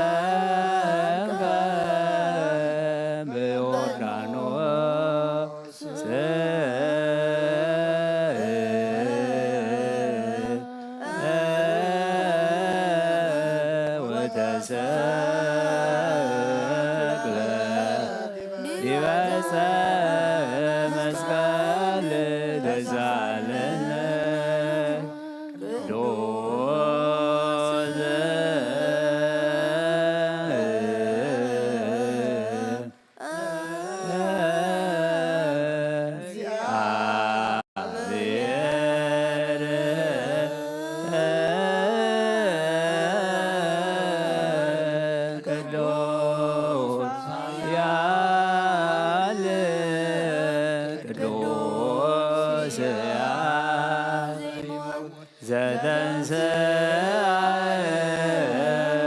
ዘተጠምቀ በዮርዳኖስ ወተሰቅለ ዲበ ዕፀ መስቀል ተሳለነ። ቅዱስ እግዚአብሔር ቅዱስ ኃያል ቅዱስ ሕያው ዘተንሥአ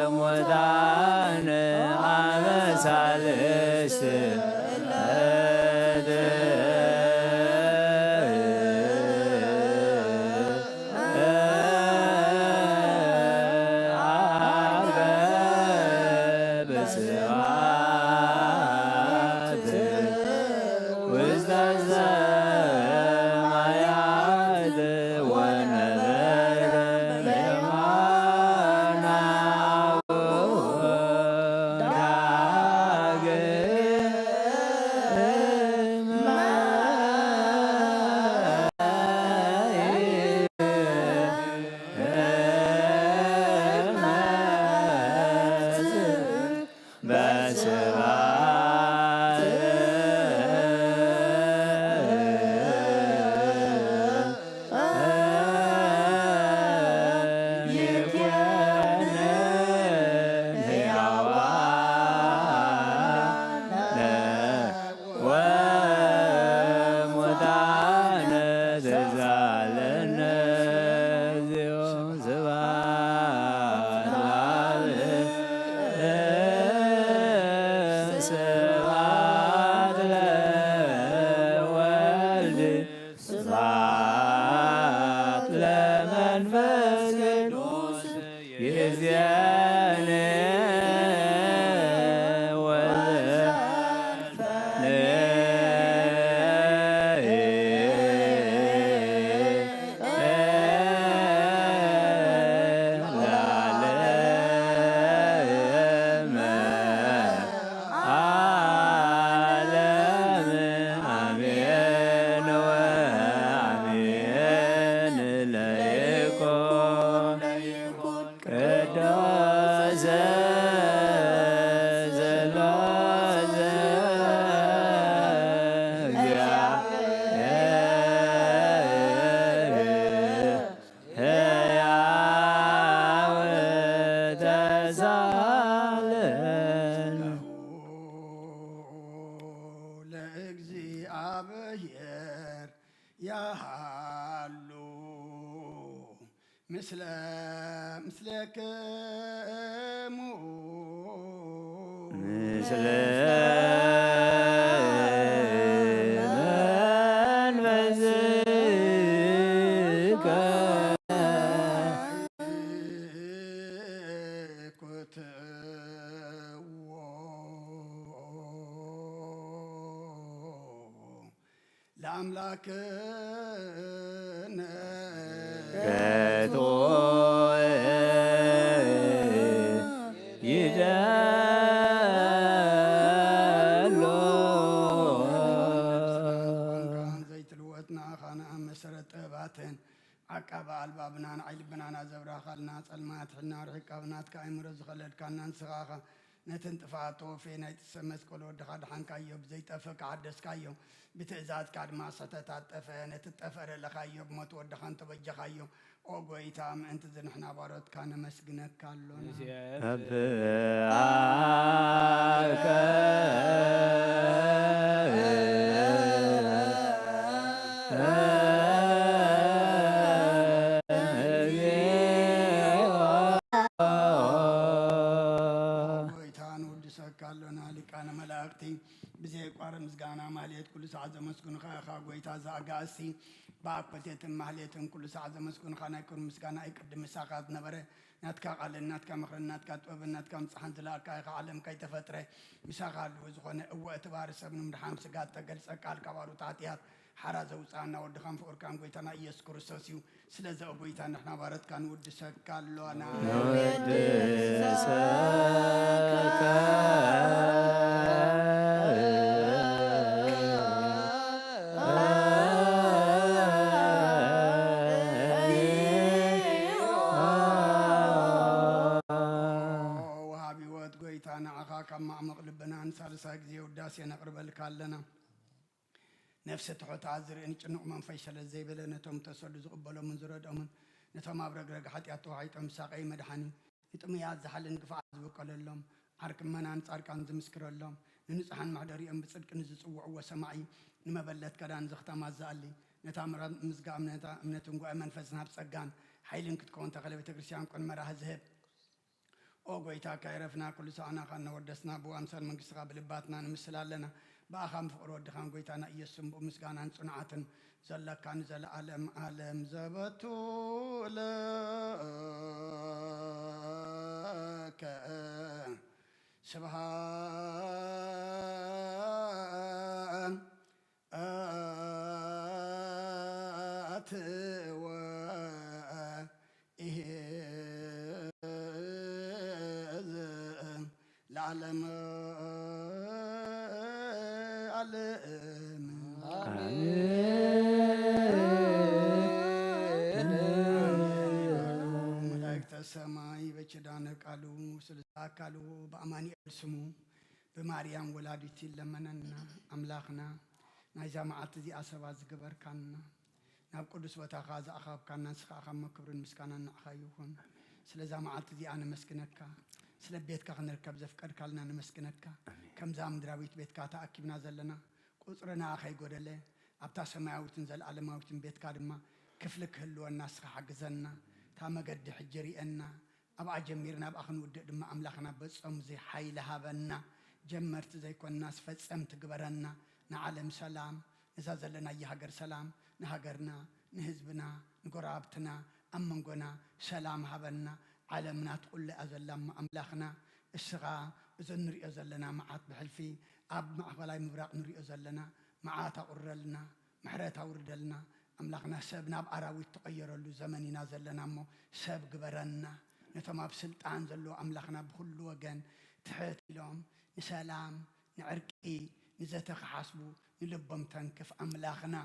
እሙታን አመ ሣልስት ዕለት ዐርገ በስብሐት ውስተ ሰማያት ወነበረ በየማነ አቡሁ ዳግመ ይመጽእ በስብሐት ይኩነን ሕያዋነ ወሙታነ ተሳ ምስለ ምስሌክሙ ምስለ መንፈስከ ኩትዎ ለኣምላክነ ከቶ ይደሎ ዘይትልወጥና ኻና መሰረት ጥበባትን ዓቃቢ ኣልባብናን ዓይልብናና ዘብራኻልና ጸልማት ሕና ርሒቃ ብናትካ ኣይምሮ ዝኸለልካና ንስኻኻ ነትን ጥፍኣት ተወፌ ናይ ጥሰ መስቀል ወድኻ ድሓንካዮ ብዘይጠፍእ ከሓደስካዮ ብትእዛዝካ ድማ ስሕተታት ጠፈ ነቲ ጠፈ ረለኻዮ ብሞት ወድኻ እንተበጀኻዮ ኦ ጎይታ ምእንቲ ዝንሕና ባሮትካ ነመስግነካ ኣሎና ኣብኣከ ጎይታ ንውድሰካ ኣሎና ሊቃነ መላእክቲ ብዘየቋርጥ ምስጋና ማህሌት ኩሉ ሰዓት ዘመስግኑኻ ኢኻ ጎይታ ዘኣጋእዝቲ ብኣኮቴትን ማህሌትን ኩሉ ሰዓት ዘመስግኑኻ ናይ ክብሪ ምስጋና እዩ ቅድም ምሳኻ ዝነበረ ናትካ ቃልን ናትካ ምኽርን ናትካ ጥበብን ናትካ ምጽሓን ዝለኣካ ኢኻ ዓለም ከይተፈጥረ ምሳኻ ኣለዎ ዝኾነ እወ እቲ ባህሪ ሰብ ንምድሓን ስጋ እተገልጸ ቃል ካብ ኣሩት ሓጢኣት ሓራ ዘውፅኣና ወድኻን ፍቕርካን ጎይታና ኢየሱስ ክርስቶስ እዩ ስለዚ ኦ ጎይታ ንሕና ባረትካ ንውድሰካ ኣሎና ንውድሰካ ወሃቢ ህይወት ጎይታ ንዓኻ ካብ ማዕሙቕ ልብና ንሳልሳይ ግዜ ውዳሴ ነቕርበልካ ኣለና ነፍሲ ትሑት ኣዝርእን ጭኑቕ መንፈስ ሰለ ዘይበለ ነቶም ተሰዱ ዝቕበሎምን ዝረድኦምን ነቶም ኣብ ረግረግ ሓጢኣት ተዋሒጦም ዝሳቐዩ መድሓኒ ንጥሙያት ዝሓልን ግፍዓት ዝበቀለሎም ዓርኪ መናን ጻድቃን ዝምስክረሎም ንንጹሓን መሕደሪኦም ብጽድቂ ንዝጽውዕዎ ሰማዒ ንመበለት ከዳን ዘኽታማት ዝኣሊ ነታ ምሕረት ምዝጋብ ነታ እምነትን ጉባኤ መንፈስን ሃብ ጸጋን ሓይልን ክትከውን ተኽለ ቤተ ክርስቲያን ቅን መራሒ ዝህብ ኦ ጎይታ ካይረፍና ኩሉ ሰዓና ኻን ነወደስና ብኡ ኣምሳል መንግስትኻ ብልባትና ንምስል ኣለና ብኣኻን ፍቕሪ ወድኻን ጎይታና ኢየሱስን ብኡ ምስጋናን ጽንዓትን ዘለካ ንዘለኣለም ኣለም ዘበቱ ለከ ስብሃት ወኢሄዝ ለዓለም ኣለም መላእክተ ሰማይ በችዳነ ቃሉ ስልሳ አካሉ በአማኑኤል ስሙ ብማርያም ወላዲት ይለመነና ኣምላኽና ናይዛ መዓልቲ እዚኣ ሰባት ዝገበርካና ናብ ቅዱስ ቦታኻ ዝኣኻብካና ንስኻ ኢኻ እሞ ክብርን ምስጋናን ንዓኻ ይኹን ስለዛ መዓልቲ እዚኣ ነመስግነካ ስለ ቤትካ ክንርከብ ዘፍቀድካልና ነመስግነካ ከምዛ ምድራዊት ቤትካ ተኣኪብና ዘለና ቁፅርና ከይጎደለ ኣብታ ሰማያዊትን ዘለኣለማዊትን ቤትካ ድማ ክፍሊ ክህልወና እስኻ ሓግዘና እታ መገዲ ሕጂ ርኤና ኣብኣ ጀሚርና ኣብኣ ክንውድእ ድማ ኣምላኽና በጾም እዚ ሓይሊ ሃበና ጀመርቲ ዘይኮንናስ ፈጸምቲ ግበረና ንዓለም ሰላም ነዛ ዘለናያ ሃገር ሰላም ንሃገርና ንህዝብና ንጎረባብትና ኣብ መንጎና ሰላም ሃበና ዓለም ናትቁላ እያ ዘላ እሞ ኣምላኽና እስኻ እዞ ንሪኦ ዘለና መዓት ብሕልፊ ኣብ ማእኸላይ ምብራቕ ንሪኦ ዘለና መዓት ኣቑርረልና ምሕረት ኣውርደልና ኣምላኽና ሰብ ናብ ኣራዊት ትቐየረሉ ዘመን ኢና ዘለና እሞ ሰብ ግበረና ነቶም ኣብ ስልጣን ዘለዉ ኣምላኽና ብኩሉ ወገን ትሕት ኢሎም ንሰላም ንዕርቂ ንዘተ ክሓስቡ ንልቦም ተንክፍ ኣምላኽና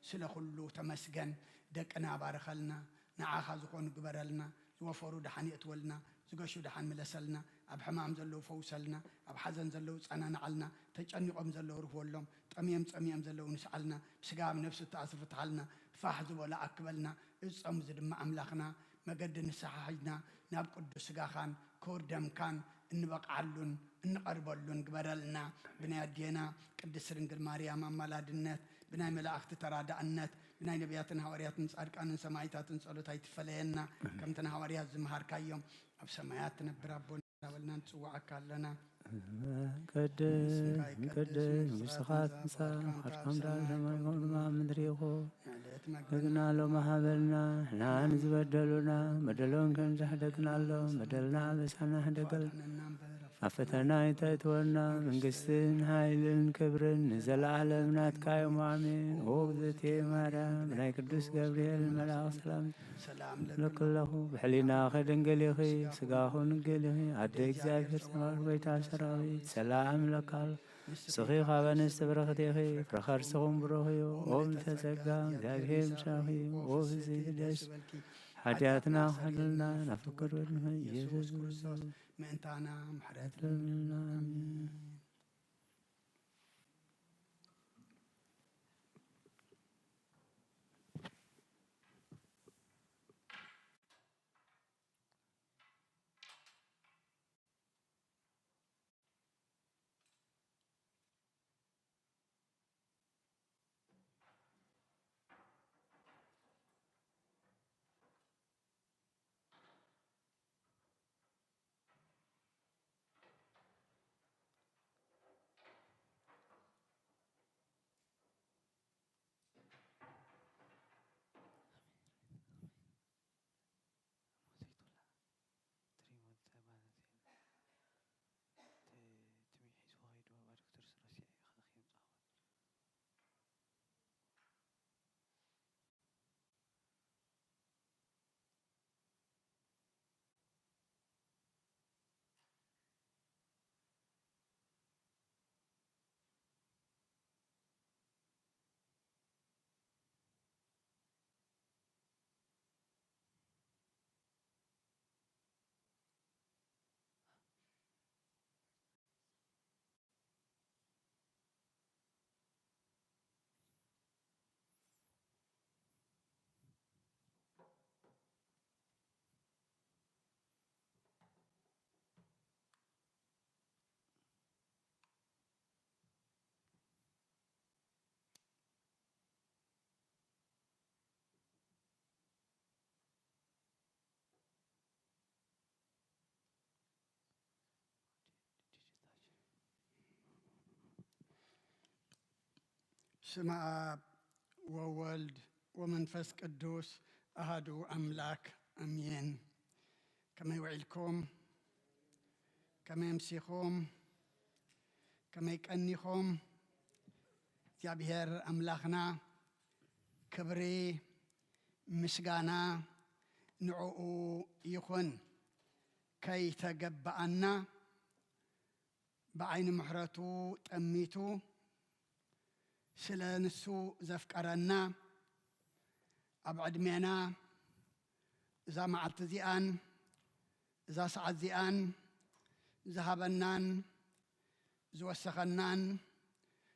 ስለ ኩሉ ተመስገን ደቅና ባርኸልና ንዓኻ ዝኾኑ ግበረልና ዝወፈሩ ደሓን የእትወልና ዝገሹ ደሓን ምለሰልና ኣብ ሕማም ዘለዉ ፈውሰልና ኣብ ሓዘን ዘለዉ ጸናንዓልና ተጨኒቖም ዘለዉ ርህወሎም ጠምዮም ጸሚኦም ዘለዉ ንስዓልና ብስጋ ብነብሲ ተኣስሩ ፍትሓልና ፋሕ ዝበሎ ኣክበልና እዚ ጾም እዚ ድማ ኣምላኽና መገዲ ንስሓ ሒዝና ናብ ቅዱስ ስጋኻን ክቡር ደምካን እንበቕዓሉን እንቐርበሉን ግበረልና ብናይ ኣዴና ቅድስት ድንግል ማርያም ኣማላድነት ብናይ መላእኽቲ ተራዳእነት ብናይ ነቢያትን ሃዋርያትን ጻድቃንን ሰማዕታትን ጸሎት ኣይትፈለየና። ከምቲ ንሃዋርያት ዝመሃርካዮም፣ ኣብ ሰማያት ትነብር ኣቦና እናበልና ንጽውዓካ ኣለና። ቅድስ ቅድስ፣ መንግስትኻ ትምጻእ፣ ፍቓድካ ከም ኣብ ሰማይ ከምኡ ድማ ኣብ ምድሪ ይኹን። ንዕለት መግብና ሎሚ ሃበና፣ ንሕና ንዝበደሉና በደሎም ከም ዝሕደግናሎም በደልና ኣበሳና ሕደገልና። ኣብ ፈተና ኣይተእትወና፣ መንግስትን ሓይልን ክብርን ንዘለዓለም ናትካ እዮም። ኣሜን። ኦ እግዝእትየ ማርያም፣ ብናይ ቅዱስ ገብርኤል መልኣኽ ሰላም እብለኪ ኣለኹ። ብሕሊናኺ ድንግል ኢኺ፣ ስጋኹ ድንግል ኢኺ። ኣደ እግዚኣብሔር፣ ተባረኪ፣ ጎይታ ሰራዊት ሰላም እብለኪ ኣለኹ። ንስኺ ካብ ኣንስቲ ብርኽቲ ኢኺ፣ ፍረ ከርስኹም ብሩኽ እዩ። ኦ ምልዕተ ጸጋ፣ እግዚኣብሔር ምሳኺ እዩ። ኦ ብዝሒ ደስ ሓጢኣትና ክሕደልና፣ ናብ ፍቅር ወድኺ ኢየሱስ ክርስቶስ ምእንታና ምሕረት ለምንና። ኣሜን። ስመ ኣብ ወወልድ ወመንፈስ ቅዱስ ኣሃዱ ኣምላክ ኣሜን። ከመይ ውዒልኩም? ከመይ ኣምሲኹም? ከመይ ቀኒኹም? እግዚኣብሔር ኣምላኽና ክብሪ ምስጋና ንዕኡ ይኹን። ከይተገበኣና ብዓይኒ ምሕረቱ ጠሚቱ ስለ ንሱ ዘፍቀረና ኣብ ዕድሜና እዛ መዓልቲ እዚኣን እዛ ሰዓት እዚኣን ዝሃበናን ዝወሰኸናን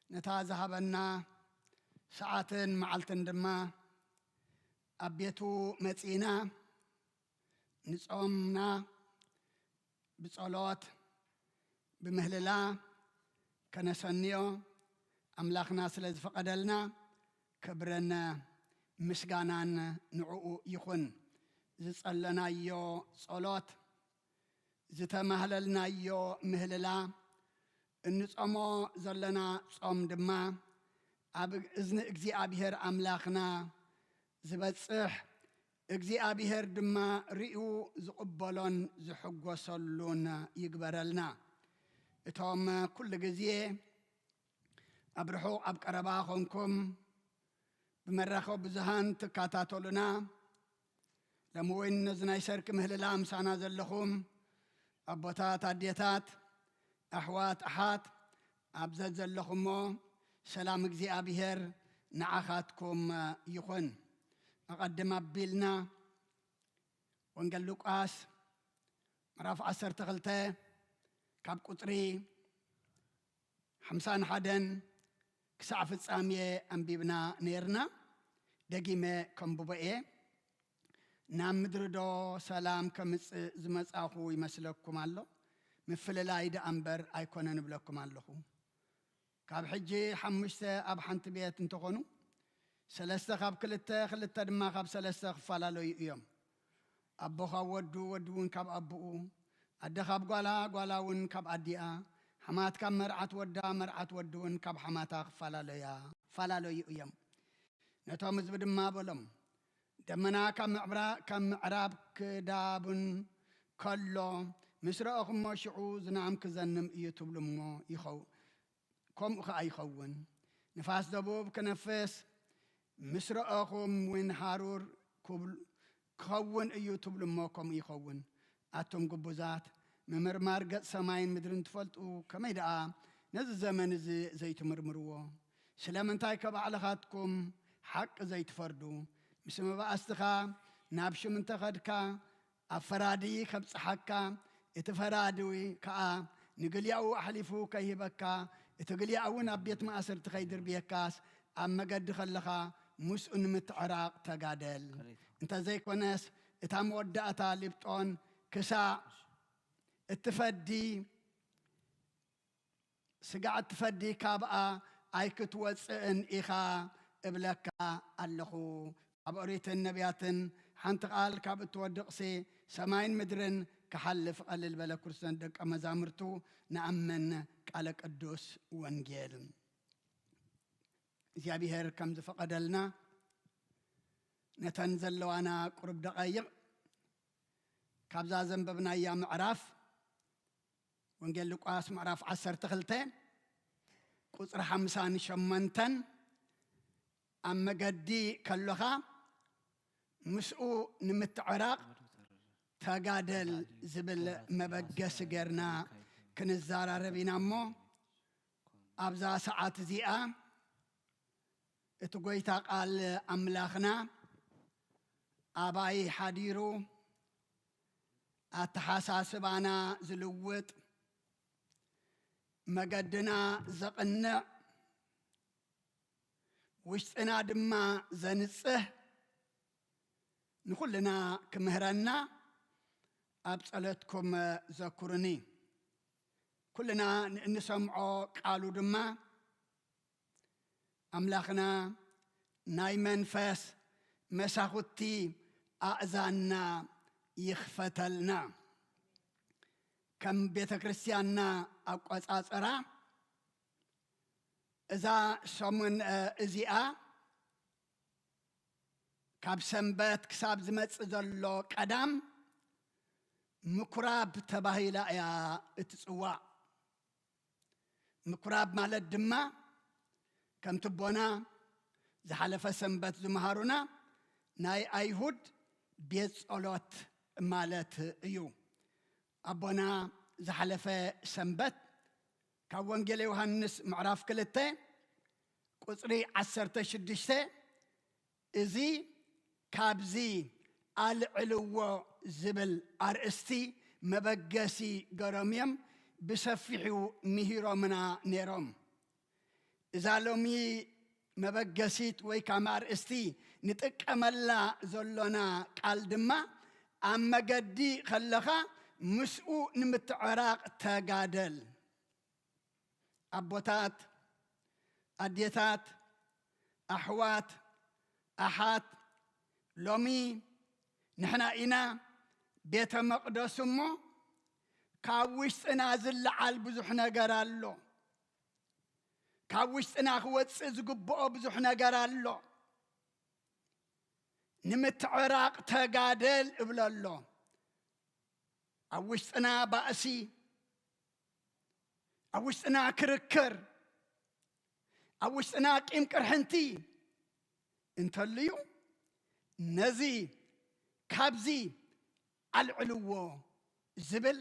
ነታ ዝሃበና ሰዓትን መዓልትን ድማ ኣብ ቤቱ መጺእና ንጾምና ብጸሎት ብምህልላ ከነሰንዮ ኣምላኽና ስለ ዝፈቐደልና ክብርን ምስጋናን ንዕኡ ይኹን። ዝጸለናዮ ጸሎት፣ ዝተማህለልናዮ ምህልላ፣ እንጾሞ ዘለና ጾም ድማ ኣብ እዝኒ እግዚኣብሔር ኣምላኽና ዝበጽሕ እግዚኣብሔር ድማ ርእዩ ዝቕበሎን ዝሕጎሰሉን ይግበረልና። እቶም ኩሉ ግዜ ኣብ ርሑቕ ኣብ ቀረባ ኾንኩም ብመራኸቢ ብዙሃን ትከታተሉና፣ ሎሚ እውን ነዚ ናይ ሰርክ ምህልላ ምሳና ዘለኹም ኣቦታት፣ ኣዴታት፣ ኣሕዋት፣ ኣሓት ኣብ ዘዘለኹሞ ሰላም እግዚኣብሔር ንዓኻትኩም ይኹን። ኣቐድም ኣቢልና ወንጌል ሉቃስ ምዕራፍ ዓሰርተ ክልተ ካብ ቁጽሪ ሓምሳን ሓደን ክሳዕ ፍጻሜ ኣንቢብና ነይርና። ደጊመ ከንብቦ እየ። ናብ ምድሪ ዶ ሰላም ከምጽእ ዝመጻኹ ይመስለኩም ኣሎ? ምፍልላይ ደኣ እምበር ኣይኮነን እብለኩም ኣለኹ። ካብ ሕጂ ሓሙሽተ ኣብ ሓንቲ ቤት እንተኾኑ፣ ሰለስተ ካብ ክልተ፣ ክልተ ድማ ካብ ሰለስተ ክፈላለዩ እዮም። ኣቦ ካብ ወዱ፣ ወዲ እውን ካብ ኣቦኡ፣ ኣደ ካብ ጓላ፣ ጓላ እውን ካብ ኣዲኣ፣ ሓማት ካብ መርዓት ወዳ፣ መርዓት ወዲ እውን ካብ ሓማታ ክፈላለያ፣ ክፈላለዩ እዮም። ነቶም ህዝቢ ድማ በሎም፣ ደመና ካብ ምዕብራ-፣ ካብ ምዕራብ ክዳቡን ከሎ ምስ ረኣኹሞ፣ ሽዑ ዝናም ክዘንም እዩ ትብሉ እሞ ይኸው-፣ ከምኡ ኸኣ ይኸውን። ንፋስ ደቡብ ክነፍስ ምስ ረኣኹም እውን ሃሩር ክብል-፣ ክኸውን እዩ ትብሉ እሞ ከምኡ ይኸውን። ኣቱም ግቡዛት፣ ምምርማር ገጽ ሰማይን ምድርን ትፈልጡ፣ ከመይ ደኣ ነዚ ዘመን እዚ ዘይትምርምርዎ? ስለምንታይ ከባዕልኻትኩም ሓቂ ዘይትፈርዱ? ምስ መባእስትኻ ናብ ሽም እንተኸድካ፣ ኣብ ፈራዲ ከብጽሓካ፣ እቲ ፈራዲ ከኣ ንግልያኡ ኣሕሊፉ ከይህበካ፣ እቲ ግልያኡ እውን ኣብ ቤት ማእሰርቲ ከይድርብየካስ፣ ኣብ መገዲ ከለኻ ምስኡ ንምትዕራቕ ተጋደል። ከረይታ። እንተዘይኮነስ፣ እታ መወዳእታ ሊብጦን ክሳዕ እትፈዲ፣ ስጋዕ እትፈዲ ካብኣ ኣይክትወጽእን ኢኻ እብለካ ኣለኹ። ካብ ኦሪትን ነቢያትን ሓንቲ ቃል ካብ እትወድቕሲ፣ ሰማይን ምድርን ክሓልፍ ቀልል በለ። ክርስቶስን ደቀ መዛሙርቱ ንኣምን። ቃለ ቅዱስ ወንጌል። እግዚኣብሔር ከም ዝፈቐደልና፣ ነተን ዘለዋና ቁሩብ ደቓይቕ ካብዛ ዘንበብናያ ምዕራፍ፣ ወንጌል ሉቃስ ምዕራፍ ዓሰርተ ክልተ ቁጽሪ ሓምሳን ሸሞንተን፣ ኣብ መገዲ ከሎኻ ምስኡ ንምትዕራቕ ተጋደል ዝብል መበገሲ ጌርና ክንዘራረብ ኢና እሞ፣ ኣብዛ ሰዓት እዚኣ እቲ ጐይታ ቃል ኣምላኽና ኣባይ ሓዲሩ ኣተሓሳስባና ዝልውጥ፣ መገድና ዘቕንዕ፣ ውሽጥና ድማ ዘንጽህ፣ ንኹልና ክምህረና ኣብ ጸሎትኩም ዘኩሩኒ። ኩልና ንእንሰምዖ ቃሉ ድማ ኣምላኽና ናይ መንፈስ መሳኹቲ ኣእዛንና ይኽፈተልና። ከም ቤተ ክርስቲያንና ኣቆጻጽራ፣ እዛ ሰሙን፣ እ፣ እዚኣ ካብ ሰንበት ክሳብ ዝመጽእ ዘሎ ቀዳም ምኩራብ ተባሂላ እያ እትጽዋዕ። ምኩራብ ማለት ድማ ከምቲ ኣቦና ዝሓለፈ ሰንበት ዝመሃሩና ናይ ኣይሁድ ቤት ጸሎት ማለት እዩ። ኣቦና ዝሓለፈ ሰንበት ካብ ወንጌል ዮሃንስ ምዕራፍ ክልተ ቁጽሪ ዓሰርተ ሽዱሽተ፣ እዚ ካብዚ ኣልዕልዎ ዝብል ኣርእስቲ መበገሲ ገሮም እዮም ብሰፊሑ ምሂሮምና ነይሮም። እዛ ሎሚ መበገሲት ወይ ከም ኣርእስቲ ንጥቀመላ ዘሎና ቃል ድማ፣ ኣብ መገዲ ከለኻ ምስኡ ንምትዕራቕ ተጋደል። ኣቦታት፣ ኣዴታት፣ ኣሕዋት፣ ኣሓት፣ ሎሚ ንሕና ኢና ቤተ መቕደስ እሞ፣ ካብ ውሽጥና ዝለዓል ብዙሕ ነገር ኣሎ። ካብ ውሽጥና ክወጽእ ዝግብኦ ብዙሕ ነገር ኣሎ። ንምትዕራቕ ተጋደል እብሎ ኣሎ። ኣብ ውሽጥና ባእሲ፣ ኣብ ውሽጥና ክርክር፣ ኣብ ውሽጥና ቂም ቅርሕንቲ እንተልዩ፣ ነዚ ካብዚ ኣልዕልዎ ዝብል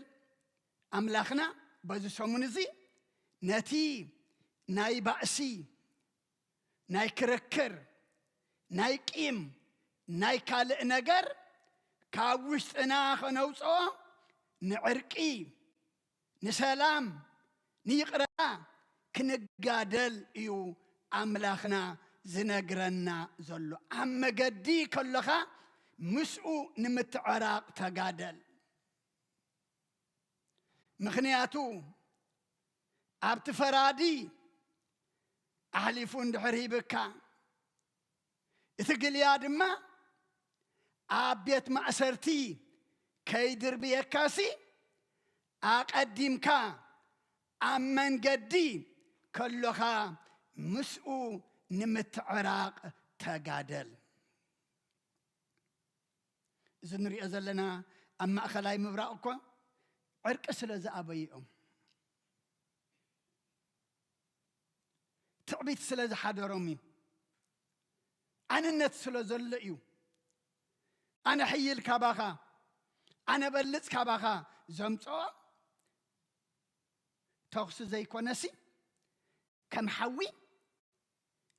ኣምላኽና በዚ ሰሙን እዚ ነቲ ናይ ባእሲ፣ ናይ ክርክር፣ ናይ ቂም፣ ናይ ካልእ ነገር ካብ ውሽጥና ኸነውፅኦ፣ ንዕርቂ፣ ንሰላም፣ ንይቕረታ ክንጋደል እዩ ኣምላኽና ዝነግረና ዘሎ። ኣብ መገዲ ከለኻ ምስኡ ንምትዕራቕ ተጋደል። ምኽንያቱ ኣብቲ ፈራዲ ኣሕሊፉ እንድሕር ሂብካ፣ እቲ ግልያ ድማ ኣብ ቤት ማእሰርቲ ከይድርብየካሲ፣ ኣቐዲምካ ኣብ መንገዲ ከሎኻ ምስኡ ንምትዕራቕ ተጋደል። እዚ ንሪኦ ዘለና ኣብ ማእኸላይ ምብራቕ እኮ ዕርቂ ስለ ዝኣበዩ እዮም። ትዕቢት ስለ ዝሓደሮም እዩ። ኣንነት ስለ ዘሎ እዩ። ኣነ ሕይል ካባኻ፣ ኣነ በልጽ ካባኻ ዘምጽኦ ተኹሲ ዘይኮነሲ፣ ከም ሓዊ፣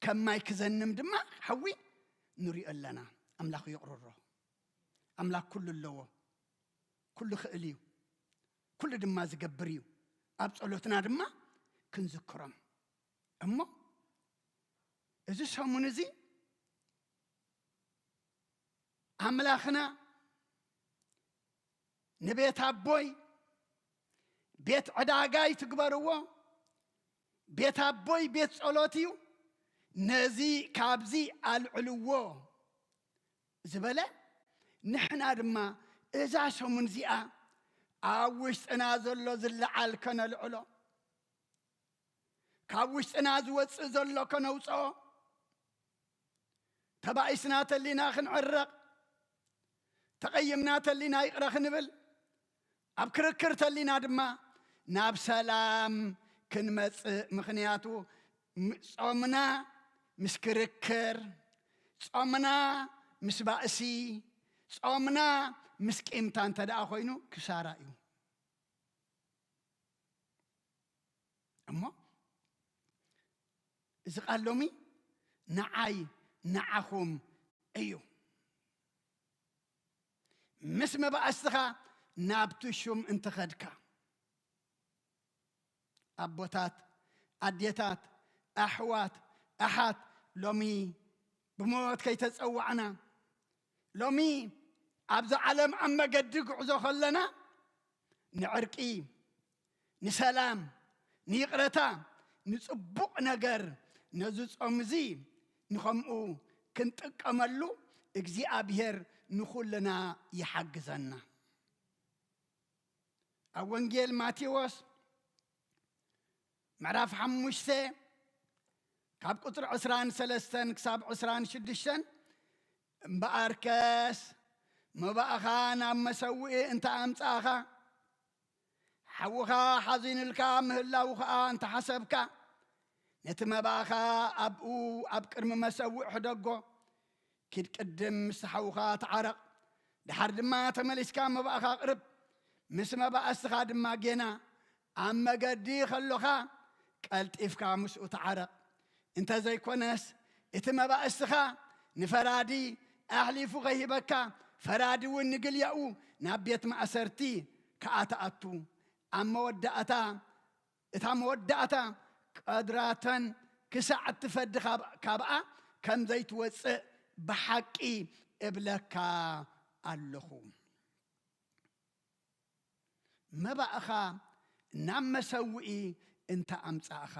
ከም ማይ ክዘንም ድማ ሓዊ ንሪኦ ኣለና። ኣምላኽ ይቕርሮ። ኣምላኽ ኩሉ ኣለዎ። ኩሉ ክእል እዩ። ኩሉ ድማ ዝገብር እዩ። ኣብ ጸሎትና ድማ ክንዝክሮም። እሞ እዚ ሰሙን እዚ ኣምላኽና ንቤት ኣቦይ ቤት ዕዳጋ ይትግበርዎ፣ ቤት ኣቦይ ቤት ጸሎት እዩ፣ ነዚ ካብዚ ኣልዕልዎ ዝበለ፣ ንሕና ድማ እዛ ሰሙን እዚኣ ኣብ ውሽጥና ዘሎ ዝለዓል ከነልዕሎ፣ ካብ ውሽጥና ዝወጽእ ዘሎ ከነውጽኦ፣ ተባኢስና ተሊና ክንዕረቕ፣ ተቐይምና ተሊና ይቕረ ክንብል፣ ኣብ ክርክር ተሊና ድማ ናብ ሰላም ክንመጽእ። ምኽንያቱ ም-፣ ጾምና ምስ ክርክር፣ ጾምና ምስ ባእሲ፣ ጾምና ምስ ቂምታ እንተ ደኣ ኮይኑ ክሳራ እዩ። እሞ እዚ ቃል ሎሚ ንዓይ ንዓኹም እዩ። ምስ መባእስትኻ ናብቲ ሹም እንተኸድካ፣ ኣቦታት፣ ኣዴታት፣ ኣሕዋት፣ ኣሓት፣ ሎሚ ብሞት ከይተጸዋዕና፣ ሎሚ ኣብዛ ዓለም ኣብ መገዲ ጉዕዞ ከለና፣ ንዕርቂ፣ ንሰላም፣ ንይቕረታ፣ ንጽቡቕ ነገር፣ ነዚ ጾም እዚ ንኸምኡ ክንጥቀመሉ እግዚኣብሔር ንኹልና ይሓግዘና። ኣብ ወንጌል ማቴዎስ ምዕራፍ ሓሙሽተ ካብ ቁጽሪ ዕስራን ሰለስተን ክሳብ ዕስራን ሽዱሽተን፣ እምበኣርከስ መባእኻ ናብ መሰውኢ እንተ ኣምጻእኻ፣ ሓውኻ ሓዚኑልካ ምህላዉ ኸኣ እንተ ሓሰብካ፣ ነቲ መባእኻ ኣብኡ ኣብ ቅድሚ መሰውኢ ሕደጎ፣ ኪድ ቅድም ምስ ሓውኻ ተዓረቕ፣ ደሓር ድማ ተመሊስካ መባእኻ ኣቕርብ፣ ምስ መባእስትኻ ድማ ጌና ኣብ መገዲ ኸሎኻ ቀልጢፍካ ምስኡ ተዓረቕ። እንተ ዘይኮነስ እቲ መባእስትኻ ንፈራዲ ኣሕሊፉ ኸይህበካ፣ ፈራዲ እውን ንግልያኡ ናብ ቤት ማእሰርቲ ከኣ ትኣቱ። ኣብ መወዳእታ፣ እታ መወዳእታ ቀድራተን ክሳዕ እትፈዲ ካብ-፣ ካብኣ ከም ዘይትወጽእ ብሓቂ እብለካ ኣለኹ። መባእኻ ናብ መሰውኢ እንተ ኣምጻእኻ፣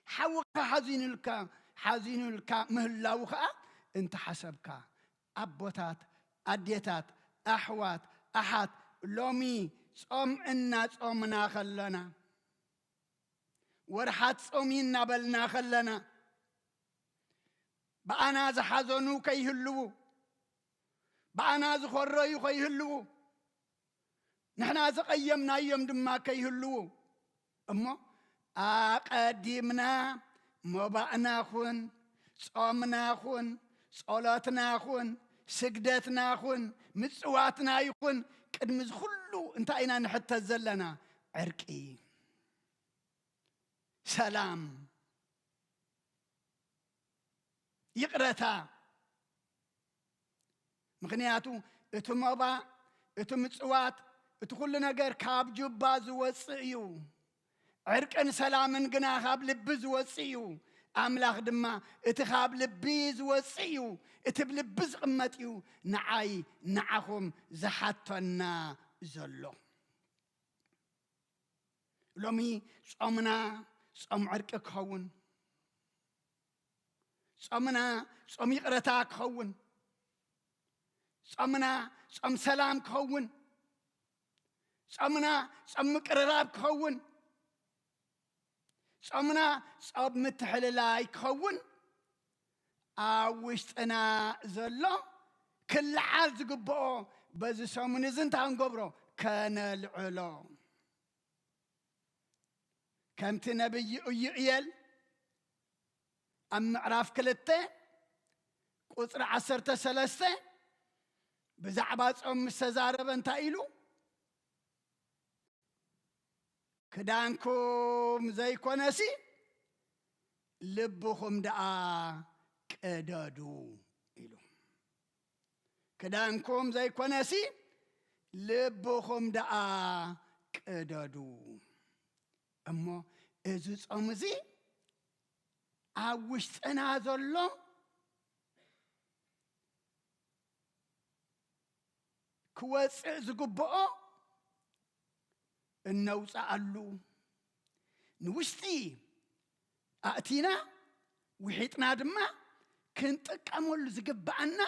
ሓውኻ ሓዚኑልካ፣ ሓዚኑልካ ምህላዉ ኸኣ እንተ ሓሰብካ፣ ኣቦታት፣ ኣዴታት፣ ኣሕዋት፣ ኣሓት፣ ሎሚ ጾም እናጾምና ኸለና፣ ወርሓት ጾም እናበልና ኸለና፣ ብኣና ዝሓዘኑ ከይህልዉ፣ ብኣና ዝኾረዩ ከይህልዉ፣ ንሕና ዝቐየምናዮም ድማ ከይህልዉ እሞ፣ ኣቐዲምና መባእና ኹን፣ ጾምና ኹን፣ ጸሎትና ኹን፣ ስግደትና ኹን፣ ምጽዋትና ይኹን፣ ቅድሚ እዚ ኹሉ እንታይ ኢና ንሕተት ዘለና? ዕርቂ፣ ሰላም፣ ይቕረታ። ምኽንያቱ እቲ መባእ፣ እቲ ምጽዋት፣ እቲ ኩሉ ነገር ካብ ጁባ ዝወጽእ እዩ። ዕርቅን ሰላምን ግና ካብ ልቢ ዝወጽእ እዩ። ኣምላኽ ድማ እቲ ካብ ልቢ ዝወጽእ እዩ፣ እቲ ብልቢ ዝቕመጥ እዩ ንዓይ ንዓኹም ዝሓተና ዘሎ። ሎሚ ጾምና ጾም ዕርቂ ክኸውን፣ ጾምና ጾም ይቕረታ ክኸውን፣ ጾምና ጾም ሰላም ክኸውን፣ ጾምና ጾም ምቅርራብ ክኸውን፣ ጾምና ጾም ምትሕልላይ ክኸውን፣ ኣብ ውሽጥና ዘሎ ክለዓል ዝግብኦ፣ በዚ ሰሙን እዚ እንታይ ክንገብሮ? ከነልዕሎ። ከምቲ ነብይ ኢዩኤል ኣብ ምዕራፍ ክልተ ቁጽሪ ዓሰርተ ሰለስተ ብዛዕባ ጾም ምስ ተዛረበ እንታይ ኢሉ? "ክዳንኩም ዘይኮነሲ ልብኹም ደኣ ቅደዱ" ኢሉ። "ክዳንኩም ዘይኮነሲ ልብኹም ደኣ ቅደዱ" እሞ፣ እዚ ጾም እዚ ኣብ ውሽጥና ዘሎ ክወጽእ ዝግብኦ እነውጽኣሉ፣ ንውሽጢ ኣእቲና ውሒጥና ድማ ክንጥቀመሉ ዝግብኣና፣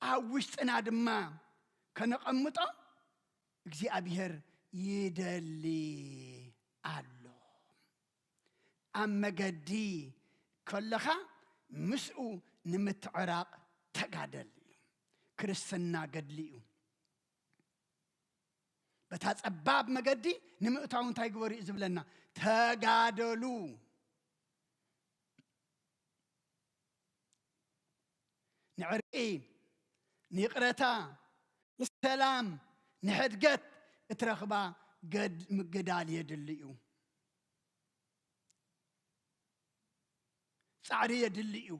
ኣብ ውሽጥና ድማ ከነቐምጦ እግዚኣብሔር ይደሊ ኣሎ። ኣብ መገዲ ከለኻ ምስኡ ንምትዕራቕ ተጋደል እዩ። ክርስትና ገድሊ እዩ። በታ ጸባብ መገዲ ንምእታው እንታይ ግበሩ እዩ ዝብለና? ተጋደሉ። ንዕርቂ፣ ንይቕረታ፣ ንሰላም፣ ንሕድገት እትረኽባ ገድ-፣ ምግዳል የድሊ እዩ። ጻዕሪ የድሊ እዩ።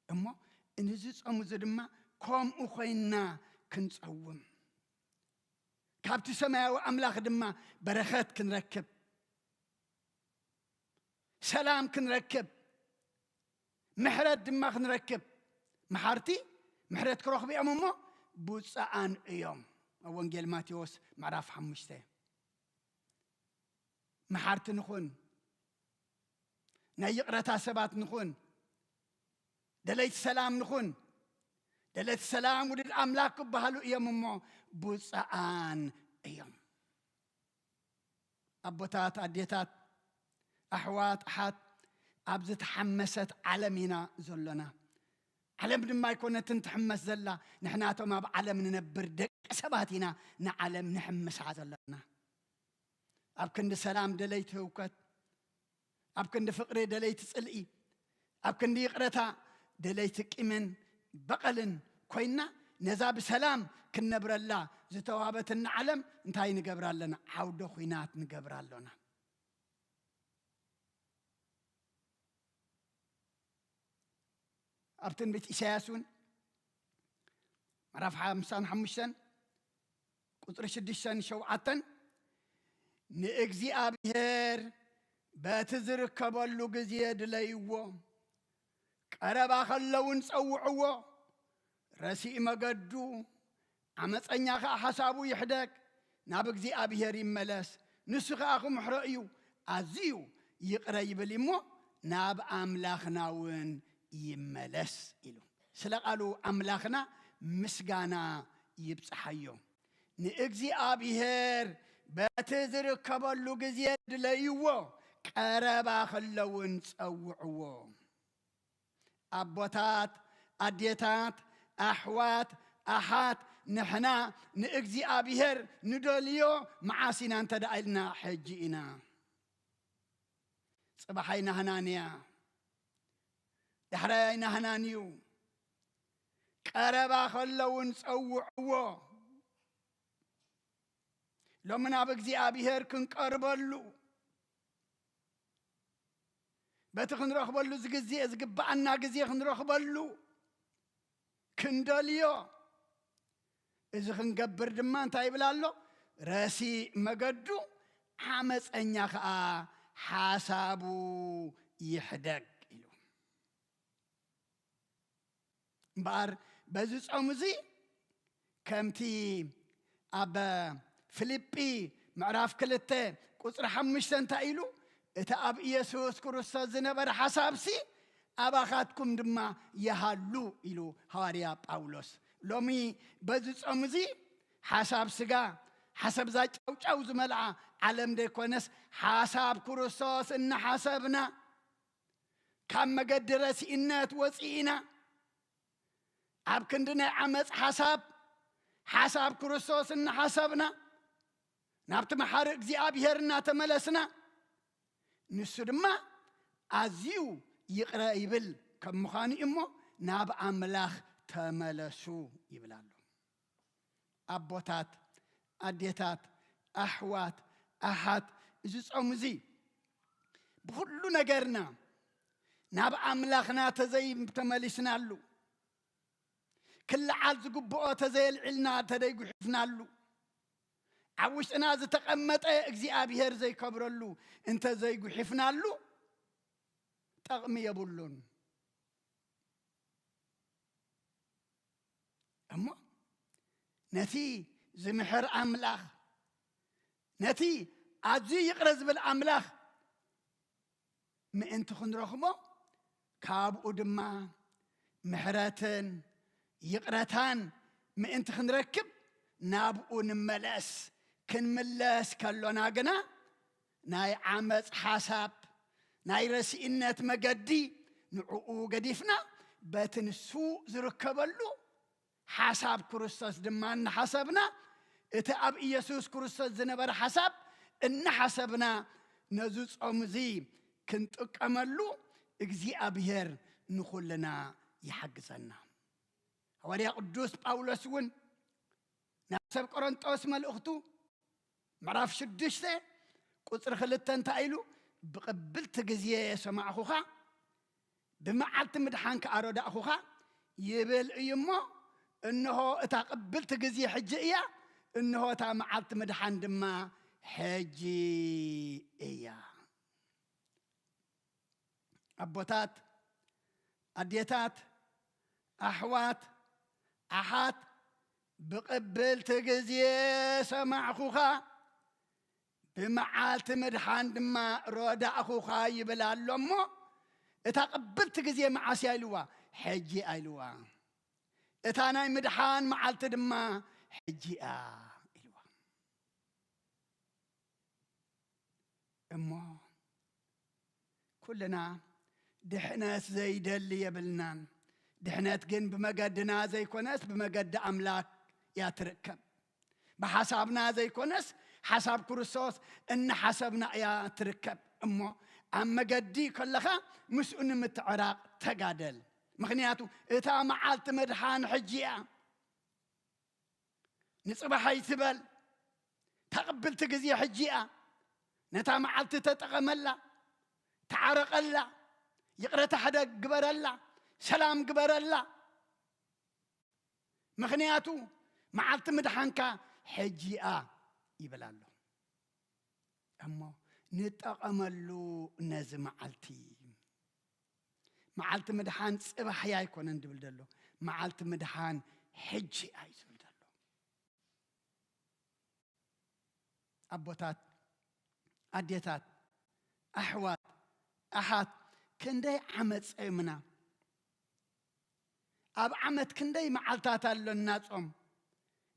እሞ፣ ንዚ ጾም እዚ ድማ ከምኡ ኮይንና ክንጸውም፣ ካብቲ ሰማያዊ ኣምላኽ ድማ በረኸት ክንረክብ፣ ሰላም ክንረክብ፣ ምሕረት ድማ ክንረክብ። መሓርቲ ምሕረት ክረኽቡ እዮም እሞ ብፁዓን እዮም። ኣብ ወንጌል ማቴዎስ ምዕራፍ ሓሙሽተ። መሓርቲ ንኹን፣ ናይ ይቕረታ ሰባት ንኹን፣ ደለይቲ ሰላም ንኹን። ደለይቲ ሰላም ውሉድ ኣምላኽ ክበሃሉ እዮም እሞ ብፁዓን እዮም። ኣቦታት፣ ኣዴታት፣ ኣሕዋት፣ ኣሓት፣ ኣብ ዝተሓመሰት ዓለም ኢና ዘሎና። ዓለም ድማ ኣይኮነትን ትሕመስ ዘላ፣ ንሕናቶም ኣብ ዓለም ንነብር ደቂ ሰባት ኢና ንዓለም ንሕምሳ ዘሎና። ኣብ ክንዲ ሰላም ደለይቲ ህውከት፣ ኣብ ክንዲ ፍቕሪ ደለይቲ ጽልኢ፣ ኣብ ክንዲ ይቕረታ ደለይቲ ቂምን በቐልን ኮይንና፣ ነዛ ብሰላም ክንነብረላ ዝተዋህበትና ዓለም እንታይ ንገብራ ኣለና? ዓውደ ኹናት ንገብራ ኣሎና። ኣብ ትንቢት ኢሳያስ እውን ምዕራፍ ሓምሳን ሓሙሽተን ቁጽሪ ሽዱሽተን ሸውዓተን፣ "ንእግዚኣብሔር በቲ ዝርከበሉ ግዜ ድለይዎ፣ ቀረባ ከለውን ጸውዕዎ፣ ረሲእ መገዱ፣ ዓመጸኛ ኸኣ ሓሳቡ ይሕደግ፣ ናብ እግዚኣብሔር ይመለስ፣ ንሱ ኸኣ ክምሕሮ እዩ፣ ኣዝዩ ይቕረ ይብል እሞ ናብ ኣምላኽና እውን ይመለስ" ኢሉ። ስለ ቃሉ ኣምላኽና ምስጋና ይብጽሓዮ። ንእግዚኣብሔር በቲ ዝርከበሉ ግዜ ድለይዎ፣ ቀረባ ከለውን ጸውዕዎ። ኣቦታት፣ ኣዴታት፣ ኣሕዋት፣ ኣሓት፣ ንሕና ንእግዚኣብሔር ንደልዮ መዓስ ኢና እንተ ደኣ ኢልና፣ ሕጂ ኢና። ጽባሕ ኣይናህናን እያ፣ ዳሕራይ ኣይናህናን እዩ። ቀረባ ከለውን ጸውዕዎ። ሎሚ ናብ እግዚኣብሔር ክንቀርበሉ፣ በቲ ክንረኽበሉ ዝግዜ-፣ ዝግብኣና ግዜ ክንረኽበሉ ክንደልዮ። እዚ ክንገብር ድማ እንታይ ይብል ኣሎ? "ረሲእ መገዱ ዓመፀኛ ኸኣ ሓሳቡ ይሕደግ" ኢሉ። እምበኣር በዚ ጾም እዚ ከምቲ ኣብ ፊልጲ ምዕራፍ ክልተ ቁጽሪ ሓሙሽተ እንታይ ኢሉ? እቲ ኣብ ኢየሱስ ክርስቶስ ዝነበረ ሓሳብሲ ኣባኻትኩም ድማ ይሃሉ ኢሉ ሃዋርያ ጳውሎስ። ሎሚ በዚ ጾም እዚ ሓሳብ ስጋ፣ ሓሳብ እዛ ጫውጫው ዝመልኣ ዓለም ዘይኮነስ፣ ሓሳብ ክርስቶስ እናሓሰብና፣ ካብ መገዲ ረሲእነት ወፂእና፣ ኣብ ክንዲ ናይ ዓመፅ ሓሳብ፣ ሓሳብ ክርስቶስ እናሓሰብና፣ ናብቲ መሓሪ እግዚኣብሔር እናተመለስና፣ ንሱ ድማ ኣዝዩ ይቕረ ይብል ከም ምዃኑ እዩ እሞ፣ ናብ ኣምላኽ ተመለሱ ይብል ኣሎ። ኣቦታት፣ ኣዴታት፣ ኣሕዋት፣ ኣሓት፣ እዚ ጾም እዚ ብኹሉ ነገርና ናብ ኣምላኽና ተዘይ-፣ ተመሊስናሉ፣ ክለዓል ዝግብኦ ተዘየልዒልና፣ ተደይጉሒፍናሉ፣ ኣብ ውሽጥና ዝተቐመጠ እግዚኣብሔር ዘይከብረሉ እንተ ዘይጉሒፍናሉ፣ ጠቕሚ የብሉን። እሞ ነቲ ዝምሕር ኣምላኽ፣ ነቲ ኣዝዩ ይቕረ ዝብል ኣምላኽ ምእንቲ ክንረኽቦ፣ ካብኡ ድማ ምሕረትን ይቕረታን ምእንቲ ክንረክብ ናብኡ ንመለስ። ክንምለስ ከሎና ግና ናይ ዓመፅ ሓሳብ፣ ናይ ረሲእነት መገዲ ንዕኡ ገዲፍና በቲ ንሱ ዝርከበሉ ሓሳብ ክርስቶስ ድማ እናሓሰብና፣ እቲ ኣብ ኢየሱስ ክርስቶስ ዝነበረ ሓሳብ እናሓሰብና ነዚ ጾም እዚ ክንጥቀመሉ እግዚኣብሔር ንኹልና ይሓግዘና። ሃዋርያ ቅዱስ ጳውሎስ እውን ናብ ሰብ ቆሮንጦስ መልእኽቱ ምዕራፍ ሽዱሽተ ቁጽሪ ክልተ እንታይ ኢሉ? "ብቕብልቲ ግዜ ሰማዕኹኻ፣ ብመዓልቲ ምድሓን ከኣ ረዳእኹኻ" ይብል እዩ እሞ፣ እንሆ እታ ቅብልቲ ግዜ ሕጂ እያ፣ እንሆ እታ መዓልቲ ምድሓን ድማ ሕጂ እያ። ኣቦታት፣ ኣዴታት፣ ኣሕዋት፣ ኣሓት፣ ብቕብልቲ ግዜ ሰማዕኹኻ፣ ብመዓልቲ ምድሓን ድማ ረዳእኹኻ ይብል ኣሎ እሞ፣ እታ ቅብልቲ ግዜ መዓስ እያ ኢልዋ? ሕጂ እያ ኢልዋ። እታ ናይ ምድሓን መዓልቲ ድማ ሕጂ እያ ኢልዋ። እሞ ኩልና ድሕነት ዘይደሊ የብልናን። ድሕነት ግን ብመገድና ዘይኮነስ ብመገዲ ኣምላኽ እያ ትርከብ። ብሓሳብና ዘይኮነስ ሓሳብ ክርስቶስ እናሓሰብና እያ ትርከብ። እሞ ኣብ መገዲ ከለኻ ምስኡ ንምትዕራቕ ተጋደል። ምኽንያቱ እታ መዓልቲ መድሓን ሕጂ እያ። ንጽባሕ ኣይትበል። እታ ቅብልቲ ግዜ ሕጂ እያ። ነታ መዓልቲ ተጠቐመላ፣ ተዓረቐላ፣ ይቕረታ ሕደግ ግበረላ፣ ሰላም ግበረላ። ምኽንያቱ መዓልቲ ምድሓንካ ሕጂ እያ ይብል ኣሎ። እሞ ንጠቐመሉ ነዚ መዓልቲ። መዓልቲ ምድሓን ጽባሕ እያ ኣይኮነን ድብል ዘሎ፣ መዓልቲ ምድሓን ሕጂ እያ እዩ ዝብል ዘሎ። ኣቦታት፣ ኣዴታት፣ ኣሕዋት፣ ኣሓት፣ ክንደይ ዓመት ጸምና? ኣብ ዓመት ክንደይ መዓልታት ኣሎና ጾም?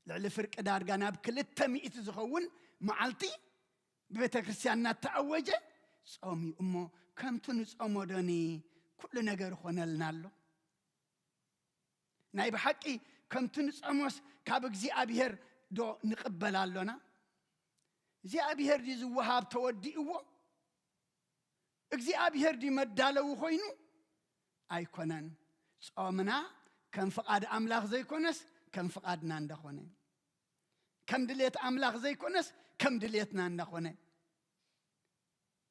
ልዕሊ ፍርቂ ዳርጋ ናብ ክልተ ሚእቲ ዝኸውን መዓልቲ ብቤተ ክርስቲያን እናተኣወጀ ጾም እዩ። እሞ ከምቲ ንጾሞ ዶኒ ኩሉ ነገር ይኾነልና ኣሎ? ናይ ብሓቂ ከምቲ ንጾሞስ ካብ እግዚኣብሔር ዶ ንቕበል ኣሎና? እግዚኣብሔር ድዩ ዝወሃብ ተወዲእዎ? እግዚኣብሔር ድዩ መዳለዊ ኮይኑ? ኣይኮነን። ጾምና ከም ፍቓድ ኣምላኽ ዘይኮነስ ከም ፍቓድና እንዳኾነ፣ ከም ድሌት ኣምላኽ ዘይኮነስ ከም ድሌትና እንዳኾነ፣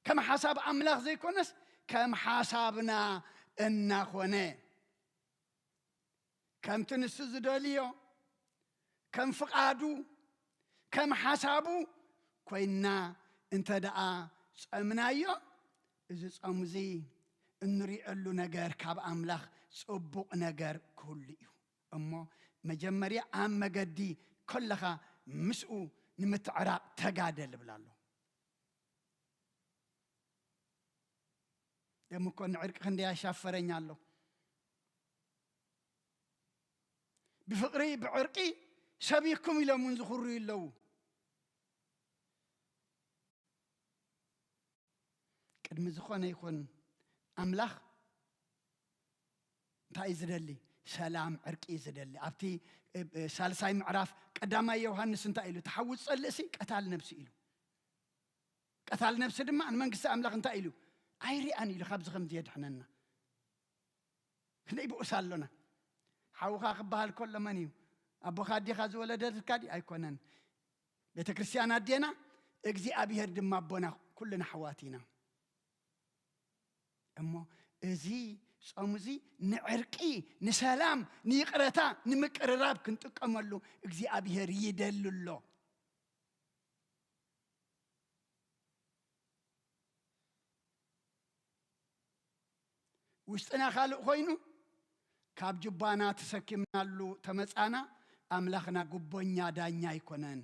ከም ሓሳብ ኣምላኽ ዘይኮነስ ከም ሓሳብና እናኾነ፣ ከምቲ ንሱ ዝደልዮ፣ ከም ፍቓዱ፣ ከም ሓሳቡ ኮይንና እንተ ደኣ ጸምናዮ፣ እዚ ጾም እዚ እንሪኤሉ ነገር ካብ ኣምላኽ ጽቡቕ ነገር ክህሉ እዩ። እሞ መጀመርያ ኣብ መገዲ ከለኻ ምስኡ ንምትዕራቕ ተጋደል እብል ኣሎ። ደም እኮ ንዕርቂ ክንደይ ያሻፈረኝ ኣሎ። ብፍቕሪ ብዕርቂ ሰቢኩም ኢሎም እውን ዝኹርዩ ኣለዉ። ቅድሚ ዝኾነ ይኹን ኣምላኽ እንታይ እዩ ዝደሊ? ሰላም፣ ዕርቂ እዩ ዝደሊ። ኣብቲ እ፣ እ፣ ሳልሳይ ምዕራፍ ቀዳማይ ዮሃንስ እንታይ ኢሉ? ተሓዊ ዝጸልእሲ ቀታል ነብሲ ኢሉ። ቀታል ነብሲ ድማ ንመንግስቲ ኣምላኽ እንታይ ኢሉ? ኣይርኣን ኢሉ፣ ካብዚ ከምዚ የድሕነና። ክንደይ ብኡስ ኣሎና። ሓውኻ ክበሃል ከሎ መን እዩ? ኣቦኻ ኣዴኻ ዝወለደትካ ድዩ? ኣይኮነን። ቤተ ክርስቲያን ኣዴና፣ እግዚኣብሔር ድማ ኣቦና፣ ኩልና ኣሕዋት ኢና። እሞ እዚ ጾም እዚ ንዕርቂ፣ ንሰላም፣ ንይቕረታ፣ ንምቅርራብ ክንጥቀመሉ እግዚኣብሔር ይደሊ ኣሎ። ውሽጥና ካልእ ኮይኑ፣ ካብ ጁባና ተሰኪምናሉ ተመጻና፣ ኣምላኽና ጉቦኛ ዳኛ ኣይኮነን።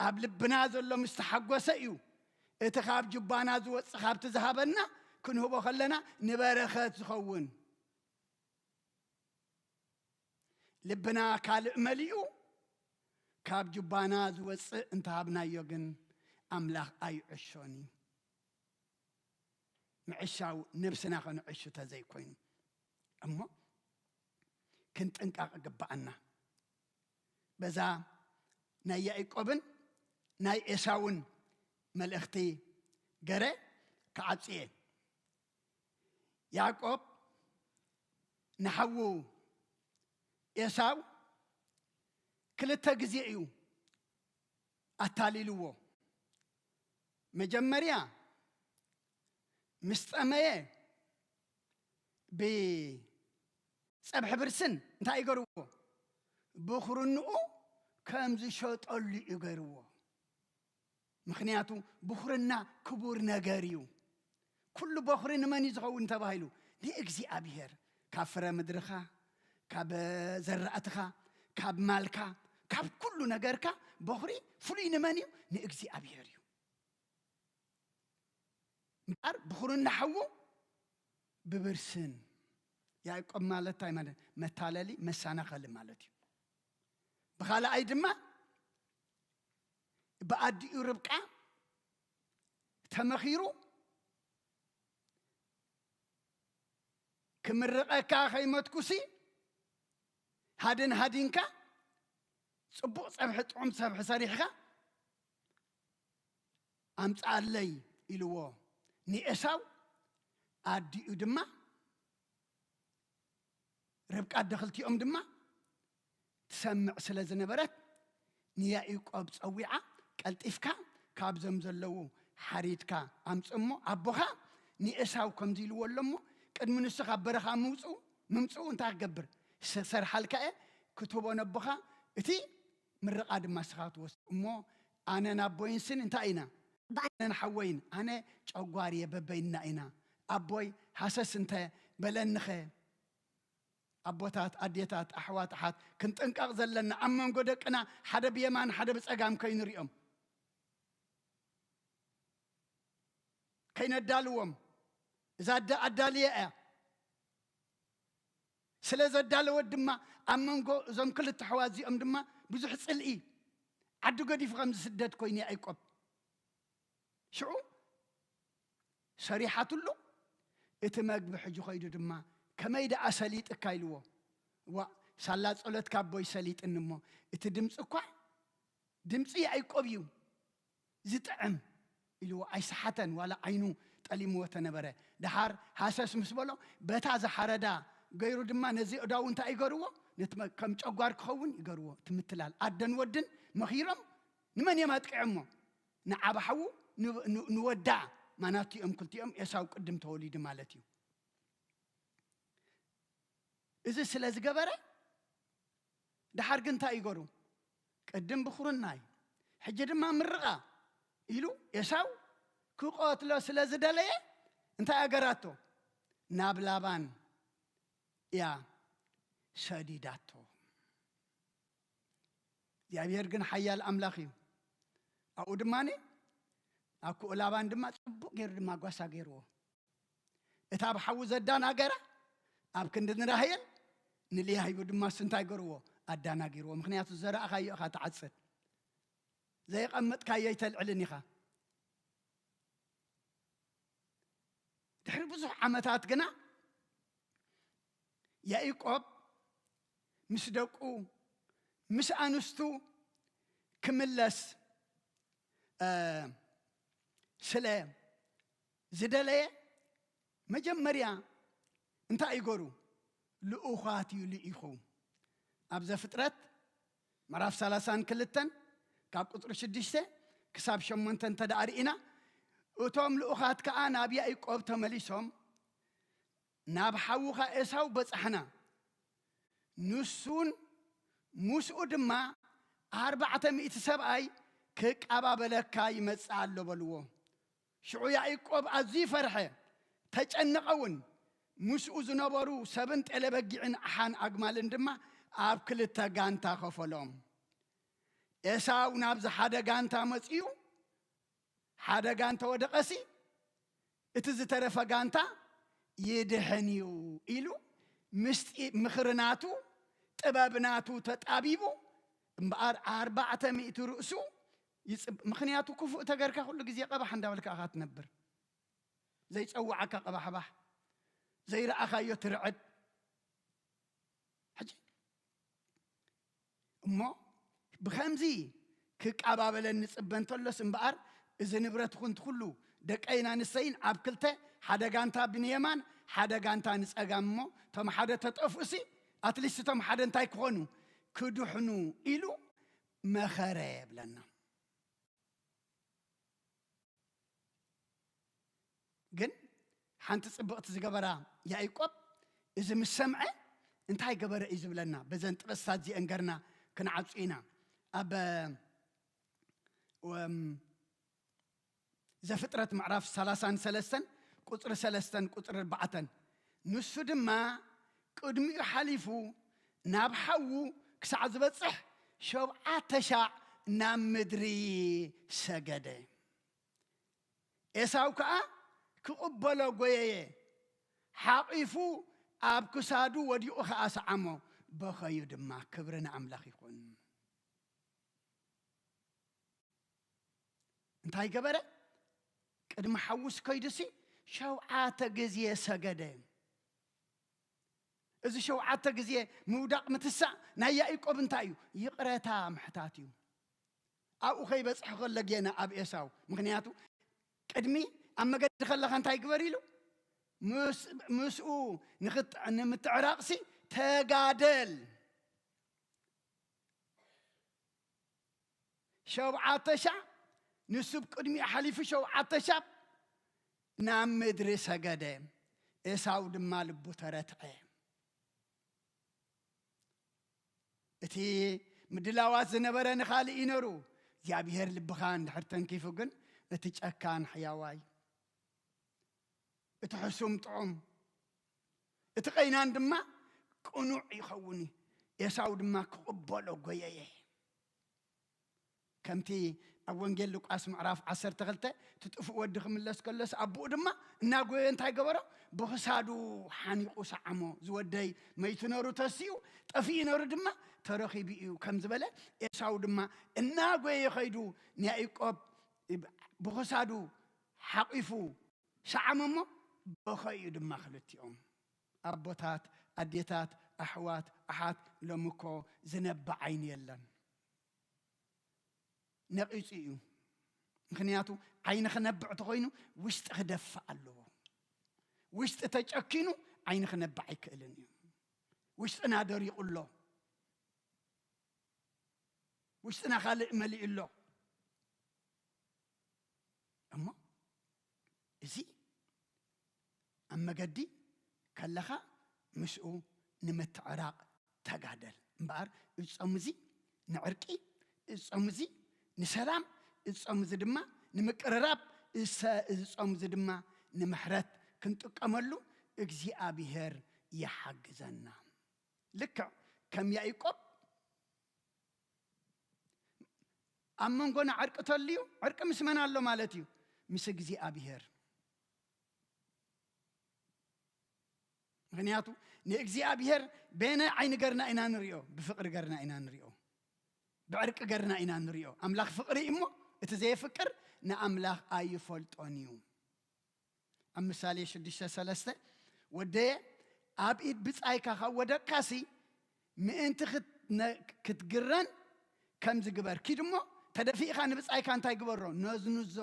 ኣብ ልብና ዘሎ ምስ ተሓጎሰ እዩ እቲ ካብ ጁባና ዝወጽእ፣ ካብቲ ዝሃበና ክንህቦ ከለና ንበረኸት ዝኸውን። ልብና ካልእ መሊኡ ካብ ጁባና ዝወጽእ እንተሃብናዮ ግን ኣምላኽ ኣይዕሾን እዩ። ምዕሻው ነብስና ከነዕሹ ተዘይኮይኑ እሞ ክንጥንቀቕ ግብኣና። በዛ ናይ ያዕቆብን ናይ ኤሳውን መልእኽቲ ገረ ክዓጽየ። ያዕቆብ ንሓዉ ኤሳው ክልተ ግዜ እዩ ኣታሊልዎ። መጀመርያ ምስ ጠመየ ብጸብሒ ብርስን እንታይ ይገርዎ? ብኹርንኡ ከም ዝሸጠሉ እዩ ገርዎ። ምኽንያቱ ብኹርና ክቡር ነገር እዩ። ኩሉ በኹሪ ንመን እዩ ዝኸውን ተባሂሉ? ንእግዚኣብሔር። ካብ ፍረ ምድርኻ፣ ካብ ዘራእትኻ፣ ካብ ማልካ፣ ካብ ኩሉ ነገርካ በኹሪ ፍሉይ ንመን እዩ? ንእግዚኣብሔር እዩ። እምበኣር ብኹርና ሓዉ ብብርስን። ያዕቆብ ማለት እንታይ ማለት? መታለሊ፣ መሰናኸሊ ማለት እዩ። ብኻልኣይ ድማ ብኣዲኡ ርብቃ ተመኺሩ ክምርቐካ ከይሞትኩሲ ሃድን ሃዲንካ ጽቡቕ ጸብሒ፣ ጥዑም ጸብሒ ሰሪሕካ ኣምጽኣለይ ኢልዎ ንኤሳው። ኣዲኡ ድማ ርብቃ ኣደ ክልቲኦም ድማ ትሰምዕ ስለ ዝነበረት ንያዕቆብ ጸዊዓ፣ "ቀልጢፍካ ካብዞም ዘለዉ ሓሪድካ ኣምጽእ እሞ ኣቦኻ ንኤሳው ከምዚ ኢልዎ ኣሎ እሞ ቅድሚ ንሱ ካብ በረኻ ምውጽኡ፣ ምምጽኡ እንታይ ክገብር? ስ-፣ ሰርሓልካ እየ ክትህቦ ነቦኻ፣ እቲ ምርቓ ድማ ንስኻ ክትወስድ እሞ ኣነን ኣቦይንስን እንታይ ኢና? ኣነን ሓወይን፣ ኣነ ጨጓር እየ በበይንና ኢና። ኣቦይ ሃሰስ እንተ በለንኸ?" ኣቦታት፣ ኣዴታት፣ ኣሕዋት፣ ኣሓት፣ ክንጥንቀቕ ዘለና፣ ኣብ መንጎ ደቅና ሓደ ብየማን ሓደ ብጸጋም ከይንሪኦም፣ ከይነዳልዎም። እዛ ኣደ ኣዳልየ እያ። ስለ ዘዳለወት ድማ ኣብ መንጎ እዞም ክልተ ኣሕዋት እዚኦም ድማ ብዙሕ ጽልኢ፣ ዓዲ ገዲፉ ከም ዝስደድ ኮይኑ ያዕቆብ። ሽዑ ሰሪሓትሉ፣ እቲ መግቢ ሕጂ ኸይዱ ድማ፣ "ከመይ ደኣ ሰሊጥካ?" ኢልዎ። "ዋእ፣ ሳላ ጸሎትካ ኣቦይ ሰሊጥኒ እሞ፣ እቲ ድምጺ እኳ ድምጺ ያዕቆብ እዩ ዝጥዕም" ኢልዎ። ኣይሰሓተን፣ ዋላ ዓይኑ ጠሊምዎ ተነበረ። ደሓር ሃሰስ ምስ በሎ፣ በታ ዝሓረዳ ገይሩ ድማ ነዚ ኣእዳዉ እንታይ ይገርዎ? ነቲ መ-፣ ከም ጨጓር ክኸውን ይገርዎ። እቲ ምትላል፣ ኣደን ወድን መኺሮም ንመን እዮም ኣጥቂዖሞ? ንዓባ ሓዉ ን-፣ ን-፣ ንወዳ፣ ማናቱ እዮም ክልቲኦም፣ ኤሳው ቅድም ተወሊዱ ማለት እዩ። እዚ ስለ ዝገበረ፣ ደሓር ግን እንታይ ይገሩ? ቅድም ብኹርናይ፣ ሕጂ ድማ ምርቓ ኢሉ ኤሳው ክቐትሎ ስለ ዝደለየ፣ እንታይ ኣገራቶ? ናብ ላባን እያ ሰዲዳቶ። እግዚኣብሔር ግን ሓያል ኣምላኽ እዩ። ኣብኡ ድማ ኣኩኡ ላባን ድማ ጽቡቕ ገይሩ ድማ ጓሳ ገይርዎ። እታ ብሓዉ ዘዳናገራ ኣብ ክንዲ ንራሄል ንልያ ሂቡ ድማ እሱ እንታይ ገርዎ? ኣዳናጊርዎ። ምኽንያቱ ዘረኣኻዮ ኢኻ ትዓጽድ፣ ዘየቐመጥካዮ ኣይተልዕልን ኢኻ። ድሕሪ ብዙሕ ዓመታት ግና ያዕቆብ ምስ ደቁ ምስ ኣንስቱ ክምለስ ስለ ዝደለየ መጀመርያ እንታይ ይገሩ? ልኡኻት እዩ ልኢኹ። ኣብ ዘፍጥረት ምዕራፍ ሰላሳን ክልተን ካብ ቁፅሪ ሽዱሽተ ክሳብ ሸሞንተ እንተ ደኣ ርኢና፣ እቶም ልኡኻት ከኣ ናብ ያዕቆብ ተመሊሶም ናብ ሓውኻ ኤሳው በጻሕና፣ ንሱን ምስኡ ድማ ኣርባዕተ ሚእቲ ሰብኣይ ክቀባበለካ ይመጽእ ኣሎ በልዎ። ሽዑ ያዕቆብ ኣዝዩ ፈርሐ፣ ተጨነቐ እውን። ምስኡ ዝነበሩ ሰብን ጤለ በጊዕን ኣሓን ኣግማልን ድማ ኣብ ክልተ ጋንታ ከፈሎም። ኤሳው ናብዚ ሓደ ጋንታ መጺኡ፣ ሓደ ጋንታ ወደቐሲ፣ እቲ ዝተረፈ ጋንታ ይድሕን እዩ ኢሉ ምስጢ ምኽሪ ናቱ ጥበብ ናቱ ተጣቢቡ እምበኣር ኣርባዕተ ሚእቲ ርእሱ ይጽብ-፣ ምኽንያቱ ክፉእ ተገርካ ኩሉ ግዜ ቀባሕ እንዳበልካ ኢኻ ትነብር። ዘይጸዋዓካ ቀባሕባሕ፣ ዘይረኣኻዮ ትርዕድ። ሕጂ እሞ ብኸምዚ ክቃባበለን ንጽበ እንተሎስ እምበኣር፣ እዚ ንብረትኹን እቲ ኩሉ ደቀይን ኣንስተይን ኣብ ክልተ፣ ሓደ ጋንታ ብንየማን ሓደ ጋንታ ንጸጋም፣ እሞ እቶም ሓደ ተጠፍኡሲ ኣትሊስት እቶም ሓደ እንታይ ክኾኑ? ክድሕኑ ኢሉ መኸረ የብለና። ግን ሓንቲ ጽብቕቲ ዝገበራ ያዕቆብ እዚ ምስ ሰምዐ እንታይ ገበረ እዩ ዝብለና። በዘን ጥቕስታት እዚአን ገርና ክንዓጹ ኢና። ኣብ ወም ዘፍጥረት ምዕራፍ ሰላሳን ሰለስተን ቁጽሪ ሰለስተን ቁጽሪ ኣርባዕተን፣ ንሱ ድማ ቅድሚኡ ሓሊፉ ናብ ሓዉ ክሳዕ ዝበጽሕ ሸውዓተ ሻዕ ናብ ምድሪ ሰገደ። ኤሳው ከኣ ክቕበሎ ጐየየ፣ ሓቒፉ ኣብ ክሳዱ ወዲቑ ኸኣ ሰዓሞ፣ በኸዩ ድማ። ክብሪ ንኣምላኽ ይኹን። እንታይ ገበረ? ቅድሚ ሓውስ ከይዱሲ ሸውዓተ ግዜ ሰገደ። እዚ ሸውዓተ ግዜ ምውዳቕ ምትሳእ ናይ ያዕቆብ እንታይ እዩ? ይቕረታ ምሕታት እዩ። ኣብኡ ከይበጽሐ ከሎ ጌና ኣብ ኤሳው። ምኽንያቱ ቅድሚ ኣብ መገዲ ከለኻ እንታይ ግበር ኢሉ? ምስ-፣ ምስኡ ንኽት-፣ ንምትዕራቕሲ ተጋደል። ሸውዓተ ሻዕ ንሱ ብቅድሚኡ ሓሊፉ ሸውዓተ ሻዕ ናብ ምድሪ ሰገደ። ኤሳው ድማ ልቡ ተረትዐ። እቲ ምድላዋት ዝነበረ ንኻልእ እዩ ነሩ። እግዚኣብሔር ልብኻ እንድሕር ተንኪፉ ግን እቲ ጨካን ሕያዋይ፣ እቲ ሕሱም ጥዑም፣ እቲ ቐይናን ድማ ቅኑዕ ይኸውን እዩ። ኤሳው ድማ ክቕበሎ ጐየየ። ከምቲ ኣብ ወንጌል ሉቃስ ምዕራፍ ዓሰርተ ክልተ እቲ ጥፉእ ወዲ ክምለስ ከሎስ ኣቦኡ ድማ እናጎየ እንታይ ገበሮ? ብኽሳዱ ሓኒቑ ሰዓሞ። ዝወደይ መይቱ ነሩ ተሲኡ፣ ጠፊኡ ነሩ ድማ ተረኺቡ እዩ ከም ዝበለ፣ ኤሳው ድማ እናጎየ ኸይዱ ንያዕቆብ ብኽሳዱ ሓቒፉ ሰዓሞ እሞ በኸዩ ድማ ክልቲኦም። ኣቦታት፣ ኣዴታት፣ ኣሕዋት፣ ኣሓት፣ ሎሚ እኮ ዝነብዕ ዓይኒ የለን። ነቒጹ እዩ። ምኽንያቱ ዓይኒ ክነብዕ ተኾይኑ ውሽጢ ክደፍእ ኣለዎ። ውሽጢ ተጨኪኑ ዓይኒ ክነብዕ ኣይክእልን እዩ። ውሽጥና ደሪቑ ኣሎ። ውሽጥና ካልእ መሊኡ ኣሎ። እሞ እዚ ኣብ መገዲ ከለኻ ምስኡ ንምትዕራቕ ተጋደል እምበኣር፣ እዚ ጾም እዚ ንዕርቂ፣ እዚ ጾም እዚ ንሰላም፣ እዚ ጾም እዚ ድማ ንምቅርራብ፣ እሰ-፣ እዚ ጾም እዚ ድማ ንምሕረት ክንጥቀመሉ እግዚኣብሔር ይሓግዘና። ልክዕ ከም ያዕቆብ ኣብ መንጎና ዕርቂ ተልዩ፣ ዕርቂ ምስ መን ኣሎ ማለት እዩ? ምስ እግዚኣብሔር። ምኽንያቱ ንእግዚኣብሔር በየናይ ዓይኒ ገርና ኢና ንሪኦ? ብፍቕሪ ገርና ኢና ንሪኦ፣ ብዕርቂ ገርና ኢና ንሪኦ። ኣምላኽ ፍቕሪ እዩ እሞ፣ እቲ ዘየፍቅር ንኣምላኽ ኣይፈልጦን እዩ። ኣብ ምሳሌ ሽዱሽተ ሰለስተ፣ "ወደየ፣ ኣብ ኢድ ብጻይካ ካብ ወደቅካሲ፣ ምእንቲ ክት-፣ ነ-፣ ክትግረን ከምዚ ግበር። ኪድ እሞ፣ ተደፊእካ ንብጻይካ እንታይ ግበሮ? ነዝንዞ።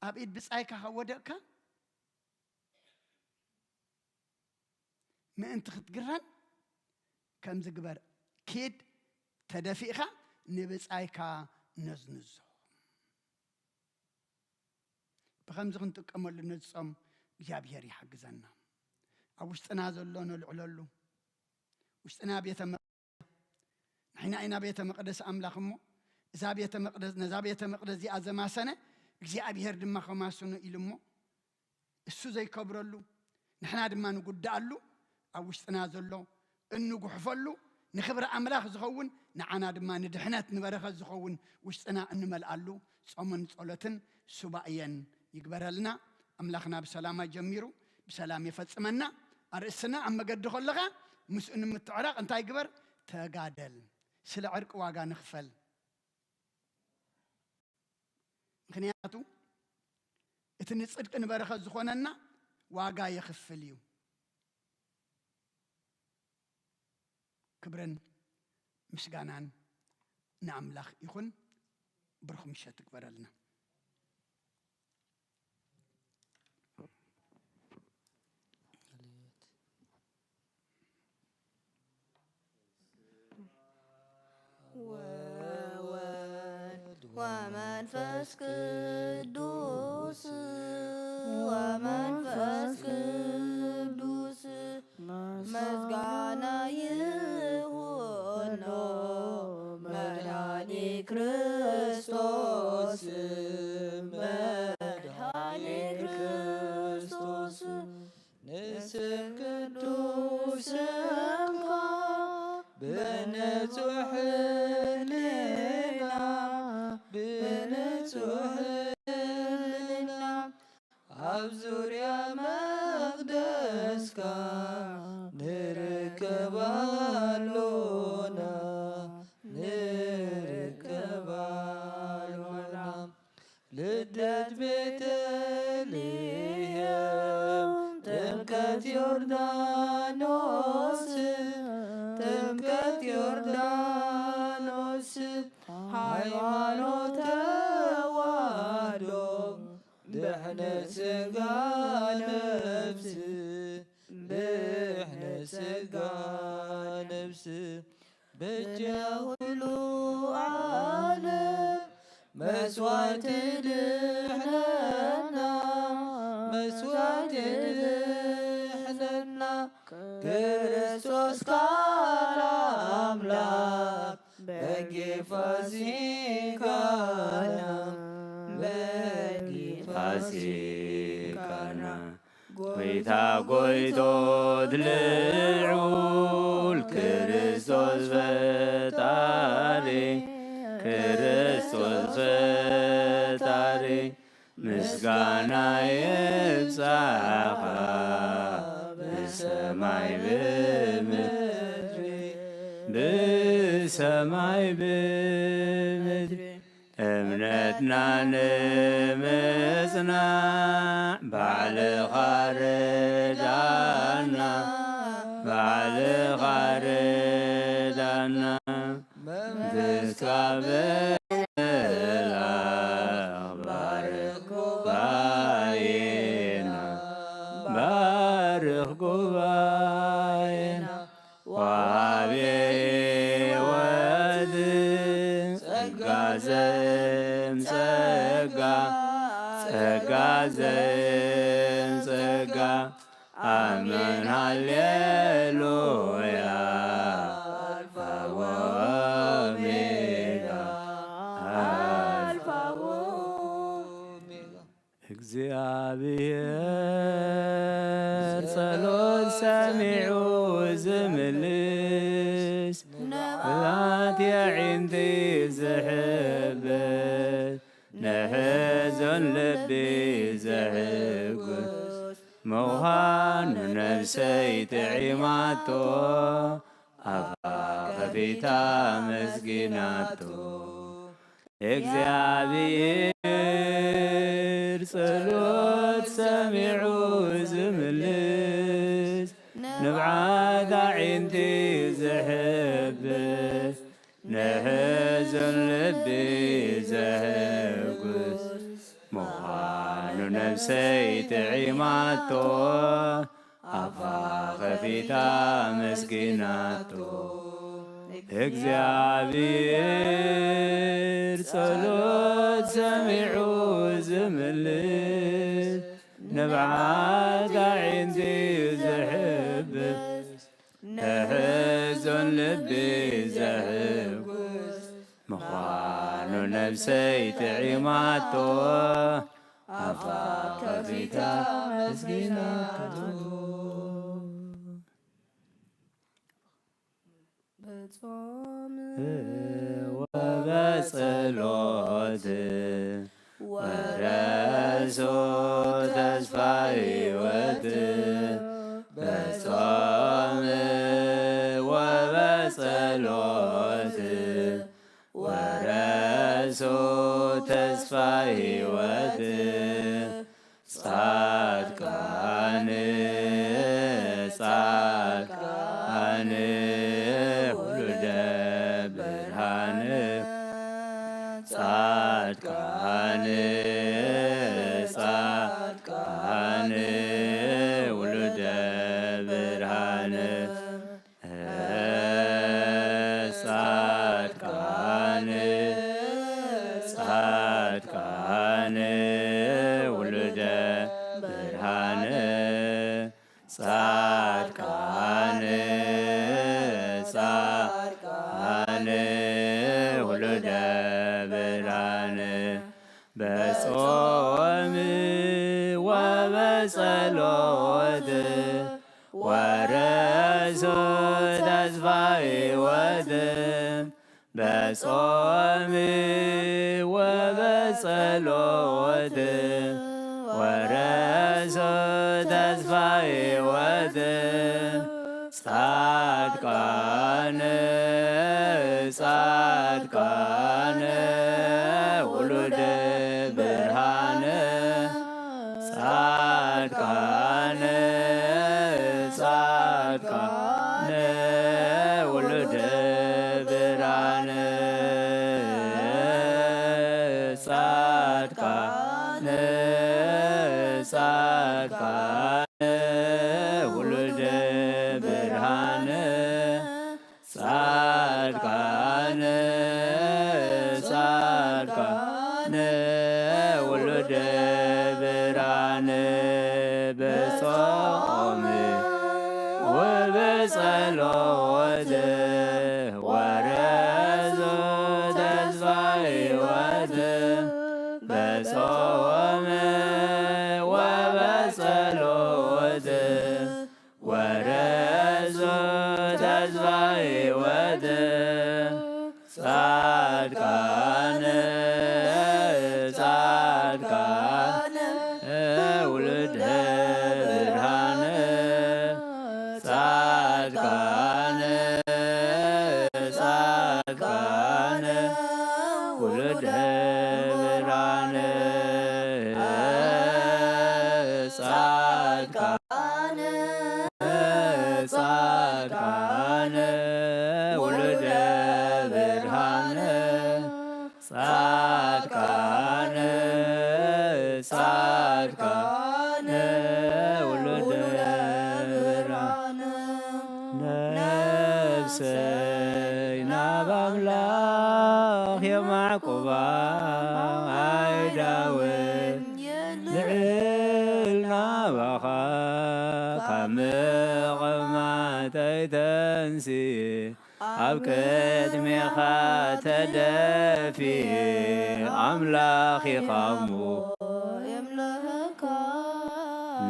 ኣብ ኢድ ብጻይካ ካብ ወደቅካ፣ ምእንቲ ክትግረን ከምዚ ግበር። ኪድ፣ ተደፊእካ ንብጻይካ ነዝንዞ።" ብኸምዚ ክንጥቀመሉ ነዚ ጾም እግዚኣብሔር ይሓግዘና። ኣብ ውሽጥና ዘሎ ነልዕለሉ። ውሽጥና ቤተ መ-፣ ንሕና ኢና ቤተ መቕደስ ኣምላኽ እሞ፣ እዛ ቤተ መቕደስ፣ ነዛ ቤተ መቕደስ እዚኣ ዘማሰነ እግዚኣብሔር ድማ ከማስኖ ኢሉ እሞ፣ እሱ ዘይከብረሉ፣ ንሕና ድማ ንጉድኣሉ፣ ኣብ ውሽጥና ዘሎ እንጉሕፈሉ፣ ንኽብሪ ኣምላኽ ዝኸውን፣ ንዓና ድማ ንድሕነት ንበረኸት ዝኸውን ውሽጥና እንመልኣሉ ጾምን ጸሎትን ሱባኤን ይግበረልና። ኣምላኽና ብሰላም ኣጀሚሩ ብሰላም የፈጽመና። ኣርእስትና ኣብ መገዲ ከለኻ ምስኡ ንምትዕራቕ እንታይ ግበር? ተጋደል። ስለ ዕርቂ ዋጋ ንኽፈል። ምኽንያቱ እቲ ንጽድቂ ንበረኸት ዝኾነና ዋጋ የኽፍል እዩ። ክብርን ምስጋናን ንኣምላኽ ይኹን። ብሩኽ ምሸት ትግበረልና። ወወልድ ወመንፈስ ቅዱስ፣ ወመንፈስ ቅዱስ፣ ምስጋና ይሁኖ መድኃኒ ክርስቶስ፣ መድኃኒ ክርስቶስ። ንስም ቅዱስ ስምካ ብንጹሕ ሕልና፣ ብንጹሕ ሕልና ኣብ ዙርያ መቕደስካ ንርከብ ኣሎና፣ ንርከብ ኣሎና። ልደት ቤተልሔም፣ ጥምቀት ዮርዳኖስ፣ ጥምቀት ዮርዳኖስ፣ ሃይማኖት ተዋህዶ፣ ድሕነት ሥጋ ነፍስ፣ ድሕነት ሥጋ ነፍስ። በጃ ኩሉ ዓለም መስዋዕቲ ድሕነትና፣ መስዋዕቲ ድሕነትና፣ ክርስቶስ ካልእ ኣምላኽ በጊዕ ፋሲካና፣ በጊዕ ፋሲካና። ጎይታ ጎይቶት ልዑል ክርስቶስ ፈጣሪ፣ ክርስቶስ ፈጣሪ፣ ምስጋና ይብጻኻ ብሰማይ ብምድሪ፣ ብሰማይ ብምድሪ። እምነትና ንምጽናዕ ባዕልኻ ርዳና፣ ባዕልኻ ርዳና። መንፈስካ ብምልኣኽ ባርኽ ጉባኤና፣ ባርኽ ጉባኤና። ወሃቤ ሕይወት ጸጋ ዘእም ጸጋ፣ ጸጋ ዘእም ጸጋ። ኣሜን ሃሌሉያ። ኣልፋ ወኦሜጋ፣ ኣልፋ ወኦሜጋ። እግዚኣብሔር ጸሎት ሰሚዑ ዝምልስ፣ ንብዓት የዒንቲ ዝሕብስ፣ ንሕዙን ልቢ ዘሕጉስ ምዃኑ ነፍሰይ ጥዒማቶ፣ ኣፋ ከፊታ ኣመስጊናቶ። እግዚኣብሔር ጸሎት ሰሚዑ ዝምልስ፣ ንብዓት ኣዒንቲ ዝሕብስ፣ ንሕዙን ልቢ ዘሕጉስ ምዃኑ ነፍሰይ ጥዒማቶ፣ ኣፋ ከፊታ ኣመስጊናቶ። እግዚኣብሔር ጸሎት ሰሚዑ ዝምልስ፣ ንብዓት ኣዒንቲ ዝሕብስ፣ ንሕዙን ልቢ ዘሕጉስ ምዃኑ ነፍሰይ ጥዒማቶ፣ ኣፋ ከፊታ ኣመስጊናቶ። ብጾም ወበጸሎት ወረሱ ተስፋ ሕይወት። በጾም ወበጸሎት ወረሱ ተስፋ ሕይወት። ጻድቃን ጻድቃን ውሉደ ብርሃን። ጻድቃን ጻድቃን ውሉደ ብርሃን። ጻድቃን ጻድቃን ውሉደ ብርሃን። ጻድቃን ጻድቃን ውሉደ ብርሃን። በጾም ወበጸሎት ወረሱ ተስፋ ሕይወት። በጾም ወበጸሎት ወረሱ ተስፋ ሕይወት። ጻድቃን ጻድቃን ውሉደ ብርሃን። ጻድቃን ጻድቃን ውሉደ ብርሃን። ጻድቃን ጻድቃን ውሉደ ብርሃን። ጻድቃን ጻድቃን ውሉደ ብርሃን። በጾም ወበጸሎት ወረሱ ተስፋ ሕይወት። በጾም ወበጸሎት ወረሱ ተስፋ ሕይወት። ጻድቃን ጻድቃን ውሉደ ብርሃን። ጻድቃን ጻድቃን ውሉደ ብርሃን። ጻድቃን ጻድቃን ውሉደ ብርሃን። ጻድቃን ጻድቃን ውሉደ ብርሃን። ነፍሰይ ናብ ኣምላኽ የማዕቁባ ኣይዳውን ልዕል ናባኻ ካብ ምቕማጠይ ተንስየ ኣብ ቅድሜኻ ተደፊ ኣምላኽ ኢኻሞ የምልኸካ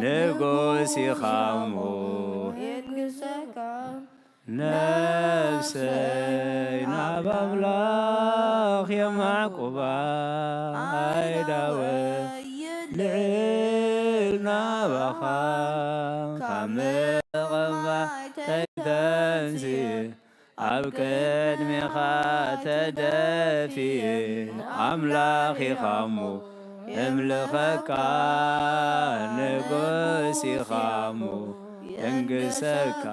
ንጉስ ኢኻሞ የግሰካ ነፍሰይ ናብ ኣምላኽ የማዕቁባ ኣይዳወ ልዕል ናባኻ ካብ መቐማተይ ተንስየ ኣብ ቅድሜኻ ተደፊ ኣምላኽ ኢኻሞ እምልኸካ ንጉስ ኢኻሞ የንግሰካ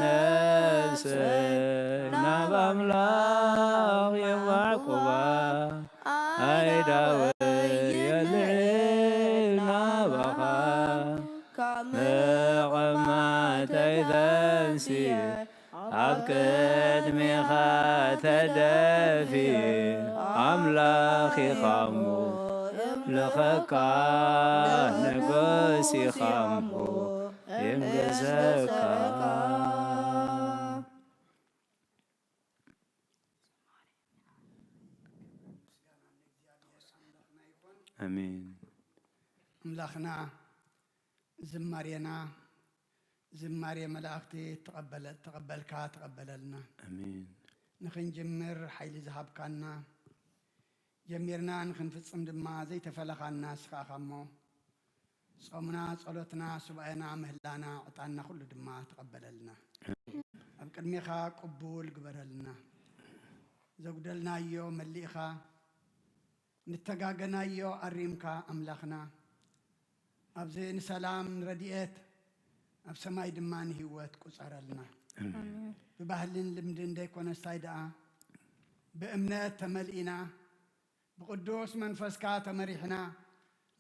ነፍሰይ ናብ ኣምላኽ የማዕቁባ ኣይዳወ የልዕል ናባኻ ካብ መቐማተይ ተንስየ ኣብ ቅድሜኻ ተደፊ ኣምላኽ ኢኻሞ እምልኸካ ንጉስ ኢኻሞ የንግሰካ። ኣሜን። ኣምላኽና ዝማሬና ዝማሬ መላእኽቲ ተቐበለ-፣ ተቐበልካ ተቐበለልና። ኣሜን። ንኽንጅምር ሓይሊ ዝሃብካና፣ ጀሚርና ንኽንፍጽም ድማ ዘይተፈለኻና ንስኻ ኢኻ እሞ፣ ጾምና፣ ጸሎትና፣ ሱባኤና፣ ምህላና፣ ዕጣንና ኩሉ ድማ ተቐበለልና። ኣብ ቅድሜኻ ቅቡል ግበረልና። ዘጉደልናዮ መሊእኻ፣ ንተጋገናዮ ኣሪምካ ኣምላኽና፣ ኣብዚ ንሰላም ንረድኤት፣ ኣብ ሰማይ ድማ ንህይወት ቁጸረልና። ኣሜን። ብባህልን ልምድን ዘይኮነስ ታይ ደኣ፣ ብእምነት ተመሊእና፣ ብቅዱስ መንፈስካ ተመሪሕና፣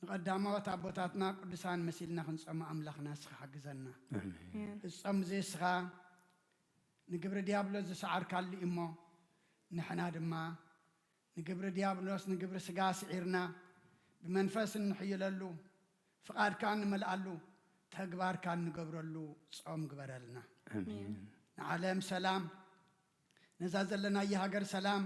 ንቐዳሞት ኣቦታትና ቅዱሳን መሲልና ክንጸሙ ኣምላኽና ንስኻ ሓግዘና። ኣሜን። ኣሜን። እዚ ጾም እዚ ንስኻ ንግብሪ ዲያብሎስ ዝሰዓርካሉ እዩ እሞ፣ ንሕና ድማ ንግብሪ ዲያብሎስ፣ ንግብሪ ስጋ ስዒርና፣ ብመንፈስ እንሕይለሉ፣ ፍቓድካ እንመልኣሉ፣ ተግባርካ እንገብረሉ ጾም ግበረልና። ኣሜን። ንዓለም ሰላም፣ ነዛ ዘለናያ ሃገር ሰላም፣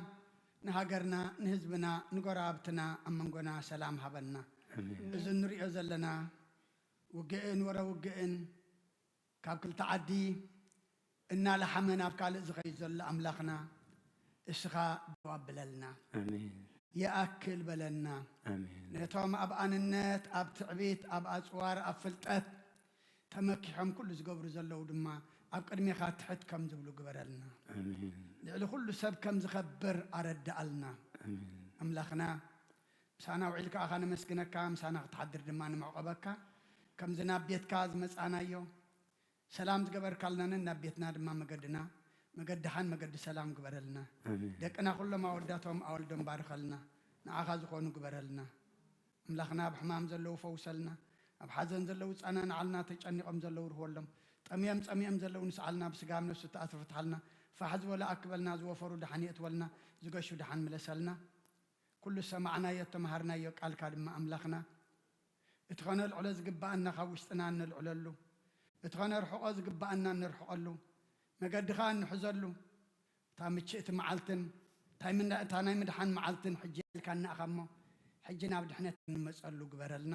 ንሃገርና፣ ንህዝብና፣ ንጎረባብትና፣ ኣብ መንጎና ሰላም ሃበና። ኣሜን። እዚ እንሪኦ ዘለና ውግእን ወረ ውግእን ካብ ክልተ ዓዲ እናለሓመ ናብ ካልእ ዝኸይድ ዘሎ ኣምላኽና፣ እስኻ ደው ኣብለልና። ኣሜን። ይኣክል በለና። ኣሜን። ነቶም ኣብ ኣንነት፣ ኣብ ትዕቢት፣ ኣብ ኣጽዋር፣ ኣብ ፍልጠት ተመኪሖም ኩሉ ዝገብሩ ዘለዉ ድማ ኣብ ቅድሜኻ ትሕት ከም ዝብሉ ግበረልና። ኣሜን። ልዕሊ ኩሉ ሰብ ከም ዝኸብር ኣረድኣልና። ኣሜን። ኣምላኽና፣ ምሳና ውዒልካ ኣኻ ነመስግነካ፣ ምሳና ክትሓድር ድማ ንምዕቆበካ። ከምዚ ናብ ቤትካ ዝመጻናዮ፣ ሰላም ዝገበርካልናንን ናብ ቤትና ድማ መገድና መገዲ ደሓን መገዲ ሰላም ግበረልና። ኣሜን። ደቅና ኩሎም ኣወዳቶም ኣወልዶም ባርኸልና፣ ንዓኻ ዝኾኑ ግበረልና። ኣምላኽና፣ ኣብ ሕማም ዘለዉ ፈውሰልና፣ ኣብ ሓዘን ዘለዉ ጸናንዓልና፣ ተጨኒቖም ዘለዉ ርህወሎም፣ ጠምዮም ጸሚኦም ዘለዉ ንስዓልና፣ ብስጋ ኣብ ነፍሲ ተኣትርፍትሓልና፣ ፋሕ ዝበሉ ኣክበልና፣ ዝወፈሩ ደሓን የእትወልና፣ ዝገሹ ደሓን ምለሰልና። ኩሉ ዝሰማዕናዮ እተመሃርናዮ ቃልካ ድማ ኣምላኽና፣ እቲ ኸነልዕሎ ዝግብኣና ካብ ውሽጥና እነልዕለሉ፣ እቲ ኸነርሕቖ ዝግብኣና እነርሕቐሉ፣ መገድኻ እንሕዘሉ፣ እታ ምችእቲ መዓልትን እታ ምዳ-፣ እታ ናይ ምድሓን መዓልትን ሕጂ ኢልካና ኢኻ እሞ፣ ሕጂ ናብ ድሕነት እንመጸሉ ግበረልና።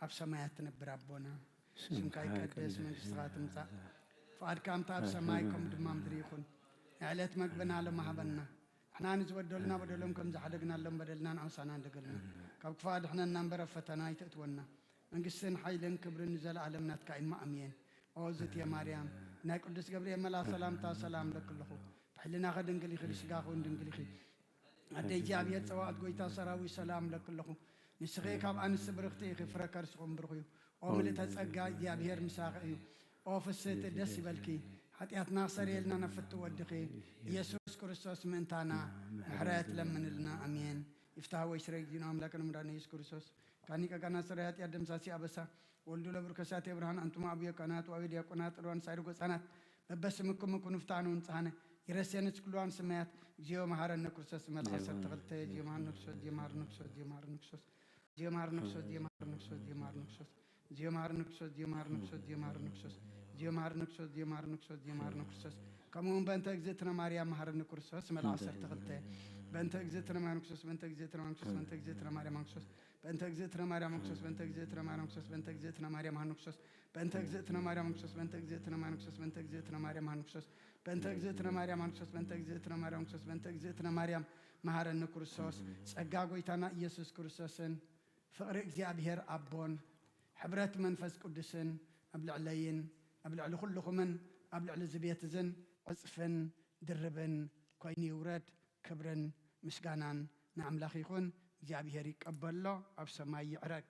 ኣብ ሰማያት ትነብር ኣቦና፣ ስምካ ስምካ ይቀደስ፣ ይቀደስ፣ መንግስትኻ ትምጻእ፣ ፍቓድካ ከምታ ኣብ ሰማይ ከምኡ ድማ ምድሪ ይኹን። ንዕለት መግብና ሎሚ ሃበና። ንሕና ንዝበደሉና በደሎም ከም ዝሓደግናሎም በደልና ንኣውሳና እንደገልና። ካብ ክፉእ ኣድሕነና እምበር ኣብ ፈተና ኣይተእትወና። መንግስትን ሓይልን ክብርን ንዘለኣለም ናትካ እዩ እሞ ኣሜን። ኦ ዝእቲ ማርያም፣ ናይ ቅዱስ ገብርኤል መልኣኽ ሰላምታ ሰላም እለኪ ኣለኹ። ብሕልናኺ ድንግል ኢኺ፣ ብስጋኺ እውን ድንግል ኢኺ። ኣደ እግዚኣብሔር ጸዋዕት ጎይታ ሰራዊት ሰላም እለኪ ኣለኹ። ንስኺ ካብ ኣንስቲ ብርኽቲ ኢኺ፣ ፍረ ከርስኹም ብሩኽ እዩ። ኦ ምልእተ ጸጋ እግዚኣብሔር ምሳኺ እዩ። ኦ ፍስህቲ ደስ ይበልኪ፣ ሓጢኣትና ክሰርየልና ናብ ፍቱ ወድኺ ኢየሱስ ክርስቶስ ምእንታና ምሕረት ለምንልና። ኣሜን። ይፍታህ ወይ ስረይ ጊዜና ኣምላክን መድኃኒነ ኢየሱስ ክርስቶስ ካኒ ቀጋና ስረይ ኃጢአት ደምሳሲ ኣበሳ ወልዱ ለብርከሳት የብርሃን። ኣንቱም አብዮ ካህናት ወአብዮ ዲያቆናት ርዋን ሳይርጎ ህጻናት በበስምኩም ኩኑ ፍታኑ ንጽሐነ ይረሴንስ ኩልዋን ስመያት። እግዚኦ መሐረነ ክርስቶስ መልክ ዓሰርተ ክልተ። እግዚኦ መሐረነ ክርስቶስ፣ እግዚኦ መሐረነ ክርስቶስ፣ እግዚኦ መሐረነ ክርስቶስ፣ እግዚኦ መሐረነ ክርስቶስ፣ እግዚኦ መሐረነ ክርስቶስ፣ እግዚኦ መሐረነ ክርስቶስ፣ እግዚኦ መሐረነ ክርስቶስ፣ እግዚኦ መሐረነ ክርስቶስ፣ እግዚኦ መሐረነ ክርስቶስ፣ እግዚኦ መሐረነ ክርስቶስ፣ እግዚኦ መሐረነ ክርስቶስ። ከምኡ እውን በእንተ እግዝእትነ ማርያም መሐረነ ክርስቶስ መልክ ዓሰርተ ክልተ። በእንተ እግዝእትነ ማርያም ክርስቶስ፣ በእንተ እግዝእትነ ማርያም ክርስቶስ፣ በእንተ እግዝእትነ ማርያም ክርስቶስ፣ በእንተ እግዝእትነ ማርያም ክርስቶስ፣ በእንተ እግዝእትነ ማርያም ክርስቶስ፣ በእንተ እግዝእትነ ማርያም ሃኑ ክርስቶስ፣ በእንተ እግዝእትነ ማርያም ሃኑ ክርስቶስ፣ በእንተ እግዝእትነ ማርያም ክርስቶስ፣ በእንተ እግዝእትነ ማርያም ሃኑ ክርስቶስ፣ በእንተ እግዝእትነ ማርያም ኣንክሶስ፣ በእንተ እግዝእትነ ማርያም ኣንክሶስ፣ በእንተ እግዝእትነ ማርያም መሃረኒ ክርስቶስ። ጸጋ ጎይታና ኢየሱስ ክርስቶስን ፍቕሪ እግዚኣብሔር ኣቦን ሕብረት መንፈስ ቅዱስን ኣብ ልዕለይን ኣብ ልዕሊ ኩልኹምን ኣብ ልዕሊ እዚ ቤት እዝን ዕጽፍን ድርብን ኮይኑ ይውረድ። ክብርን ምስጋናን ንኣምላኽ ይኹን። እግዚኣብሔር ይቀበሎ፣ ኣብ ሰማይ ይዕረግ።